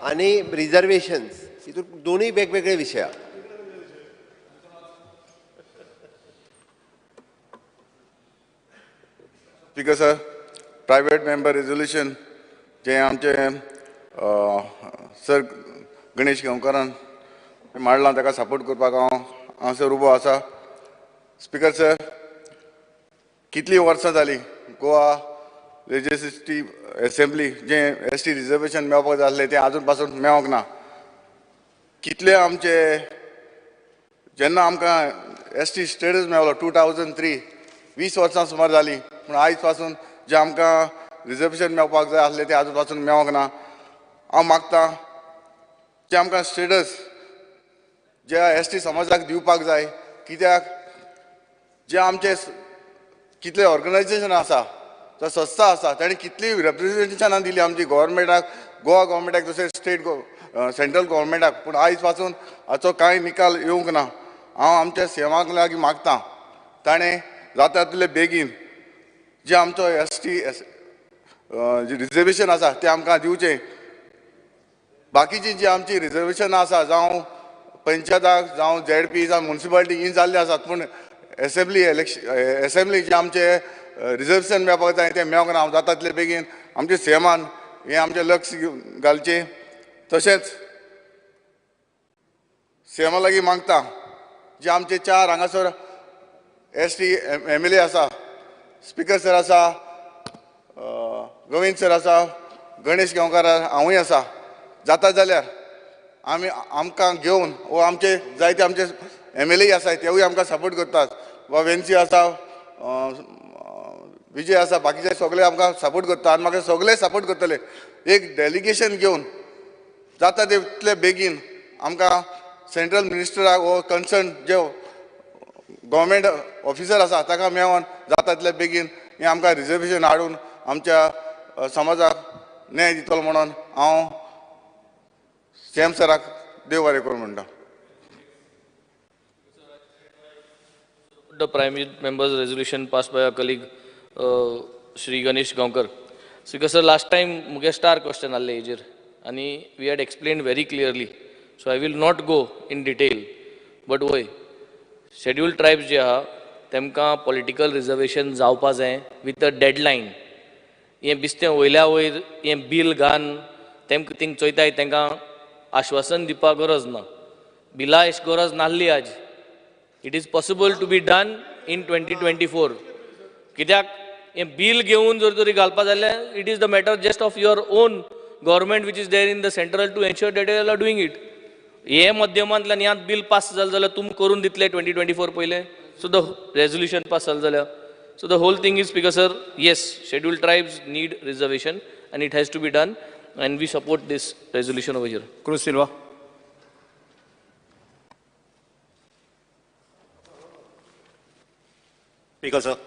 [SPEAKER 8] आनी रिजर्वेशन्स हितून दोनूय वेगवेगळे विशय.
[SPEAKER 18] Speaker sir, private member resolution जे आमचे सर गणेश गांवकारान मांडलां ताका सपोर्ट करपाक हांव हांगासर उबो आसा. स्पीकर सर, कितलीं वर्सां जालीं गोवा लेजिस्लेटीव एसेंब्ली जें एस टी रिजर्वेशन मेळपाक जाय आसलें तें आजून पासून मेळोंक ना. कितले आमचे जेन्ना आमकां एस टी स्टेटस मेळ्ळो 2003, 20 वर्सां सुमार जालीं, पूण आयज पासून जें आमकां रिजर्वेशन मेळपाक जाय आसलें तें आजून पासून मेळोंक ना. हांव मागतां जें आमकां स्टेटस जे एस टी समाजाक दिवपाक जाय, कित्याक जे आमचे कितले ऑर्गनायजेशन आसा, जो संस्था आसा, ताणें कितली रेप्रेजेंटेशनां दिली आमची गोवोरमेंटाक, गोवा गोवोरमेंटाक, तशें स्टेट सेंट्रल गोवोरमेंटाक, पूण आयज पासून हाचो कांय निकाल येवंक ना. हांव आमच्या सीएमाक लागीं मागतां ताणें जाता तितले बेगीन जे आमचो एस टी रिजर्वेशन आसा तें आमकां दिवचें. बाकीची जी आमची रिजर्वेशनां आसा, जावं पंचायताक, जावं झेडपी, जावं मुन्सिपालिटी, ही जाल्ली आसात, पूण एसेंब्ली इलेक्शन एसेंब्ली जे आमचे रिजर्वेशन मेळपाक जाय तें मेळोंक ना. हांव जाता तितले बेगीन आमचे सीएमान हें आमचें लक्ष घालचें. तशेंच सीएमा लागीं मागता जे आमचे 4 हांगासर S T M L A आसा, स्पीकर सर आसा, गोविंद सर आसा, गणेश गांवकार, हांवूय आसा, जाता जाल्यार आमी आमकां घेवन वो आमचे जायते आमचे एम एल ए आसा तेवूय आमकां सपोर्ट करतात, वा वेन्सी आसा, विजय आसा, बाकीचे सगळे आमकां सपोर्ट करता आनी म्हाका सगळे सपोर्ट करतले. एक डेलिगेशन घेवन जाता तितले बेगीन आमकां सेंट्रल मिनिस्टराक वो कन्सर्न जे गव्हर्मेंट ऑफिसर आसा ताका मेळोन जाता तितले बेगीन हें आमकां रिजर्वेशन हाडून आमच्या समाजाक न्याय दितलो म्हणून हांव सीएम सराक देव बरें करूं म्हणटा.
[SPEAKER 16] The private members resolution passed by our colleague Shri Ganesh Gaonkar. Speaker sir, last time मुगे स्टार क्वेश्चन आसले हेजेर आनी we had explained very clearly, so I will not go in detail, but वय शेड्यूल्ड ट्रायब्स जे आहा तेमकां political reservation जावपा जाय with a deadline. हें बिस्तें वयल्या वयर हें बील घालून तेमकां थिंग चोयताय, तेंकां आश्वासन दिवपाक गरज ना, बिला अशी गरज नासली आज. It is possible to be done in 2024. कित्याक हें बील घेवन जर तरी घालपा जाल्यार it is the matter just of your own government which is there in the central to ensure that you are doing it. हे माध्यमांतल्यान ह्यात बील पास जालें जाल्यार तुमी करून दितले 2024 पयलें, सो the resolution pass जालें जाल्यार. So the whole thing is, speaker sir, yes, scheduled tribes need reservation and it has to be done and we support this resolution over here.
[SPEAKER 11] Cruz Silva.
[SPEAKER 14] Speaker sir,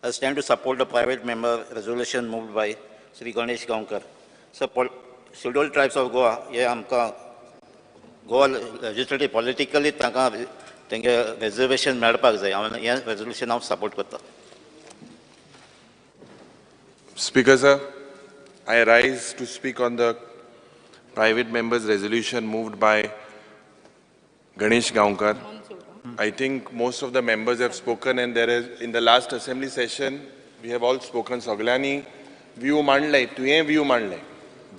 [SPEAKER 14] I stand to support the private member resolution moved by Shri Ganesh Gaonkar. Sir, scheduled tribes of Goa हे आमकां Goa लेजिस्लेटीव politically तांकां तेंगे reservation मेळपाक जाय. हांव हें resolution हांव support करता.
[SPEAKER 2] Speaker sir, I rise to speak on the private members resolution moved by Ganesh Gaonkar. I think most of the members have spoken, and there is in the last assembly session we have all spoken. सगळ्यांनी view मांडले, तुवें view मांडले.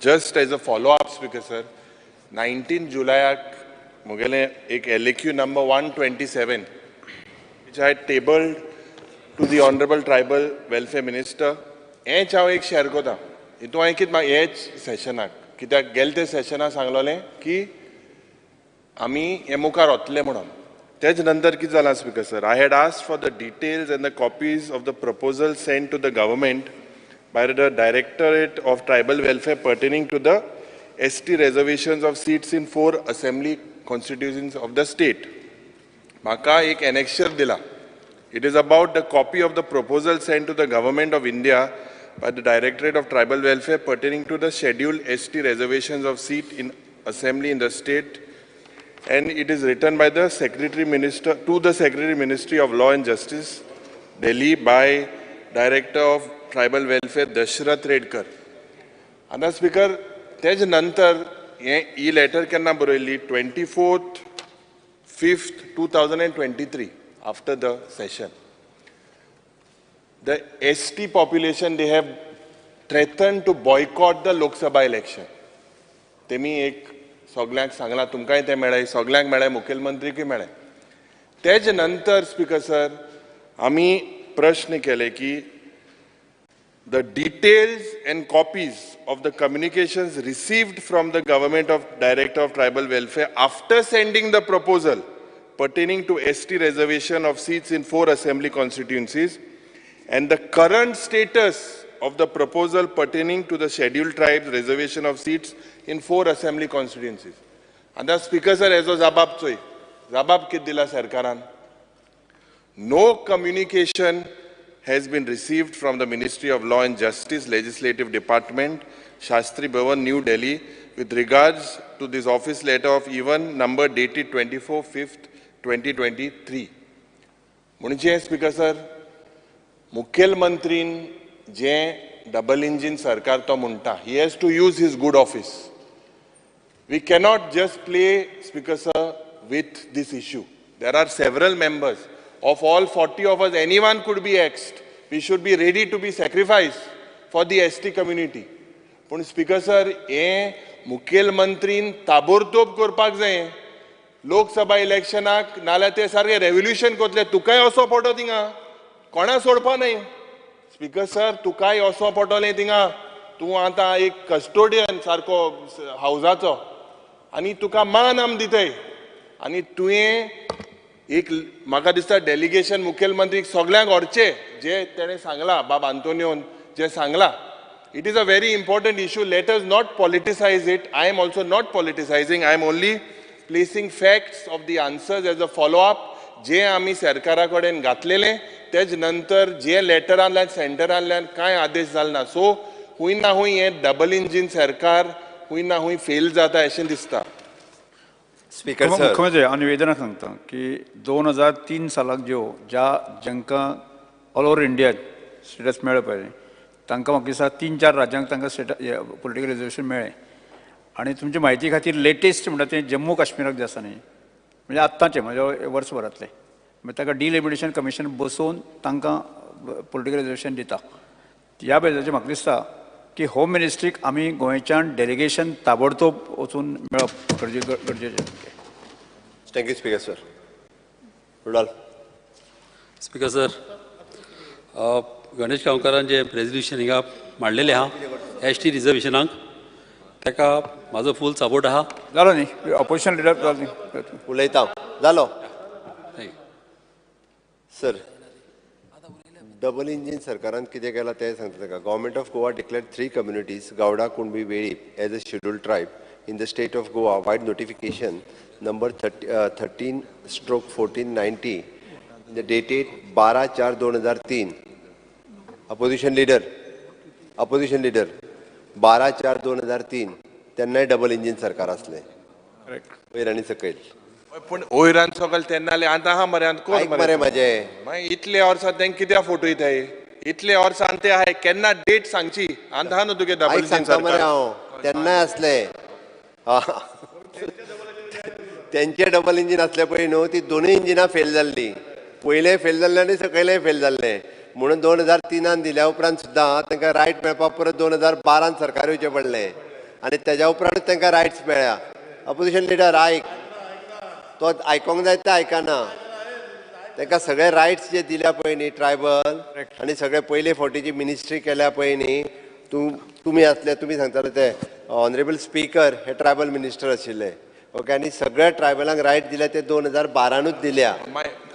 [SPEAKER 2] Just as a follow up, speaker sir, 19 जुलयाक मुगेलें एक LAQ number 127 which I had tabled to the Honorable Tribal Welfare Minister. हेंच हांव एक share करता हितून हांवें कितें हेच सेशनाक, कित्याक गेले ते सेशनाक सांगलोलें की आमी हें मुखार वतले म्हणून. तेज नंतर कितें जालां speaker sir, I had asked for the details and the copies of the proposal sent to the government by the Directorate of Tribal Welfare pertaining to the ST reservations of seats in 4 assembly constituencies of the state. म्हाका एक annexure दिला. It is about the copy of the proposal sent to the Government of India by the Directorate of Tribal Welfare pertaining to the scheduled ST reservations of seat in assembly in the state, and it is written by the Secretary Minister to the Secretary Ministry of Law and Justice, Delhi, by Director of Tribal Welfare Dashrath Redkar. आतां speaker, तेज नंतर हें ही letter केन्ना बरयल्ली, 24/5/2023, after the session. The ST population, they have threatened to boycott the Lok Sabha election. तेमी एक सगळ्यांक सांगलां, तुमकांय तें मेळ्ळें, सगळ्यांक मेळ्ळें, मुखेलमंत्रीकूय मेळ्ळें.
[SPEAKER 9] तेज नंतर स्पीकर सर आमी प्रश्न केले की the details and copies of the communications received from the government of Director of Tribal Welfare after sending the proposal pertaining to ST reservation of seats in 4 assembly constituencies and the current status of the proposal pertaining to the scheduled tribes reservation of seats in 4 assembly constituencies. आतां speaker sir हेजो जबाब चोय, जबाब कितें दिला सरकारान? No communication has been received from the Ministry of Law and Justice Legislative Department, Shastri Bhavan, New Delhi, with regards to this office letter of even number dated 24/5/2023. म्हणजे speaker sir मुखेलमंत्रीन जे double engine सरकार तो म्हणटा, he has to use his good office. We cannot just play, Speaker sir, with this issue. There are several members. Of all 40 of us, anyone could be axed. We should be ready to be sacrificed for the ST community. पूण speaker sir हें मुखेलमंत्रीन ताबोरतोब करपाक जाय. लोकसभा इलेक्शनाक नाल्यार ते सारकें revolution करतले. तुकाय असो पडो थिंगा, कोणा सोडपा न्हय. स्पीकर सर तुकाय असो पडटलें थिंगा, तूं आतां एक कस्टोडियन सारको हावजाचो आनी तुका मान आम दितय. आनी तुवें एक म्हाका दिसता डेलिगेशन मुखेलमंत्रीक सगल्यांक व्हरचें, जे तेणें सांगलां बाब आंतोनियोन जें सांगलां. It is a very important issue. Let us not politicise it. I am also not politicising. I am only placing facts of the answers as a follow up. जे आमी सरकारा कडेन घातलेलें तेज नंतर जे लेटरांतल्यान सेंटरांतल्यान कांय आदेश जाल ना. सो खूंय ना खूंय हें डबल इंजीन सरकार खूंय ना खूंय फेल जाता अशें दिसता.
[SPEAKER 8] स्पीकर सर,
[SPEAKER 11] मुख्यमंत्री हांव निवेदनां सांगता की 2003 सालाक ज्यो ज्या जांकां ऑल ओवर इंडिया स्टेटस मेळ्ळें पळय तांकां म्हाका दिसता 3-4 राज्यांक तांकां स्टेट पॉलिटिकल रिजर्वेशन मेळ्ळें. आनी तुमचे म्हायती खातीर लेटेस्ट म्हणटा तें जम्मू काश्मीराक जें आसा न्ही, म्हणजे आत्ताचें म्हणजे वर्सभरांतलें, मागीर ताका डिलिमिटेशन कमिशन बसोवन तांकां पॉलिटिकल रिजर्वेशन दिता. ह्या बेजाचेर म्हाका दिसता की होम मिनिस्ट्रीक आमी गोंयच्यान डेलिगेशन ताबडतोब वचून मेळप गरजेचें.
[SPEAKER 8] Thank you speaker sir. Rudolf.
[SPEAKER 3] Speaker sir, Ganesh गांवकारान जें रेजल्युशन हिंगा मांडलेलें आहा एस टी रिजर्वेशनाक, ताका म्हाजो फूल सपोर्ट आहा.
[SPEAKER 11] जालो न्ही ऑपोजिशन लिडर जालो न्ही
[SPEAKER 8] उलयता जालो. सर, डबल इंजीन सरकारान कितें केलां तें सांगता ताका. Government of Goa declared 3 communities Gawda, Kunbi, Velip as a scheduled tribe in the state of Goa vide notification number 13/1490 dated 12/4/2003. Opposition leader, opposition leader 12/4/2003 तेन्नाय डबल इंजीन सरकार आसलें वयर आनी सकयल.
[SPEAKER 9] पूण वयर आनी सकयल तेन्ना आतां आहा मरे, आतां कोण
[SPEAKER 8] मरे म्हाजें
[SPEAKER 9] मागीर इतले वर्सां तेंकां कित्याक फोटो येताय? इतले वर्सां आनी ते आहाय केन्ना डेट सांगची आतां आहा न्हू तुगे डबल इंजीन
[SPEAKER 8] सरकार मरे. हांव तेन्नाय आसलें तेंचे डबल इंजीन आसलें पळय न्हू, ती दोनूय इंजिनां फेल जाल्लीं. पयलें फेल जाल्लें आनी सकयलें फेल जाल्लें. म्हणून 2003 दिल्या उपरांत सुद्दां तांकां रायट मेळपाक परत 2012 सरकार येवचें पडलें आनी तेज्या उपरांतूच तांकां रायट्स मेळ्ळ्या. अपोजिशन लिडर आयक, तो आयकोंक जाय तें आयकना. तांकां सगळे रायट्स जे दिल्या पळय न्ही ट्रायबल आनी सगळे पयले फावटी जी मिनिस्ट्री केल्या पळय न्ही, तुमी आसले, तुमी सांगताले ते ऑनरेबल स्पीकर हे ट्रायबल मिनिस्टर आशिल्ले. ओके, आनी सगळ्या ट्रायबलांक रायट दिल्या ते 2012नूच दिल्या.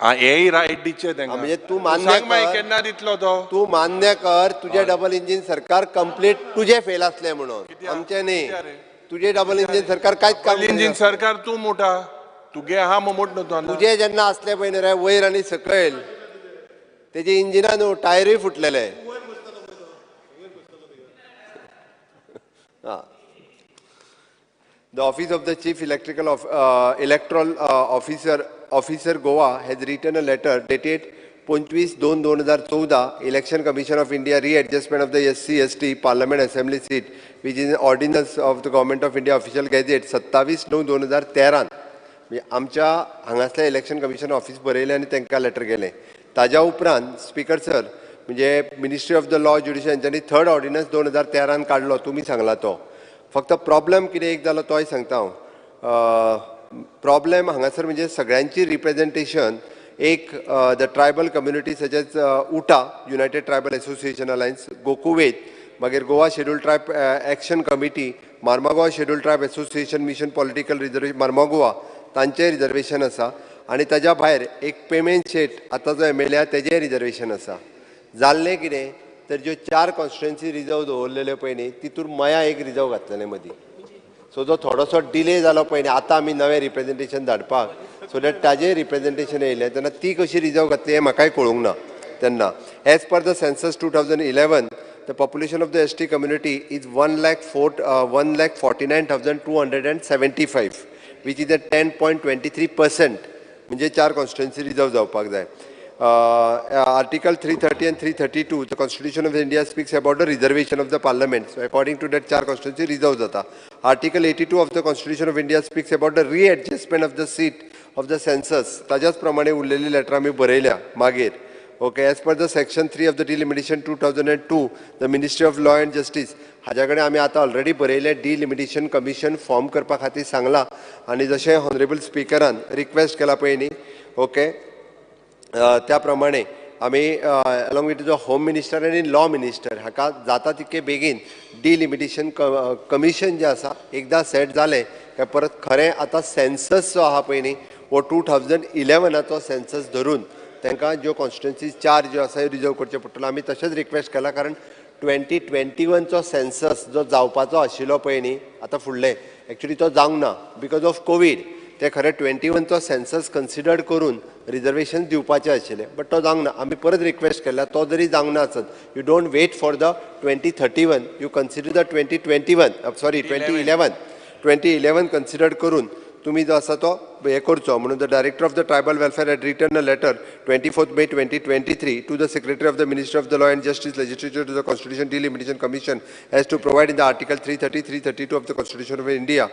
[SPEAKER 9] हेय रायट दिचे तांकां.
[SPEAKER 8] म्हणजे तूं मान्य कर,
[SPEAKER 9] केन्ना दितलो तो
[SPEAKER 8] तूं मान्य कर तुजें डबल इंजीन सरकार कंप्लीट तुजें फेल आसलें म्हणून, आमचें न्ही. तुजें डबल इंजीन सरकार कांयच काम
[SPEAKER 9] इंजीन सरकार तूं मोठा तुगे आहा मोठ न्हू.
[SPEAKER 8] तुजें जेन्ना आसलें पळय न्ही रे वयर आनी सकयल तेजे इंजिना न्हू टायरूय फुटलेले. आं, The Office of the Chief Electoral Officer Goa has written a letter dated 25/2/2014 Election Commission of India readjustment of the SC ST Parliament Assembly seat which is an ordinance of the Government of India Official Gazette 27/9/2013. आमच्या हांगासल्या election commission office बरयलें आनी तांकां letter गेलें. ताज्या उपरांत speaker sir म्हणजे ministry of the law judicial हांच्यांनी third ordinance 2013 काडलो, तुमी सांगला तो. फक्त प्रॉब्लम कितें एक जालो तोय सांगता हांव. प्रॉब्लम हांगासर म्हणजे सगळ्यांची रिप्रेजेंटेशन एक the tribal community such as UTA, United Tribal Association Alliance, Gokuved, मागीर Goa Schedule Tribe Action Committee, Marmagoa Schedule Tribe Association Mission Political Reservation Marmagoa तांचें रिजर्वेशन आसा आनी ताज्या भायर एक पेमेंट शेट आतां जो एम एल ए आसा तेजें रिजर्वेशन आसा. जाल्लें कितें तर ज्यो 4 कॉन्स्टिट्युएन्सी रिजर्व दवरलेल्यो पळय न्ही तितूर मया एक रिजर्व घातलेलें मदीं. सो जो थोडोसो डिले जालो पळय न्ही आतां आमी नवें रिप्रेजेंटेशन धाडपाक सो that ताजें रिप्रेजेंटेशन येयलें तेन्ना ती कशी रिजर्व घातली हें म्हाकाय कळूंक ना. तेन्ना as per the census 2011 the population of the ST community is 1,49,275, which is a 10.23%. म्हणजे 4 कॉन्स्टिट्युएन्सी रिजर्व जावपाक जाय. Article 330 and 332, the Constitution of India speaks about the reservation of the Parliament. So according to that, 4 constituency reserve jata. Article 82 of the Constitution of India speaks about the readjustment of the seat of the census. ताज्याच प्रमाणे उरलेली letter आमी बरयल्या मागीर. Okay, as per the section 3 of the Delimitation 2002, the Ministry of Law and Justice हाज्या कडेन आमी आतां ऑलरेडी बरयलें डिलिमिटेशन कमिशन फॉर्म करपा खातीर सांगलां आनी जशें ऑनरेबल स्पिकरान रिक्वेस्ट केला पळय न्ही, ओके, त्या प्रमाणे आमी along with the home minister आनी लॉ मिनिस्टर हाका जाता तितके बेगीन डिलिमिटेशन कमिशन जें आसा एकदां सेट जालें काय परत खरें आतां सेन्सस जो आहा पळय न्ही हो 2011 सेन्सस धरून तांकां ज्यो कॉन्स्टिट्युएन्सी 4 ज्यो आसा रिजर्व करच्यो पडटल्यो. आमी तशेंच रिक्वेस्ट केला कारण 2021चो सेन्सस जो जावपाचो आशिल्लो पळय न्ही आतां फुडलें एक्चुली तो जावंक ना because of Covid. ते खरें 21चो सेन्सस कन्सिडर करून रिजर्वेशन दिवपाचें आशिल्लें बट तो जावंक ना. आमी परत रिक्वेस्ट केला तो जरी जावंक ना आसत you don't wait for the 2031, you consider the 2021 sorry 2011 consider करून तुमी जो आसा तो हें करचो म्हणून the director of the tribal welfare had written a letter 24 May 2023 to the secretary of the ministry of the law and justice legislature to the constitution delimitation commission as to provide in the article 330 332 of the constitution of India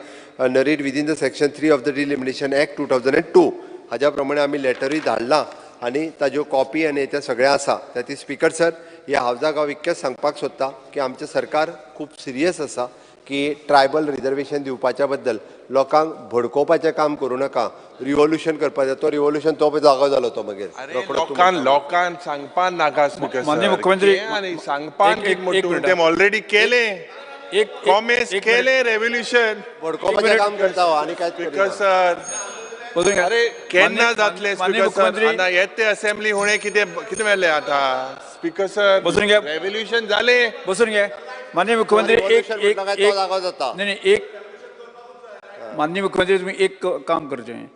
[SPEAKER 8] narrate within the section 3 of the delimitation act 2002. हाज्या प्रमाणे आमी लेटरूय धाडलां आनी ताज्यो copy आनी ते सगळें आसा. त्या स्पिकर सर ह्या हावजाक हांव इतकेंच सांगपाक सोदता की आमचें सरकार खूब सिरियस आसा की ट्रायबल रिजर्वेशन दिवपाच्या बद्दल लोकांक भडकोवपाचें काम करूं नाका. रिवोल्युशन करपाचें तो रिवोल्युशन तो पळय जागो जालो तो मागीर
[SPEAKER 9] लोकांक लोकांक सांगपाक नाका.
[SPEAKER 11] माननीय मुख्यमंत्री
[SPEAKER 9] सांगपाक ऑलरेडी केलें एक कॉमेस केलें रेव्होल्युशन
[SPEAKER 8] भडकोवपाचें काम करता आनी काय
[SPEAKER 9] स्पीकर सर. अरे केन्ना जातलें स्पीकर सर? आतां येते असेंब्ली हुणे कितें कितें मेळ्ळें आतां स्पीकर सर?
[SPEAKER 11] बसून घे.
[SPEAKER 9] रेव्होल्युशन जालें.
[SPEAKER 11] बसून घे. माननीय मुख्यमंत्री एक एक नाही एक माननीय मुख्यमंत्री तुम्ही एक काम करचें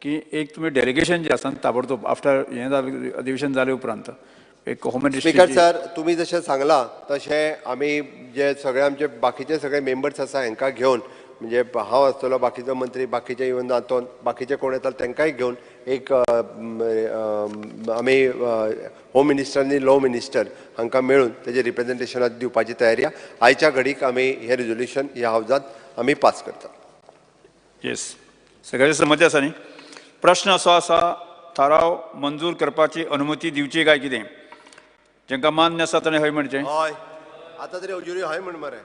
[SPEAKER 11] की एक तुमी डेलिगेशन जें आसा ताबडतोब आफ्टर हें जालें अधिवेशन जाले उपरांत एक होम
[SPEAKER 8] स्पीकर सर तुमी जशें सांगलां तशें आमी जे सगळे आमचे बाकीचे सगळे मेंबर्स आसा हांकां घेवन म्हणजे हांव आसतलो बाकीचो मंत्री बाकीचे इवन आंतोन बाकीचे कोण येताले तांकांय घेवन एक आमी होम मिनिस्टर आनी लॉ मिनिस्टर हांकां मेळून तेजें रिप्रेजेंटेशन दिवपाची तयारी आसा. आयच्या घडीक आमी हें रेजोल्युशन ह्या हावजांत आमी पास करता.
[SPEAKER 11] येस, सगळ्यांची संमती आसा न्ही? प्रश्न असो आसा, थाराव मंजूर करपाची अनुमती दिवची काय कितें? जांकां मान्य आसा ताणें हय म्हणचें.
[SPEAKER 8] हय, आतां तरी हजेरी हय म्हण मरे.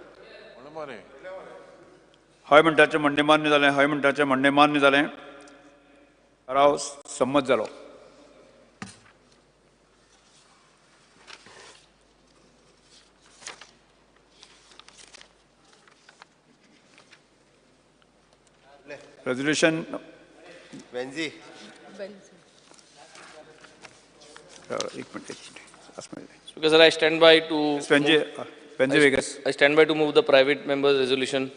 [SPEAKER 11] हय म्हणटाचें म्हणणें मान्य जालें. हय म्हणटाचें म्हणणें मान्य जालें. थाराव संमत जालो. रेजोल्युशन
[SPEAKER 8] वेंजी
[SPEAKER 11] एक minute.
[SPEAKER 16] Speaker sir, I stand by to
[SPEAKER 11] Venzy Viegas.
[SPEAKER 16] I stand by to move the private members resolution.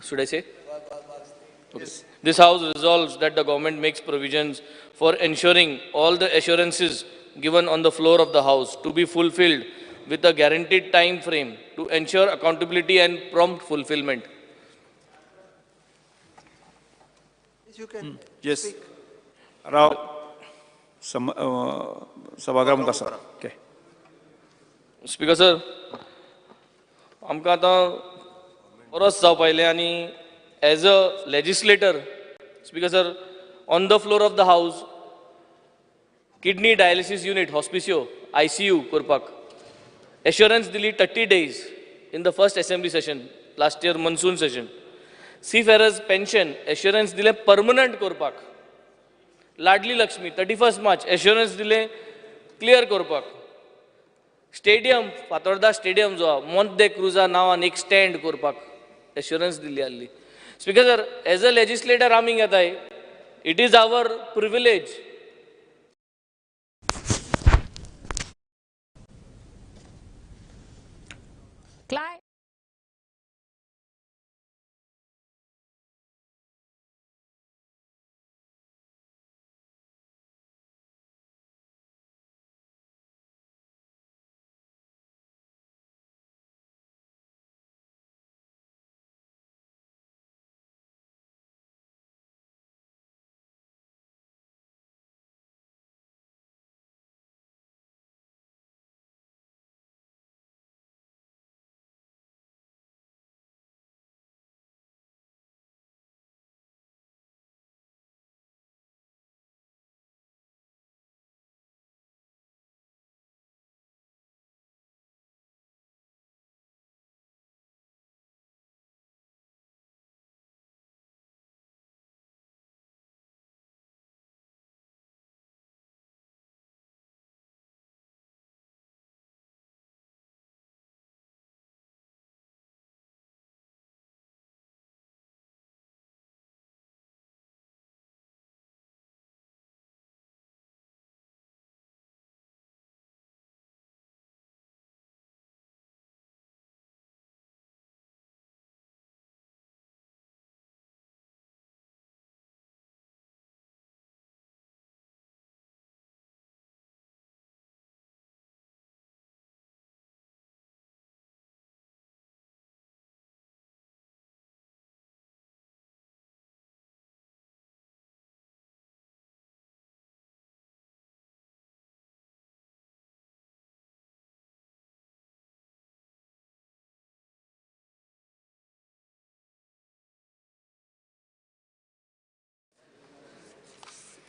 [SPEAKER 16] Should I say? Okay.
[SPEAKER 11] Yes.
[SPEAKER 16] This House resolves that the government makes provisions for ensuring all the assurances given on the floor of the House to be fulfilled with a guaranteed time frame to ensure accountability and prompt fulfillment.
[SPEAKER 8] You can.
[SPEAKER 11] Yes. Rao, सभागृह आसा. Okay.
[SPEAKER 16] Speaker sir, आमकां आतां परस जावपा आयलें आनी as a legislator, speaker sir, on the floor of the house kidney dialysis unit Hospicio ICU करपाक एश्योरन्स दिली 30 days in the first assembly session last year monsoon session. Seafarers pension assurance दिलें permanent करपाक. Ladli Lakshmi 31 March assurance दिलें clear करपाक. Stadium Fatorda stadium जो आहा मोंत दे क्रुजा नांवान एक स्टँड करपाक एश्युरन्स दिल्ली आहली. Speaker sir, as a legislator आमी घेताय, it is our privilege.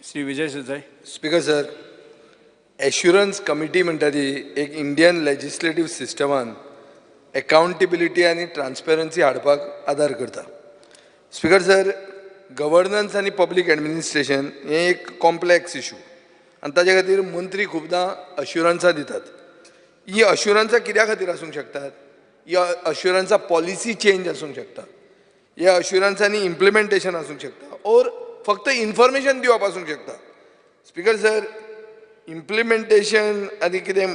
[SPEAKER 11] Shri Vijay Sardesai.
[SPEAKER 10] Speaker sir, assurance committee म्हणटा ती एक इंडियन लेजिस्लेटीव सिस्टमान एकाउंटेबिलिटी आनी ट्रान्सपेरन्सी हाडपाक आदार करता. स्पीकर सर, गव्हर्नन्स आनी पब्लीक एडमिनिस्ट्रेशन हें एक कॉम्प्लेक्स इशू आनी ताजे खातीर मंत्री खुबदां अश्युरन्सां दितात. ही अश्युरन्सां कित्या खातीर आसूंक शकतात? ही अश्युरन्सां पॉलिसी चेंज आसूंक शकता, ह्या अश्युरन्सांनी इम्प्लिमेंटेशन आसूंक शकता, ओर फक्त इन्फॉर्मेशन दिवप आसूंक शकता. स्पीकर सर, इम्प्लिमेंटेशन आनी कितें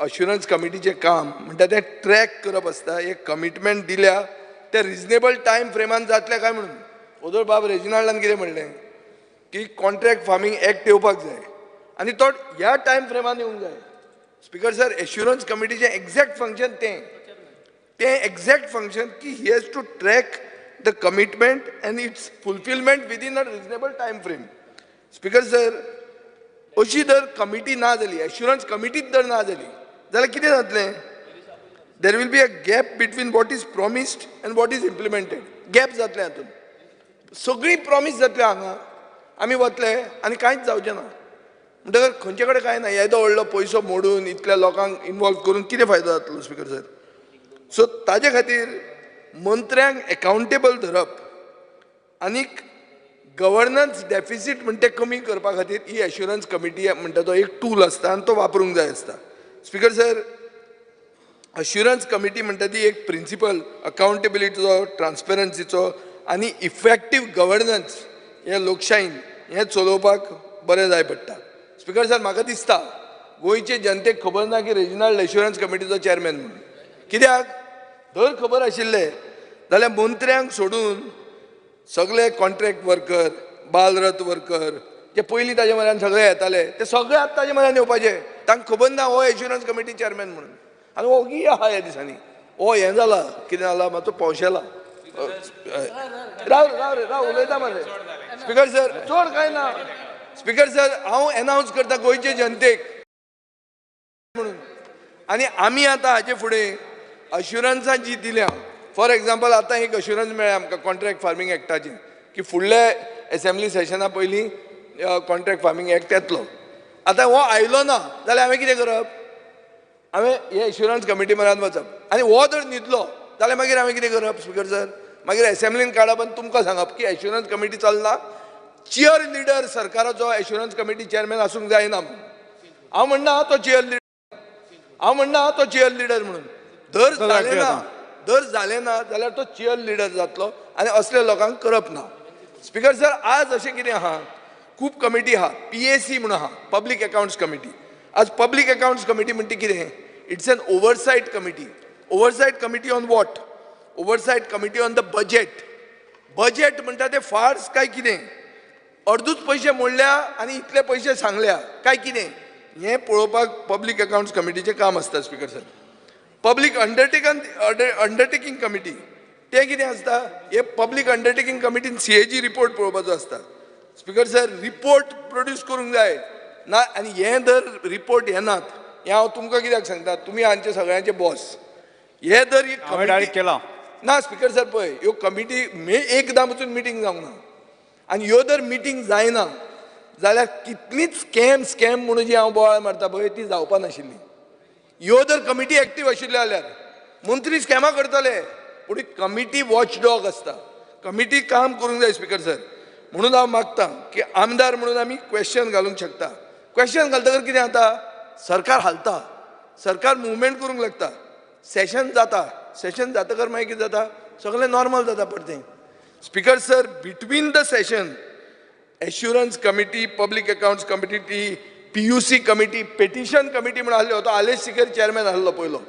[SPEAKER 10] अश्युरन्स कमिटीचें काम म्हणटा तें ट्रॅक करप आसता. एक कमिटमेंट दिल्या तें रिजनेबल टायम फ्रेमान जातलें काय म्हणून. ओदोळ बाब रेजिनाल्डान कितें म्हणलें की कॉन्ट्रॅक्ट फार्मींग एक्ट येवपाक जाय आनी तो ह्या टायम फ्रेमान येवंक जाय. स्पीकर सर, एश्युरन्स कमिटीचें एग्जॅक्ट फंक्शन तें तें एग्जॅक्ट फंक्शन की he has to track the commitment and its fulfilment within a reasonable time frame. Speaker sir, अशी जर कमिटी ना जाली, एश्युरन्स कमिटीच जर ना जाली जाल्यार कितें जातलें? There will be a gap between what is promised and what is implemented. Gap जातलें हातूंत. सगळीं प्रॉमीस जातलें हांगा, आमी वतले आनी कांयच जावचें ना. म्हणटकर खंयचे कडेन कांय ना. येदो व्हडलो पयसो मोडून इतल्या लोकांक इनवॉल्व करून कितें फायदो जातलो स्पीकर सर? सो ताजे खातीर मंत्र्यांक एकाउंटेबल धरप आनीक गव्हर्नन्स डेफिसीट म्हणटा कमी करपा खातीर ही एश्युरन्स कमिटी म्हणटा तो एक टूल आसता आनी तो वापरूंक जाय आसता. स्पीकर सर, अश्युरन्स कमिटी म्हणटा ती एक प्रिंसिपल अकाउंटेबिलिटीचो, ट्रान्सपेरन्सीचो आनी इफेक्टीव गव्हर्नन्स हें लोकशाहीन हें चलोवपाक बरें जाय पडटा. स्पीकर सर, म्हाका दिसता गोंयचे जनतेक खबर ना की रेजिनाल्ड एश्युरन्स कमिटीचो चॅरमॅन म्हणून. कित्याक जर खबर आशिल्लें जाल्यार मंत्र्यांक सोडून सगळे कॉन्ट्रॅक्ट वर्कर, बालरथ वर्कर जे पयलीं ताजे म्हऱ्यान सगळे येताले ते सगळे आतां ताजे म्हऱ्यान येवपाचे. तांकां खबर ना हो एश्युरन्स कमिटी चॅरमॅन म्हणून. आनी ओगी आहा ह्या दिसांनी, ओ हें जाला कितें जाला मातसो पावशेला. राव राव रे राव, उलयता मरे. स्पीकर सर, चड कांय ना. स्पीकर सर, हांव एनावन्स करता गोंयचे जनतेक म्हणून. आनी आमी आतां हाजे फुडें अश्युरन्सां जी दिल्या, फॉर एग्जाम्पल आतां एक अश्युरन्स मेळ्ळें आमकां कॉन्ट्रॅक्ट फार्मींग एक्टाचें की फुडले एसेंब्ली सेशना पयलीं कॉन्ट्रॅक्ट फार्मींग एक्ट येतलो. आतां हो आयलो ना जाल्यार हांवें कितें करप? हांवें हे एश्युरन्स कमिटी म्हऱ्यांत वचप आनी हो जर न्हिदलो जाल्यार मागीर हांवें कितें करप स्पीकर सर? मागीर एसेंब्लीन काडप आनी तुमकां सांगप की एश्युरन्स कमिटी चलना, चियर लिडर सरकाराचो एश्युरन्स कमिटी चेअरमॅन आसूंक जायना म्हणून. हांव म्हणना तो चियर लिडर, हांव म्हणना तो चियर लिडर म्हणून. धर जालें ना, दर जालें ना जाल्यार तो चियर लिडर जातलो आनी असल्या लोकांक करप ना. स्पीकर सर, आज अशें कितें आहा, खूब कमिटी आहा, PAC म्हणून आहा, पब्लीक अकावंट्स कमिटी. आज पब्लीक अकावंट्स कमिटी म्हणटा कितें? It's an oversight committee. Oversight committee on what? Oversight committee on the budget. Budget म्हणटा ते फार्स काय कितें? अर्दूच पयशे मोडल्या आनी इतले पयशे सांगल्या काय कितें? हें पळोवपाक पब्लीक अकावंट्स कमिटीचें काम आसता speaker sir. Public undertaking committee तें कितें आसता? हे पब्लीक अंडरटेकींग कमिटीन CAG report पळोवपाचो आसता. स्पीकर सर, रिपोर्ट प्रोड्यूस करूंक जाय ना, आनी हें जर रिपोर्ट येनात, हें हांव तुमकां कित्याक सांगता, तुमी आमचे सगळ्यांचे बॉस. हे जर
[SPEAKER 11] डायरेक्ट केला
[SPEAKER 10] ना स्पीकर सर, पळय ह्यो कमिटी एकदां पसून मिटींग जावंक ना, आनी ह्यो जर मिटींग जायना जाल्यार कितलीच स्कॅम स्कॅम म्हणून जी हांव बोवाळ मारता पळय ती जावपा नाशिल्ली. ह्यो जर कमिटी एक्टीव आशिल्ल्यो जाल्यार मंत्री स्कॅमां करतले, पूण कमिटी वॉचडॉग आसता, कमिटी काम करूंक जाय स्पीकर सर. म्हणून हांव मागता की आमदार म्हणून आमी क्वेश्चन घालूंक शकता. क्वेश्चन घालतकर कितें जाता? सरकार हालता, सरकार मुवमेंट करूंक लागता, सेशन जाता, सेशन जातकर मागीर कितें जाता? सगळें नॉर्मल जाता परतें. Speaker sir, between the session assurance committee, public accounts committee, PUC committee, petition committee म्हणून आहल्यो, तो आलेश सिकेर चेअरमॅन आहलो पयलो.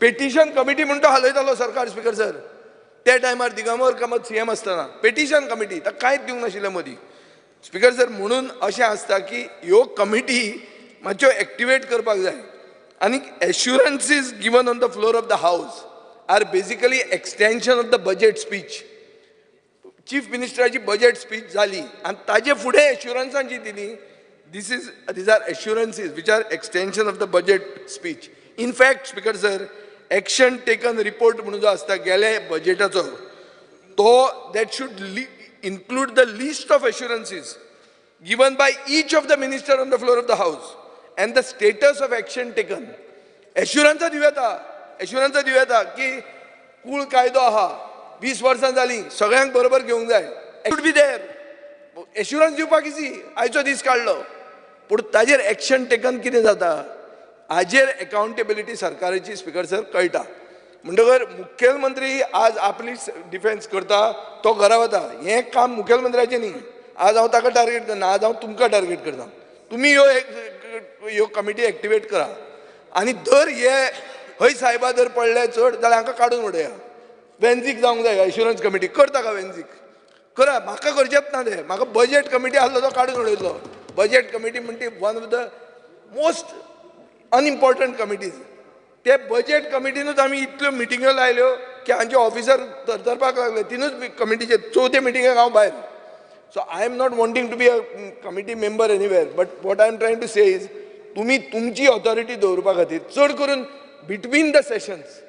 [SPEAKER 10] पेटिशन कमिटी म्हण तो हालयतालो सरकार स्पीकर सर. त्या टायमार दिगंबर कामत CM आसतना पेटिशन कमिटी ताका कांयच दिवंक नाशिल्लें मदीं स्पीकर सर. म्हणून अशें आसता की ह्यो कमिटी मातश्यो एक्टिवेट करपाक जाय. आनी assurances given on the floor of the house are basically extension of the budget speech. Chief मिनिस्टराची budget speech जाली आनी ताजे फुडें एश्युरन्सान जी दिली, these are assurances which are extension of the budget speech. In fact, Speaker sir, action taken report म्हणून जो आसता गेले बजेटाचो, तो that should include the list of assurances given by each of the minister on the floor of the house and the status of action taken. एश्युरन्सां दिवं येता, एश्युरन्सां दिवं येता की कूळ कायदो आहा, 20 वर्सां जालीं, सगळ्यांक बरोबर घेवंक जाय, should be there. Assurance दिवपाक इजी, आयचो दीस काडलो, पूण ताजेर एक्शन टेकन कितें जाता हाजेर एकाउंटेबिलिटी सरकाराची स्पीकर सर कळटा. म्हणटकर मुखेलमंत्री आज आपली डिफेन्स करता, तो घरा वता, हें काम मुखेलमंत्र्याचें न्ही. आज हांव ताका टार्गेट करना, आज हांव तुमकां टार्गेट करता. तुमी ह्यो कमिटी एक्टिवेट करा आनी दर हे हय सायबा जर पडले चड जाल्यार हांकां काडून उडया. वेन्झीक जावंक जाय एश्युरन्स कमिटी, करता का वेन्झीक? करा, म्हाका करचेंच ना तें. म्हाका बजेट कमिटी आहलो तो काडून उडयलो. बजेट कमिटी म्हणटी one of the most unimportant committees. ते बजेट कमिटीनूच आमी इतल्यो मिटिंग्यो लायल्यो की आमचे ऑफिसर तरतरपाक लागले. तिनूच कमिटीचे चवथे मिटिंगेक हांव भायर. So I am not wanting to be a committee member anywhere, but what I am trying to say is तुमी तुमची ऑथॉरिटी दवरपा खातीर चड करून बिटवीन the sessions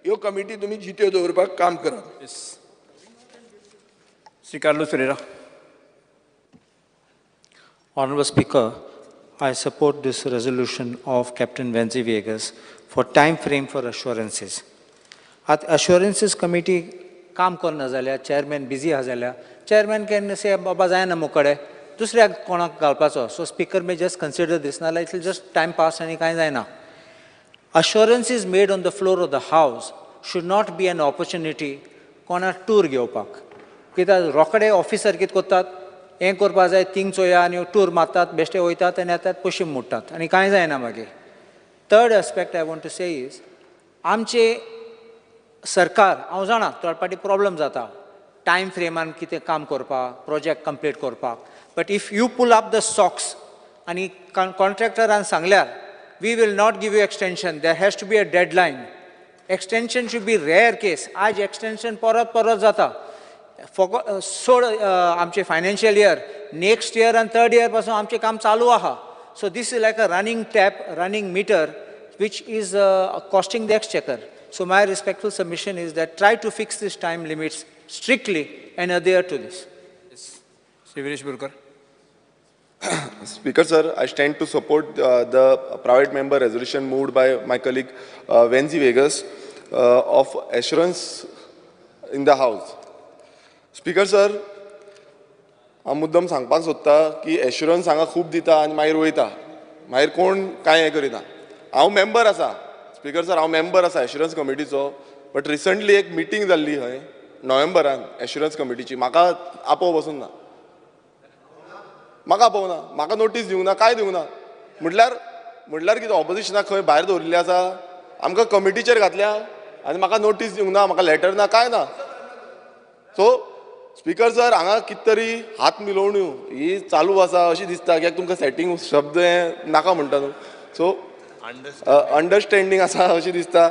[SPEAKER 10] ह्यो कमिटी तुमी जित्यो दवरपाक काम करात.
[SPEAKER 11] Shri Carlos Ferreira.
[SPEAKER 13] Honorable Speaker, I support this resolution of Captain Venzy Viegas for time frame for assurances. At assurances committee काम करना जाल्यार चेअरमॅन बिजी आहा जाल्यार चेअरमॅन can से बाबा जायना मुकडे दुसऱ्याक कोणाक घालपाचो. So speaker may just consider this, नाजाल्यार it will just time pass आनी कांय जायना. Assurances made on the floor of the house should not be an opportunity कोणाक टूर घेवपाक. कित्याक रोखडे ऑफिसर कितें करतात, हें करपा जाय थिंग चोया आनी टूर मारतात, बेश्टे वयतात आनी येतात पयशे मोडटात आनी कांय जायना मागीर. Third aspect I want to say is आमचे सरकार, हांव जाणा थोडे फावटी प्रॉब्लम जाता टायम फ्रेमान कितें काम करपाक, प्रोजेक्ट कंप्लीट करपाक, but if you pull up the socks आनी कॉन्ट्रॅक्टरान सांगल्यार we will not give you extension, there has to be a deadline. Extension should be rare case. आज एक्सटेंशन परत परत जाता. सोड आमचे फायनान्शियल इयर, नेक्स्ट इयर आनी थर्ड इयर पासून आमचें काम चालू आहा. So this is like a running tap, running meter, which is costing the exchequer. So my respectful submission is that try to fix these time limits strictly and adhere to this.
[SPEAKER 11] Yes. Shri Viresh Borkar.
[SPEAKER 12] Speaker sir, I stand to support the private member resolution moved by my colleague Venzy Viegas of assurance in the house. Speaker sir, हांव मुद्दम सांगपाक सोदता की assurance हांगा खूब दिता आनी मागीर वयता, मागीर कोण कांय हें करिना. हांव मेंबर आसा स्पीकर सर, हांव मेंबर आसा एश्युरन्स कमिटीचो, बट रिसंटली एक मिटींग जाल्ली हय नोव्हेंबरान एश्युरन्स कमिटीची, म्हाका आपोव बसून ना, म्हाका आपोवना, म्हाका नोटीस दिवंक ना, कांय दिवंक ना. म्हणल्यार कितें ऑपोजिशनाक खंय भायर दवरिल्लें आसा, आमकां कमिटीचेर घातल्या आनी म्हाका नोटीस दिवंक ना, म्हाका लेटर ना, कांय ना. सो स्पीकर सर हांगा कितें तरी हात मिलोवण्यो ही चालू आसा अशी दिसता, कित्याक तुमकां सेटींग शब्द हे नाका म्हणटा न्हू. सो अंडरस्टँडींग आसा अशी दिसता,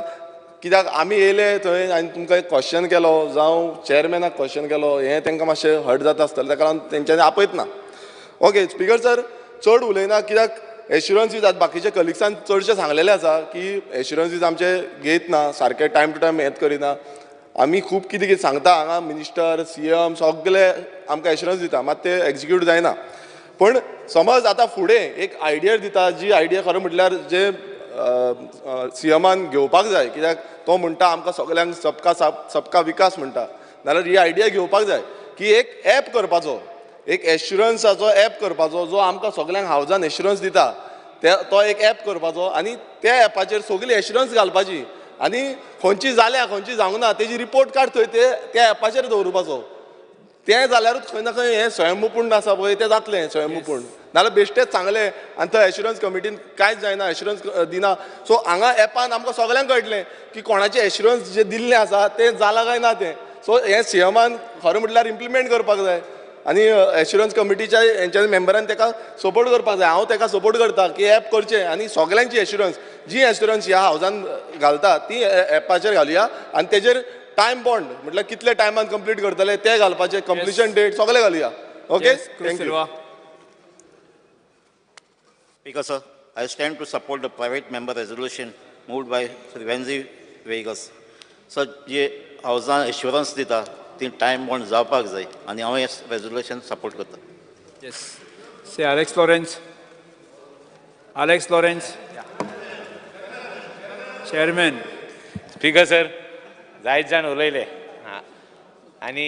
[SPEAKER 12] कित्याक आमी येयले थंय आनी तुमकां एक क्वेश्चन केलो जावं चेअरमॅनाक क्वेश्चन केलो, हें तांकां मातशें हर्ट जाता आसतलें, ताका लागून तेंच्यांनी आपयत ना. ओके स्पीकर सर, चड उलयना कित्याक एश्युरन्सीज आतां बाकीच्या कलिग्सान चडशें सांगलेलें आसा की एश्युरन्सीज आमचे घेत ना, सारके टायम टू टायम हेत करिना. आमी खूब कितें कितें सांगता हांगा, मिनिस्टर सीएम सगळे आमकां एश्युरन्स दिता, मात ते एक्जिक्यूट जायना. पूण समज आतां फुडें एक आयडिया दिता, जी आयडिया खरें म्हटल्यार जे सीएमान घेवपाक जाय, कित्याक तो म्हणटा आमकां सगळ्यांक सबका साथ सबका विकास म्हणटा, नाल्यार ही आयडिया घेवपाक जाय की एक एप करपाचो, एक एश्युरन्साचो एप करपाचो जो आमकां सगळ्यांक हावजान एश्युरन्स दिता, तो एक एप करपाचो आनी त्या एपाचेर सगळी एश्युरन्स घालपाची आनी खंयची जाल्या खंयची जावंक ना तेजी रिपोर्ट कार्ड थंय ते त्या एपाचेर दवरुपाचो. तें जाल्यारूच खंय ना खंय हें स्वयंपूर्ण आसा पळय तें जातलें स्वयंपूर्ण, नाल्यार बेश्टेच सांगलें आनी थंय एश्युरन्स कमिटीन कांयच जायना, एश्युरन्स दिना. सो हांगा एपान आमकां सगळ्यांक कळटलें की कोणाचें एश्युरन्स जें दिल्लें आसा तें जालां काय ना तें. सो हें सीएमान खरें म्हटल्यार इम्प्लिमेंट करपाक जाय आनी एश्युरन्स कमिटीच्या हेंच्या मेंबरान ताका सपोर्ट करपाक जाय. हांव ताका सपोर्ट करता की एप करचें आनी सगळ्यांची एश्युरन्स जी एश्युरन्स ह्या हावजान घालता ती एपाचेर घालुया आनी तेजेर टायम बॉन्ड म्हटल्यार कितले टायमान कंप्लीट करतले ते घालपाचे, कंप्लिशन डेट सगळें घालुया. Okay, thank you.
[SPEAKER 14] Speaker sir, I stand to support the private member resolution moved by Shri Venzy Viegas. Sir, J हावजान assurance दिता ती टायम बॉन्ड जावपाक जाय आनी हांव हें रेजोल्युशन सपोर्ट करता.
[SPEAKER 11] Yes, Shri Alex Lawrence. Alex Lawrence, chairman.
[SPEAKER 15] Speaker sir, जायत जाण उलयले आनी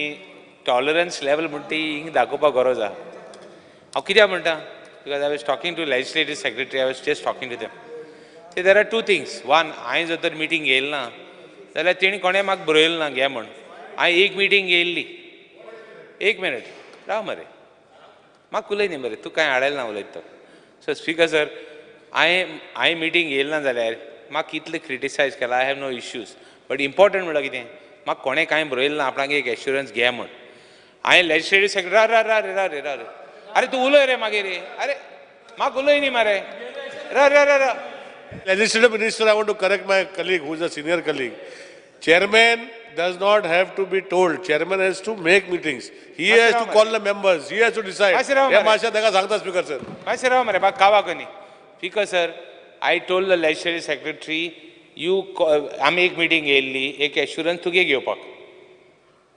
[SPEAKER 15] टॉलरन्स लेवल म्हणटा ती हिंग दाखोवपाक गरज आसा. हांव कित्याक म्हणटा, because I was talking to legislative secretary, I was just talking to them. ते there are two things. One, हांवें जर तर मिटींग घेयली ना जाल्यार तेणी कोणें म्हाका बरयलें ना घे म्हण. हांवें एक मिटींग घेयल्ली, एक मिनट राव मरे, म्हाका उलय न्ही मरे, तूं कांय हाडयल ना उलयता तो. सो स्पीकर सर, हांवें मिटींग घेयली ना जाल्यार म्हाका कितलें क्रिटिसायज केलां, I have no issues. But important म्हणल्यार कितें, म्हाका कोणें कांय बरयलें ना आपणाक एक एश्युरन्स घे म्हण. हांवें लेजिस्लेटीव सेक्रेटरी रा रा रे रा रे रा रे, अरे तूं उलय रे मागीर रे, अरे म्हाका उलय न्ही मरे, रा रा रा रा.
[SPEAKER 19] Legislative Minister, I want to correct my colleague who is a senior colleague. Chairman does not have to be told. Chairman has to make meetings. He has to call the members. He has to decide. हे मातशें ताका सांगता speaker sir.
[SPEAKER 15] मातशें राव मरे, म्हाका कावा कनी. Speaker sir, I told the legislative secretary, you आमी एक मिटींग घेयल्ली एक एश्युरन्स तुगे घेवपाक.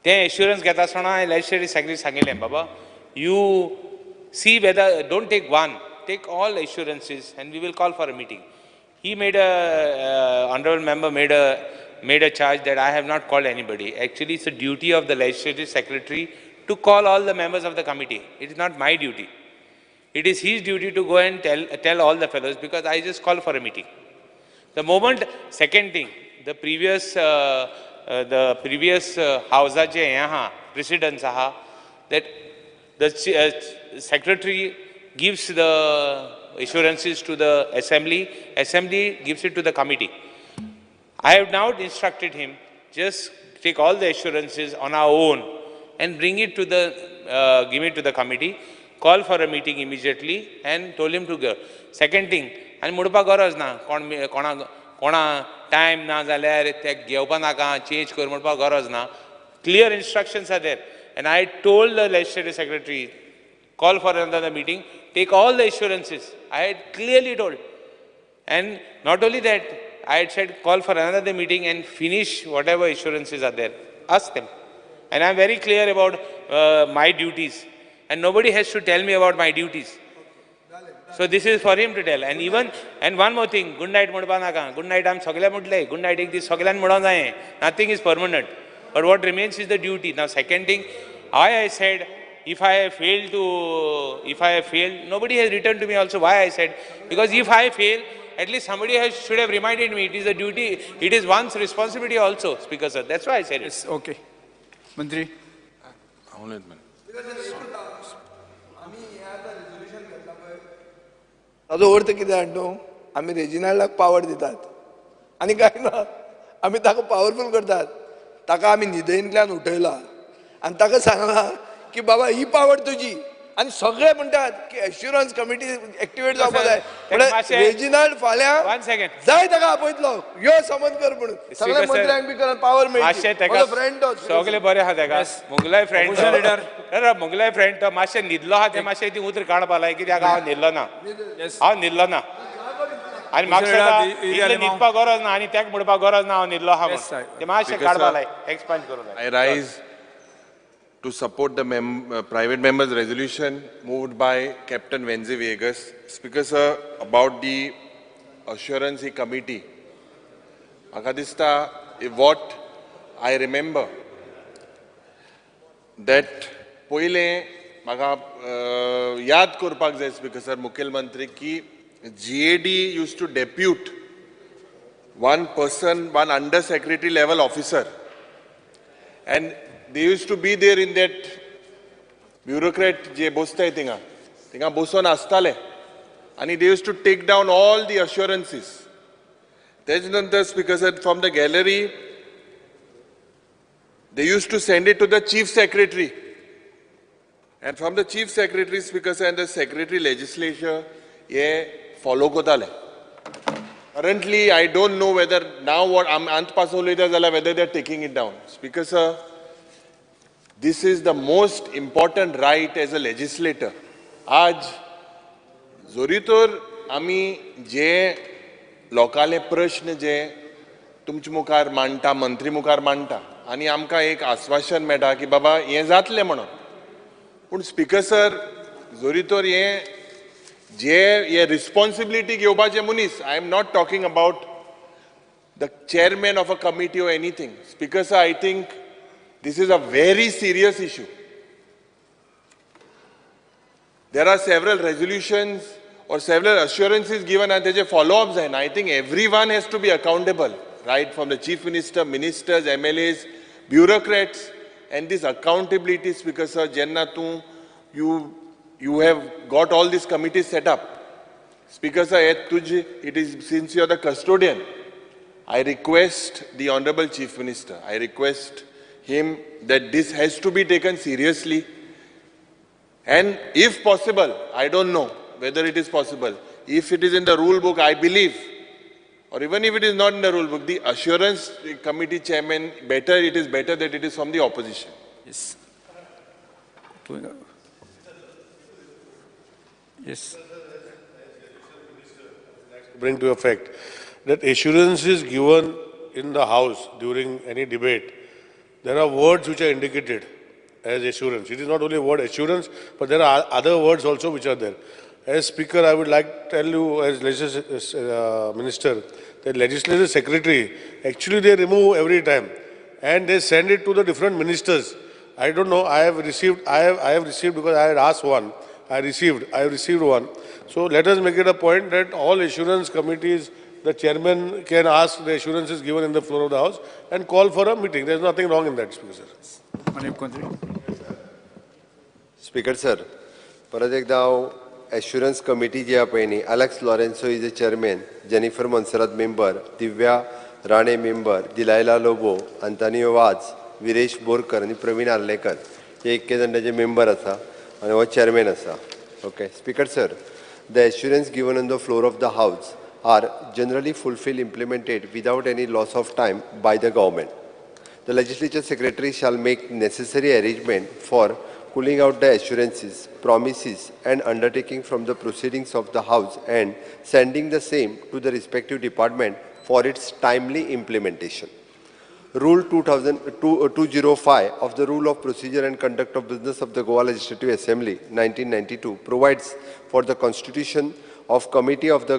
[SPEAKER 15] तें एश्युरन्स घेता आसतना हांवें लेजिस्लेटीव सेक्रेटरी सांगिल्लें, बाबा you see whether don't take one, take all assurances and we will call for a meeting. He made a honorable member made a charge that I have not called anybody. Actually, it's a duty of the legislative secretary to call all the members of the committee. It is not my duty. It is his duty to go and tell all the fellows, because I just call for a meeting. The moment, second thing, the previous housache हे आहा, precedence आहा, that the secretary gives the assurances to the assembly, assembly gives it to the committee. I have now instructed him, just take all the assurances on our own and bring it to the, give it to the committee, call for a meeting immediately and told him to go. Second thing, आनी म्हणपाक गरज ना, कोण कोणा कोणा time ना जाल्यार ते घेवपा नाका, चेंज कर म्हणपाक गरज ना. Clear instructions are there. And I told the legislative secretary, call for another meeting, take all the assurances. I had clearly told. And not only that, I had said call for another meeting and finish whatever assurances are there. Ask them. And I am very clear about my duties. And nobody has to tell me about my duties. So this is for him to tell. And even, and one more thing, good night म्हणपा नाका. Good night आम सगळ्या म्हटले, good night एक दीस सगळ्यान म्हणोंक जाय. Nothing is permanent. But what remains is the duty. Now second thing, I said, If I fail to, if I fail, nobody has written to me also why I said. Because if I fail, at least somebody should have reminded me. It is a duty, it is one's responsibility also, Speaker sir. That's why I said it.
[SPEAKER 11] Yes, okay. Mantri.
[SPEAKER 10] ताजो अर्थ कितें जाण न्हू, आमी रेजिनाल्डाक power दितात आनी काय ना, आमी ताका पावरफूल करतात. ताका आमी न्हिदेंतल्यान उठयला आनी ताका सांगलां की बाबा ही पावर तुजी. आनी सगळे म्हणटात की एश्युरन्स कमिटी एक्टिवेट जावपाक जाय. म्हणल्यार रेजिनाल्ड फाल्यां जाय ताका आपयतलो, यो समज कर म्हणून. सगळे मंत्र्यांक बी पावर मेळटली. फ्रेंड तो
[SPEAKER 15] सगळे बरे आहा ताका, मुगलाय फ्रेंड मुगलाय फ्रेंड तो मातशें न्हिदलो आहा तें मातशें ती उतर काडपा लाय कित्याक हांव न्हिदलो ना, हांव न्हिदलो ना. आनी म्हाका इतलें न्हिदपाक गरज ना आनी ताका म्हणपाक गरज ना हांव न्हिदलो आहा म्हणून. तें मातशें काडपा लाय, एक्सपांज करूं जाय.
[SPEAKER 2] I rise to support the private members resolution moved by Captain Venzi Viegas. Speaker sir, about the assurance committee, म्हाका दिसता what I remember that पयलें म्हाका याद करपाक जाय स्पीकर सर मुखेलमंत्री की GAD used to depute one person, one under secretary level officer, and they used to be there in that bureaucrat जे बसताय थिंगा थिंगा बसोन आसताले आनी they used to take down all the assurances. तेज नंतर speaker sir, from the gallery they used to send it to the chief secretary, and from the chief secretary speaker sir and the secretary legislature हे follow करताले. Currently I don't know whether now what अंत पासून उलयता जाल्यार whether they are taking it down. Speaker sir, this is the most important right as a legislator. आज जरी तर आमी जे लोकांले प्रश्न जे तुमचे मुखार मांडटा, मंत्री मुखार मांडटा आनी आमकां एक आस्वासन मेळटा की बाबा हें जातलें म्हणून. पूण स्पीकर सर, जरी तर हें जे हे रिस्पॉन्सिबिलिटी घेवपाचे मनीस, I am not talking about the chairman of a committee or anything. Speaker sir, I think this is a very serious issue. There are several resolutions or several assurances given and there's a follow-ups, and I think everyone has to be accountable, right from the chief minister, ministers, MLAs, bureaucrats, and this accountability, Speaker sir, Jenna tu, you have got all these committees set up. Speaker sir, it is since you are the custodian, I request the Honorable Chief Minister, I request him that this has to be taken seriously, and if possible, I don't know whether it is possible, if it is in the rule book, I believe, or even if it is not in the rule book, the assurance committee chairman, better, it is better that it is from the opposition.
[SPEAKER 11] Yes. Yes.
[SPEAKER 19] Bring to effect that assurance is given in the house during any debate. There are words which are indicated as assurance. It is not only word assurance, but there are other words also which are there. As Speaker, I would like to tell you, as Minister, the Legislative Secretary, actually they remove every time and they send it to the different ministers. I don't know, I have received because I had asked one. I received one. So let us make it a point that all assurance committees, the chairman can ask the assurances given in the floor of the house and call for a meeting. There is nothing wrong in that, Speaker sir.
[SPEAKER 8] Speaker sir, परत एकदा हांव assurance committee जी आहा पळय न्ही, Alex Lourenco is a chairman, Jennifer Monserrate member, Divya Rane member, Delilah Lobo, Antonio Vaz, Viresh Borkar आनी प्रवीण आर्लेकर हे इतके जाण ताजे मेंबर आसा आनी हो चेअरमॅन आसा. Okay speaker sir, the assurance given on the floor of the house are generally fulfilled, implemented without any loss of time by the government. The legislature secretary shall make necessary arrangement for cooling out the assurances, promises and undertaking from the proceedings of the house and sending the same to the respective department for its timely implementation. Rule 205 of the Rule of Procedure and Conduct of Business of the Goa Legislative Assembly 1992 provides for the constitution of committee of the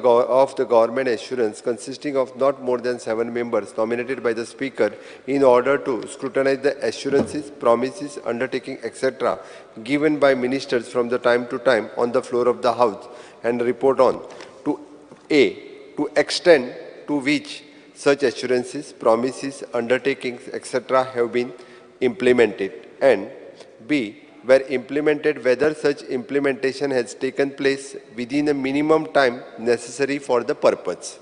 [SPEAKER 8] government assurance consisting of not more than 7 members nominated by the speaker in order to scrutinize the assurances, promises, undertaking, etc. given by ministers from the time to time on the floor of the house and report on to A, to extent to which such assurances, promises, undertakings, etc. have been implemented, and B, were implemented, whether such implementation has taken place within a minimum time necessary for the purpose.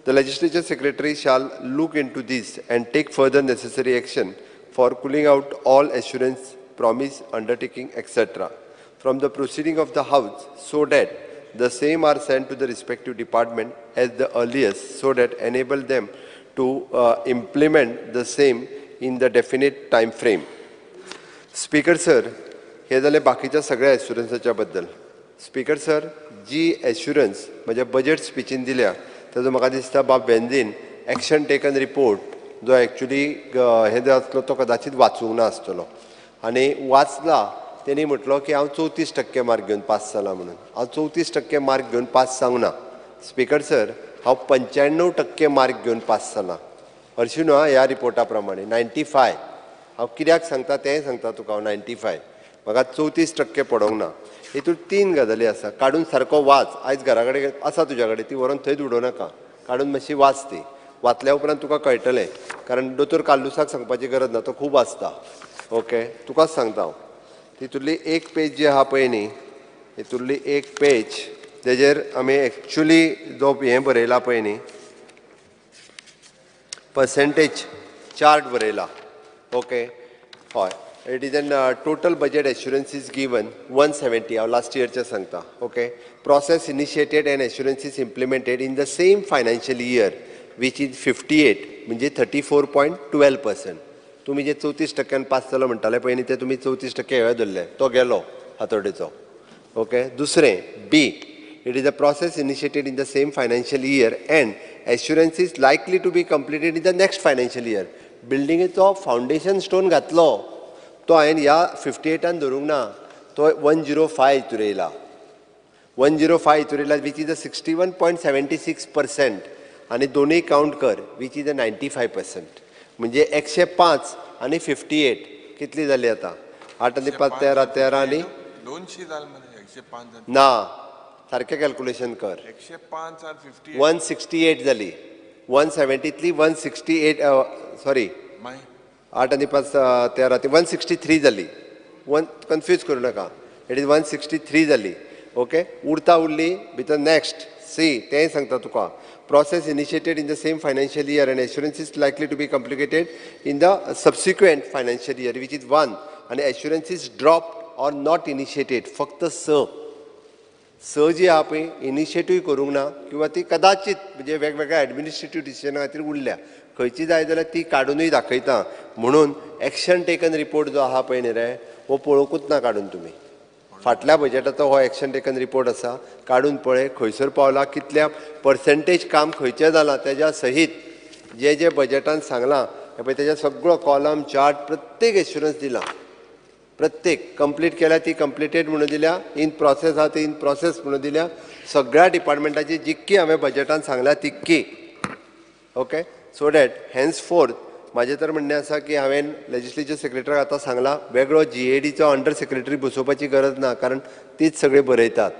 [SPEAKER 8] The legislature secretary shall look into this and take further necessary action for culling out all assurance, promise, undertaking, etc. from the proceeding of the house so that the same are sent to the respective department at the earliest so that enable them to implement the same in the definite time frame. Speaker sir, हे जालें बाकीच्या सगळ्या एश्युरन्साच्या बद्दल. Speaker sir, जी assurance म्हज्या budget स्पिचीन दिल्या ताजो म्हाका दिसता बाब वेंझीन एक्शन टेकन रिपोर्ट जो एक्चुली हे जो आसलो तो कदाचित वाचूंक ना आसतलो आनी वाचला तेणी म्हटलो की हांव 34% मार्क घेवन पास जाला म्हणून. हांव 34% मार्क घेवन पास जावंक ना. स्पीकर सर, हांव 95% मार्क घेवन पास जाला. हरशीं न्हू ह्या रिपोर्टा प्रमाणे 95. हांव कित्याक सांगता तेंय सांगता तुका. हांव 95, म्हाका 34% पडोंक ना. हितून 3 गजाली आसा. काडून सारको वाच. आयज घरा कडेन आसा तुज्या कडेन ती व्हरोन थंयच उडोवं नाका. काडून मातशी वाच ती. वाचल्या उपरांत तुका कळटलें. कारण दोतोर कार्लुसाक सांगपाची गरज ना, तो खूब वाचता. ओके, तुकाच सांगता हांव. तितूंतली एक पेज जी आहा पळय न्ही, हितूंतली एक पेज तेजेर आमी एक्चुली जो हें बरयला पळय न्ही, पर्सेंटेज चार्ट बरयला. ओके, हय, it is an total budget assurances given 170. हांव लास्ट इयरचें सांगता. Okay, process initiated and assurances implemented in the same financial year which is 58, म्हणजे 34.12%. तुमी जे 34% पास जालो म्हणटाले पळय न्ही, ते तुमी 34% हे धरले, तो गेलो हातोडेचो. ओके, दुसरें B, it is a process initiated in the same financial year and assurances likely to be completed in the next financial year. बिल्डिंगेचो foundation stone घातलो तो हांवें ह्या 58 धरूंक ना, तो 105 हितूर येयला. 105 हितूर येयला, which is a 61.76%. आनी दोनूय कावंट कर, which is a 95%. म्हणजे 105 आनी 58 कितली जाली आतां? 8 आनी 5 13, 13 आनी
[SPEAKER 9] 200 जाल मरे. 105
[SPEAKER 8] ना, सारकें कॅल्कुलेशन कर.
[SPEAKER 9] 105 आनी 58
[SPEAKER 8] 168 जाली. 170तली 168, सॉरी 8 आनी 5 13 163 जाली. वन कन्फ्यूज करूं नाका, it is 163 जाली. ओके, उरता उरली भितर. नेक्स्ट सी, तेंय सांगता तुका. Process initiated in the same financial year and assurances likely to be completed in the subsequent financial year which is 1 आनी assurances drop or not initiated. फक्त स जी आहा पळय इनिशिएटीव करूंक ना किंवा ती कदाचित म्हणजे वेगवेगळ्या एडमिनिस्ट्रेटीव डिसिजना खातीर उरल्या. खंयची जाय जाल्यार ती काडुनूय दाखयता. म्हणून एक्शन टेकन रिपोर्ट जो आहा पळय न्ही रे, हो पळोवंकूच ना काडून तुमी. फाटल्या बजेटाचो हो एक्शन टेकन रिपोर्ट आसा, काडून पळय खंयसर पावला, कितल्या पर्सेंटेज काम खंयचें जालां तेज्या सहीत जे जे बजेटान सांगलां हें पळय तेज्या सगळो कॉलम चार्ट प्रत्येक एश्युरन्स दिला. प्रत्येक कंप्लीट केल्या ती कंप्लिटेड म्हणून दिल्या, इन प्रोसेस आहा ती इन प्रोसेस म्हणून दिल्या. सगळ्या डिपार्टमेंटाची जितकी हांवें बजेटान सांगल्या तितकी. ओके, सो that henceforth म्हाजें तर म्हणणें आसा की हांवें लेजिस्लेचर सेक्रेटरीक आतां सांगलां वेगळो जीएडीचो अंडर सेक्रेटरी बसोवपाची गरज ना, कारण तीच सगळीं बरयतात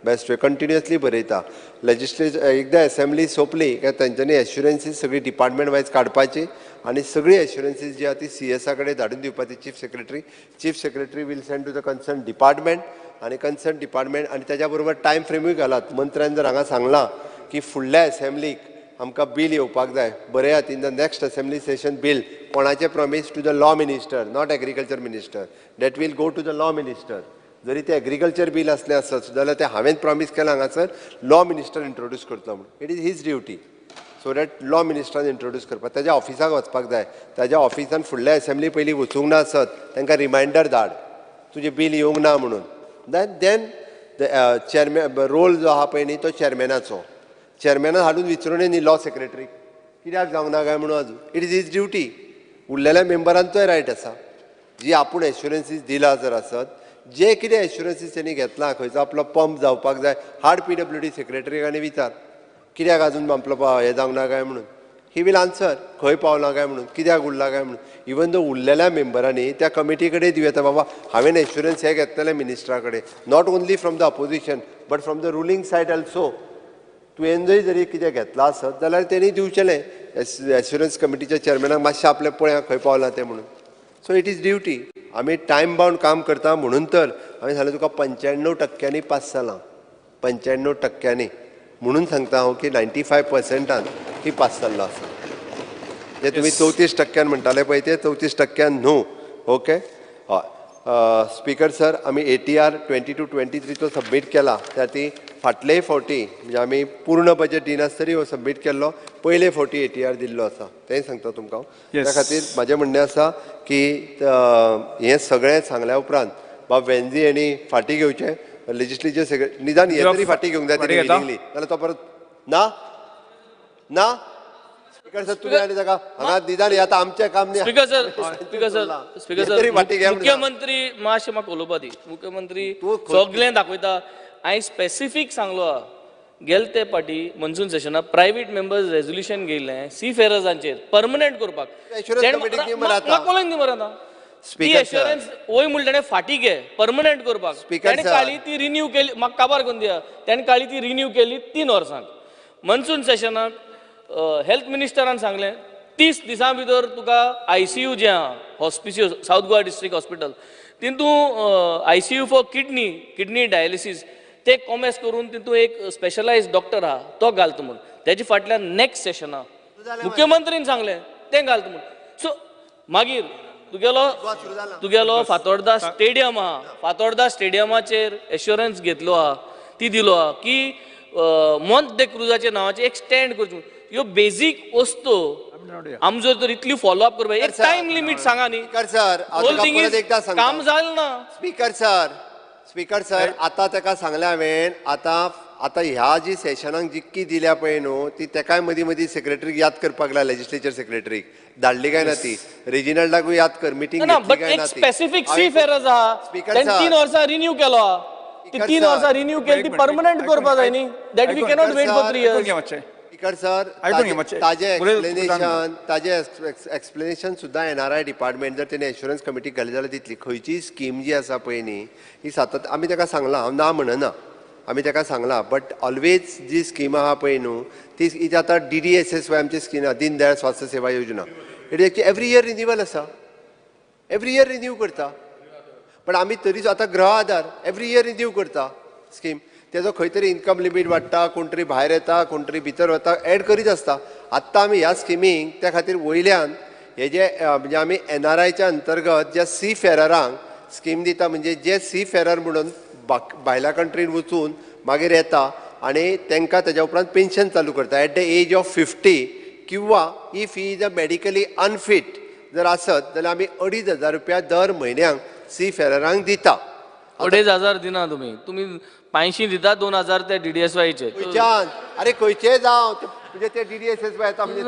[SPEAKER 8] बेस्ट वे, कंटिन्युअसली बरयता. लेजिस्लेचर एकदां एसेंब्ली सोंपली काय तेंच्यांनी एश्युरन्सीस सगळी डिपार्टमेंट वायज काडपाची आनी सगळी एश्युरन्सीस जी आहा ती सीएसा कडेन धाडून दिवपाची. Chief secretary will send to the concern department आनी कन्सर्न डिपार्टमेंट आनी तेज्या बरोबर टायम फ्रेमूय घालात. मंत्र्यान जर हांगा सांगलां की फुडल्या एसेंब्लीक आमकां बील येवपाक जाय, बरयात in the next assembly session bill. कोणाचें promise? To the law minister, not agriculture minister. That will go to the law minister. जरी तें एग्रीकल्चर बील आसलें आसत जाल्यार तें हांवें प्रॉमीस केलां हांगासर लॉ मिनिस्टर इंट्रोड्यूस करतलो म्हणून. It is his duty. So that law मिनिस्टरान introduce करपाक ताज्या ऑफिसाक वचपाक जाय. ताज्या ऑफिसान फुडल्या एसेंब्ली पयलीं वचूंक ना आसत तांकां रिमायंडर धाड, तुजें बील येवंक ना म्हणून. Then chairman role जो आहा पळय न्ही तो चेअरमॅनाचो. चेअरमॅनान हाडून विचारूनय न्ही लॉ सेक्रेटरीक कित्याक जावंक ना काय म्हणून अजून. It is his duty. उरलेल्या मेंबरांचोय रायट आसा. जी आपूण एश्युरन्सीस दिला जर आसत जे कितें एश्युरन्सीस तेणी घेतला खंयचो आपलो पंप जावपाक जाय, हाड पीडब्ल्यूडी सेक्रेटरीक आनी विचार कित्याक अजून आपलो हें जावंक ना काय म्हणून. He will answer खंय पावला काय म्हणून, कित्याक उरला काय म्हणून. इवन दो उरलेल्या मेंबरांनी त्या कमिटी कडेन दिवं येता, बाबा हांवें एश्युरन्स हे घेतलेले मिनिस्टरा कडेन, not only from the opposition but from the ruling side also. तुवें जरी कितें घेतलां आसत जाल्यार तेणी दिवचेलें एश्युरन्स कमिटीच्या चेअरमॅनाक, मातशें आपलें पळया खंय पावलां तें म्हणून. So it is duty. आमी टायम बाउंड काम करता म्हणून तर हांवें सांगलें तुका 95% पास जालां, 95% म्हणून सांगता हांव की 95% ही पास जाल्लो आसा. जे तुमी 34% म्हणटाले पळय ते 34% न्हू. ओके हय स्पीकर सर, आमी ATR 22-23 तो सबमीट केला. त्या ती फाटले फावटी म्हणजे आमी पूर्ण बजेट दिनासतरी हो सबमीट केल्लो, पयले फावटी ATR दिल्लो आसा तेंय सांगता तुमकां. त्या खातीर म्हाजें म्हणणें आसा की हें सगळें सांगल्या उपरांत बाब वेन्झी हांणी फाटीं घेवचें लेजिस्लेचर सेक्रेटरी, निदान हें तरी फाटीं घेवंक जाय तेणी विलिंगली, नाल्यार तो परत ना ना. स्पीकर सर तुमी आनी ताका हांगा निदान हें आतां आमचें काम न्ही.
[SPEAKER 16] Speaker sir, speaker sir, speaker sir, मुख्यमंत्री मातशें म्हाका उलोवपा दी. मुख्यमंत्री सगळें दाखयता. हांवें स्पेसिफीक सांगलो गेले ते पाटी मनसून सेशनाक प्रायवेट मेंबर्स रेजोल्युशन घेयलें सी फेरर्सांचेर परमनंट करपाक. म्हाका उलोवन दी मरे आतां. ती एश्युरन्स वय म्हणलें ताणें फाटीं घे परमनंट करपाक. ताणें काळी ती रिन्यू केली, म्हाका काबार करून दिया. ताणें काळी ती रिन्यू केली 3 वर्सांक. मनसून सेशनाक हेल्थ मिनिस्टरान सांगलें 30 दिसां भितर तुका ICU जें आहा Hospicio south Goa district hospital तितूं ICU for kidney dialysis ते कॉमेस करून तितूं एक स्पेशलायज डॉक्टर आहा तो घालता म्हूण. तेजे फाटल्यान नेक्स्ट सेशना मुख्यमंत्रीन सांगलें तें घालता म्हूण. सो मागीर तुगेलो फातोर्डा स्टेडियम आहा, फातोर्डा स्टेडियमाचेर एश्युरन्स घेतलो आहा, ती दिलो आहा की मोंत दे क्रुजाच्या नांवाचें एक स्टँड करचें. ह्यो बेजीक वस्तू आमचो तर इतली फॉलोअप करपाक एक टायम लिमीट सांगा न्ही.
[SPEAKER 8] सर
[SPEAKER 16] काम जालें ना.
[SPEAKER 8] स्पीकर सर, स्पीकर सर आतां ताका सांगलें हांवें, आतां आतां ह्या जी सेशनाक जितकी दिल्या पळय न्हू ती तेकाय मदीं मदीं सेक्रेटरीक याद करपाक लाय, लेजिस्लेचर सेक्रेटरीक धाडली काय ना ती, रेजिनल्डाकूय याद कर, मिटींग घेतली काय ना ती.
[SPEAKER 16] स्पेसिफीक सी फेरर्स आहा, 3 वर्सां रिन्यू केलो, ती 3 वर्सां रिन्यू केली ती परमनंट करपाक जाय न्ही. That we cannot wait for 3 years.
[SPEAKER 8] Speaker sir, ताजे एक्सप्लेनेशन, ताजे एक्सप्लेनेशन सुद्दां NRI department जर तेणी एश्युरन्स कमिटीक घाली जाल्यार दितली. खंयचीय स्कीम जी आसा पळय न्ही ही सातत आमी ताका सांगलां, हांव ना म्हणना, आमी ताका सांगलां, बट ऑलवेज जी स्कीम आहा पळय न्हू ती आतां DDSSY आमची स्कीम आहा, दीन दयाळ स्वास्थ्य सेवा योजना, it is every year renewal आसा, एवरी इयर रिन्यू करता. पण आमी तरी आतां गृह आधार एवरी इयर रिन्यू करता स्कीम, तेजो खंय तरी इन्कम लिमीट वाडटा, कोण तरी भायर येता, कोण तरी भितर वता, एड करीत आसता. आत्तां आमी ह्या स्किमींक त्या खातीर वयल्यान हे जे म्हणजे आमी NRIच्या अंतर्गत ज्या सी फेररांक स्कीम दिता, म्हणजे जे सी फेरर म्हणून भायल्या कंट्रीन वचून मागीर येता आनी तांकां तेज्या उपरांत पेन्शन चालू करता एट the age of 50, किंवा if he is a medically unfit जर आसत जाल्यार आमी 2500 रुपया दर म्हयन्याक सी फेररांक दिता.
[SPEAKER 16] 2500 दिना तुमी, तुमी 500 दिता, 2000 ते DDSYचे.
[SPEAKER 8] खंयच्यान? अरे खंयचे जावं म्हणजे ते DDSSY येता म्हणजे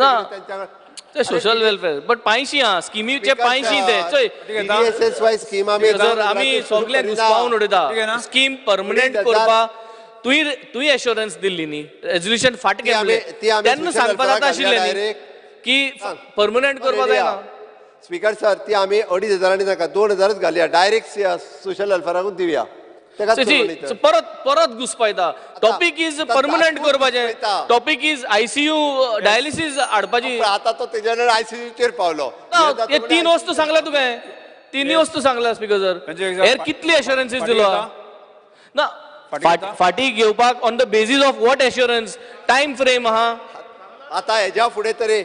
[SPEAKER 16] ते सोशल वेलफेअर, बट 500 आहा स्किमीचे 500 ते. चोय
[SPEAKER 8] DDSSY scheme आमी
[SPEAKER 16] आमी सगळे घुसपावन उडयता. स्कीम परमनंट करपाक तुवें एश्युरन्स दिल्ली न्ही, रेजोल्युशन फाट घेतलें तेन्ना सांगपा जाता आशिल्लें न्ही की परमनंट करपाक जायना.
[SPEAKER 8] स्पीकर सर, ती आमी 2500 नाका 2000 घालया, डायरेक्ट सोशल वेलफेअराकूच दिवया.
[SPEAKER 16] परत परत घुसपायता. टॉपीक is permanent करपाचें, टॉपीक is ICU dialysis हाडपाची.
[SPEAKER 8] आतां तो तेज्या ICUचेर पावलो.
[SPEAKER 16] हे 3 वस्तू सांगला तुवें, 3 वस्तू सांगला स्पीकर सर. हेर कितली एश्युरन्सीस दिलो ना फाटीं घेवपाक on the basis of what assurance, time frame आहा.
[SPEAKER 8] आतां हेज्या फुडें तरी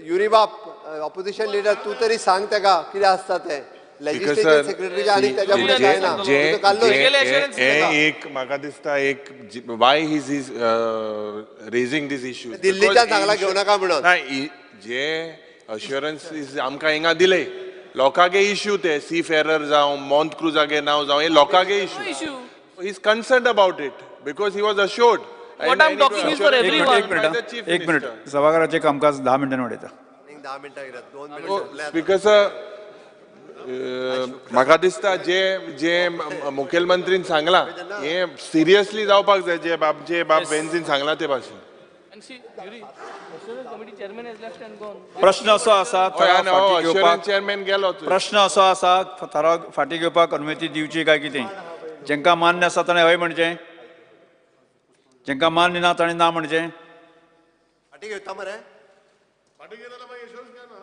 [SPEAKER 8] युरीबाब ऑपोजिशन लिडर तूं तरी सांग ताका कितें आसता तें. लेजिस्लेचर सेक्रेटरीच्या आनी तेज्या फुडें जायना.
[SPEAKER 9] एक म्हाका दिसता एक why he is raising this issue,
[SPEAKER 8] दिल्लीच्यान सांगला घेवं नाका म्हणून.
[SPEAKER 9] ना, जे अश्युरन्स आमकां हिंगा दिले लोकांगे इश्यू ते सी फेरर जावं मॉन्त क्रुजागे नांव जावं, हे लोकांगे issue. He is concerned about it because he was assured.
[SPEAKER 16] What I am talking is for everyone.
[SPEAKER 11] एक मिनिट, सभाघराचे कामकाज 10 मिनटांनी वाडयता.
[SPEAKER 8] 10 मिनटां, 2 minute.
[SPEAKER 9] Speaker sir, म्हाका दिसता जे जे मुखेलमंत्रीन सांगलां हें सिरियसली जावपाक जाय, जे बाब जे बाब वेन्झीन सांगलां ते भाशेन.
[SPEAKER 11] प्रश्न असो आसा, थाराव फाटीं घेवपाक
[SPEAKER 9] चेअरमॅन गेलो.
[SPEAKER 11] प्रश्न असो आसा, थाराव फाटीं घेवपाक अनुमती दिवची काय कितें? जेंकां मान्य आसा ताणें हय म्हणचें, जेंकां मान्य ना ताणें ना म्हणचें.
[SPEAKER 8] फाटीं घेता मरे,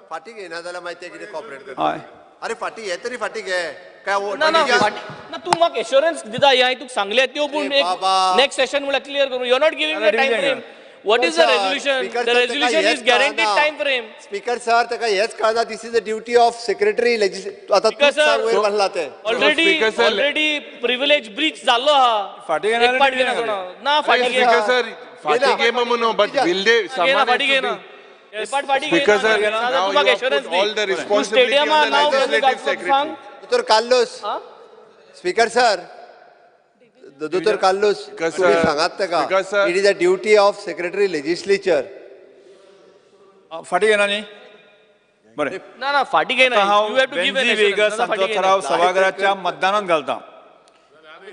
[SPEAKER 8] फाटीं घेयना जाल्यार मागीर ते कितें कॉपरेट करता? अरे फाटीं हे तरी फाटीं घे काय?
[SPEAKER 16] ना तूं म्हाका एश्योरन्स दिता, हें हांवें तुका सांगलें त्यो, पूण नेक्स्ट सेशन म्हणल्यार क्लियर करूं. You are not giving the time frame. What is the resolution? The resolution is guaranteed time frame.
[SPEAKER 8] Speaker sir, ताका हेच कळना. This is the duty of secretary legislature. आतां तूं सांग वयर बसला ते.
[SPEAKER 16] ऑलरेडी ऑलरेडी प्रिविलेज ब्रीच जाल्लो आहा.
[SPEAKER 11] फाटीं
[SPEAKER 16] एक पाट घेना ना, फाटीं
[SPEAKER 9] स्पीकर सर फाटीं घे म्हणून, बट will they
[SPEAKER 16] फाटीं घेना.
[SPEAKER 9] Speaker sir, now you have put all the responsibility on the legislative secretary.
[SPEAKER 8] दोतोर कार्लोस, स्पीकर सर, दोतोर कार्लोस, तुम्ही सांगात ताका, it is a duty of secretary legislature.
[SPEAKER 11] फाटीं घेना न्ही? बरें,
[SPEAKER 16] ना ना फाटीं घेना.
[SPEAKER 11] हांव वेन्झी वेगस हांचो थाराव सभाघराच्या मतदानात घालता.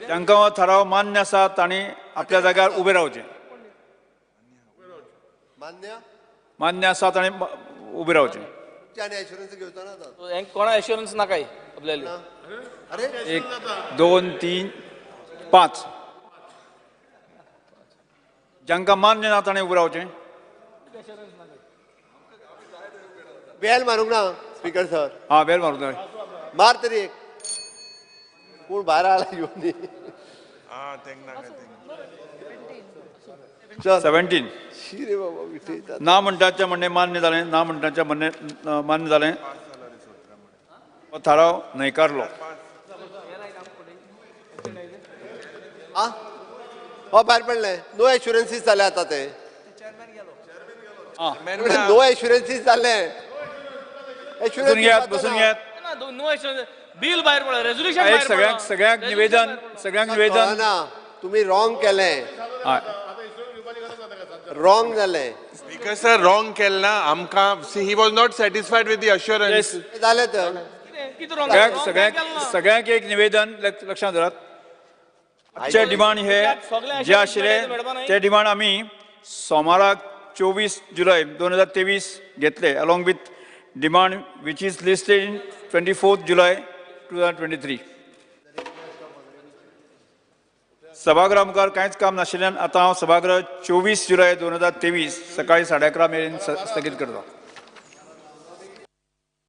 [SPEAKER 11] जांकां हो थाराव मान्य आसा तांणी आपल्या जाग्यार उबें रावचें. मान्य आसा ताणें उबें रावचें.
[SPEAKER 16] कोणा एश्योरन्स नाकाय आपल्याला.
[SPEAKER 11] 1 2 3 5 जांकां मान्य ना ताणें उबें रावचें.
[SPEAKER 8] बेल मारूंक ना स्पीकर सर.
[SPEAKER 11] हां, बेल मारूंक जाय.
[SPEAKER 8] मार तरी एक, कोण भायर आला येवन.
[SPEAKER 11] 17 ना म्हणटाचें म्हणणें मान्य जालें, ना म्हणटाचें म्हणणें मान्य जालें, हो थाराव न्हयकारलो.
[SPEAKER 8] हो भायर पडलें. नो एश्युरन्सीस जाले आतां ते. नो एश्युरन्सीस जाले.
[SPEAKER 11] बसून घेयात, बसून घेयात.
[SPEAKER 16] नो एश्युरन्स बील भायर पडलें, रेजोल्युशन भायर पडलें.
[SPEAKER 11] सगळ्यांक निवेदन, सगळ्यांक निवेदन.
[SPEAKER 8] ना, तुमी रॉंग केलें, रॉंग जालें.
[SPEAKER 9] स्पीकर सर, रॉंग केलें ना आमकां. He was not satisfied with the assurance.
[SPEAKER 8] जालें तर
[SPEAKER 11] सगळ्यांक एक निवेदन लक्षांत धरात. आजचे डिमांड हे जे आशिल्ले ते डिमांड आमी सोमाराक 24 जुलय 2023 घेतले, along with demand which is listed in 24 July 2023. सभागृहा मुखार कांयच काम नाशिल्ल्यान आतां हांव सभागृह 24 जुलय 2023 सकाळी 11:30 मेरेन स्थगीत करता.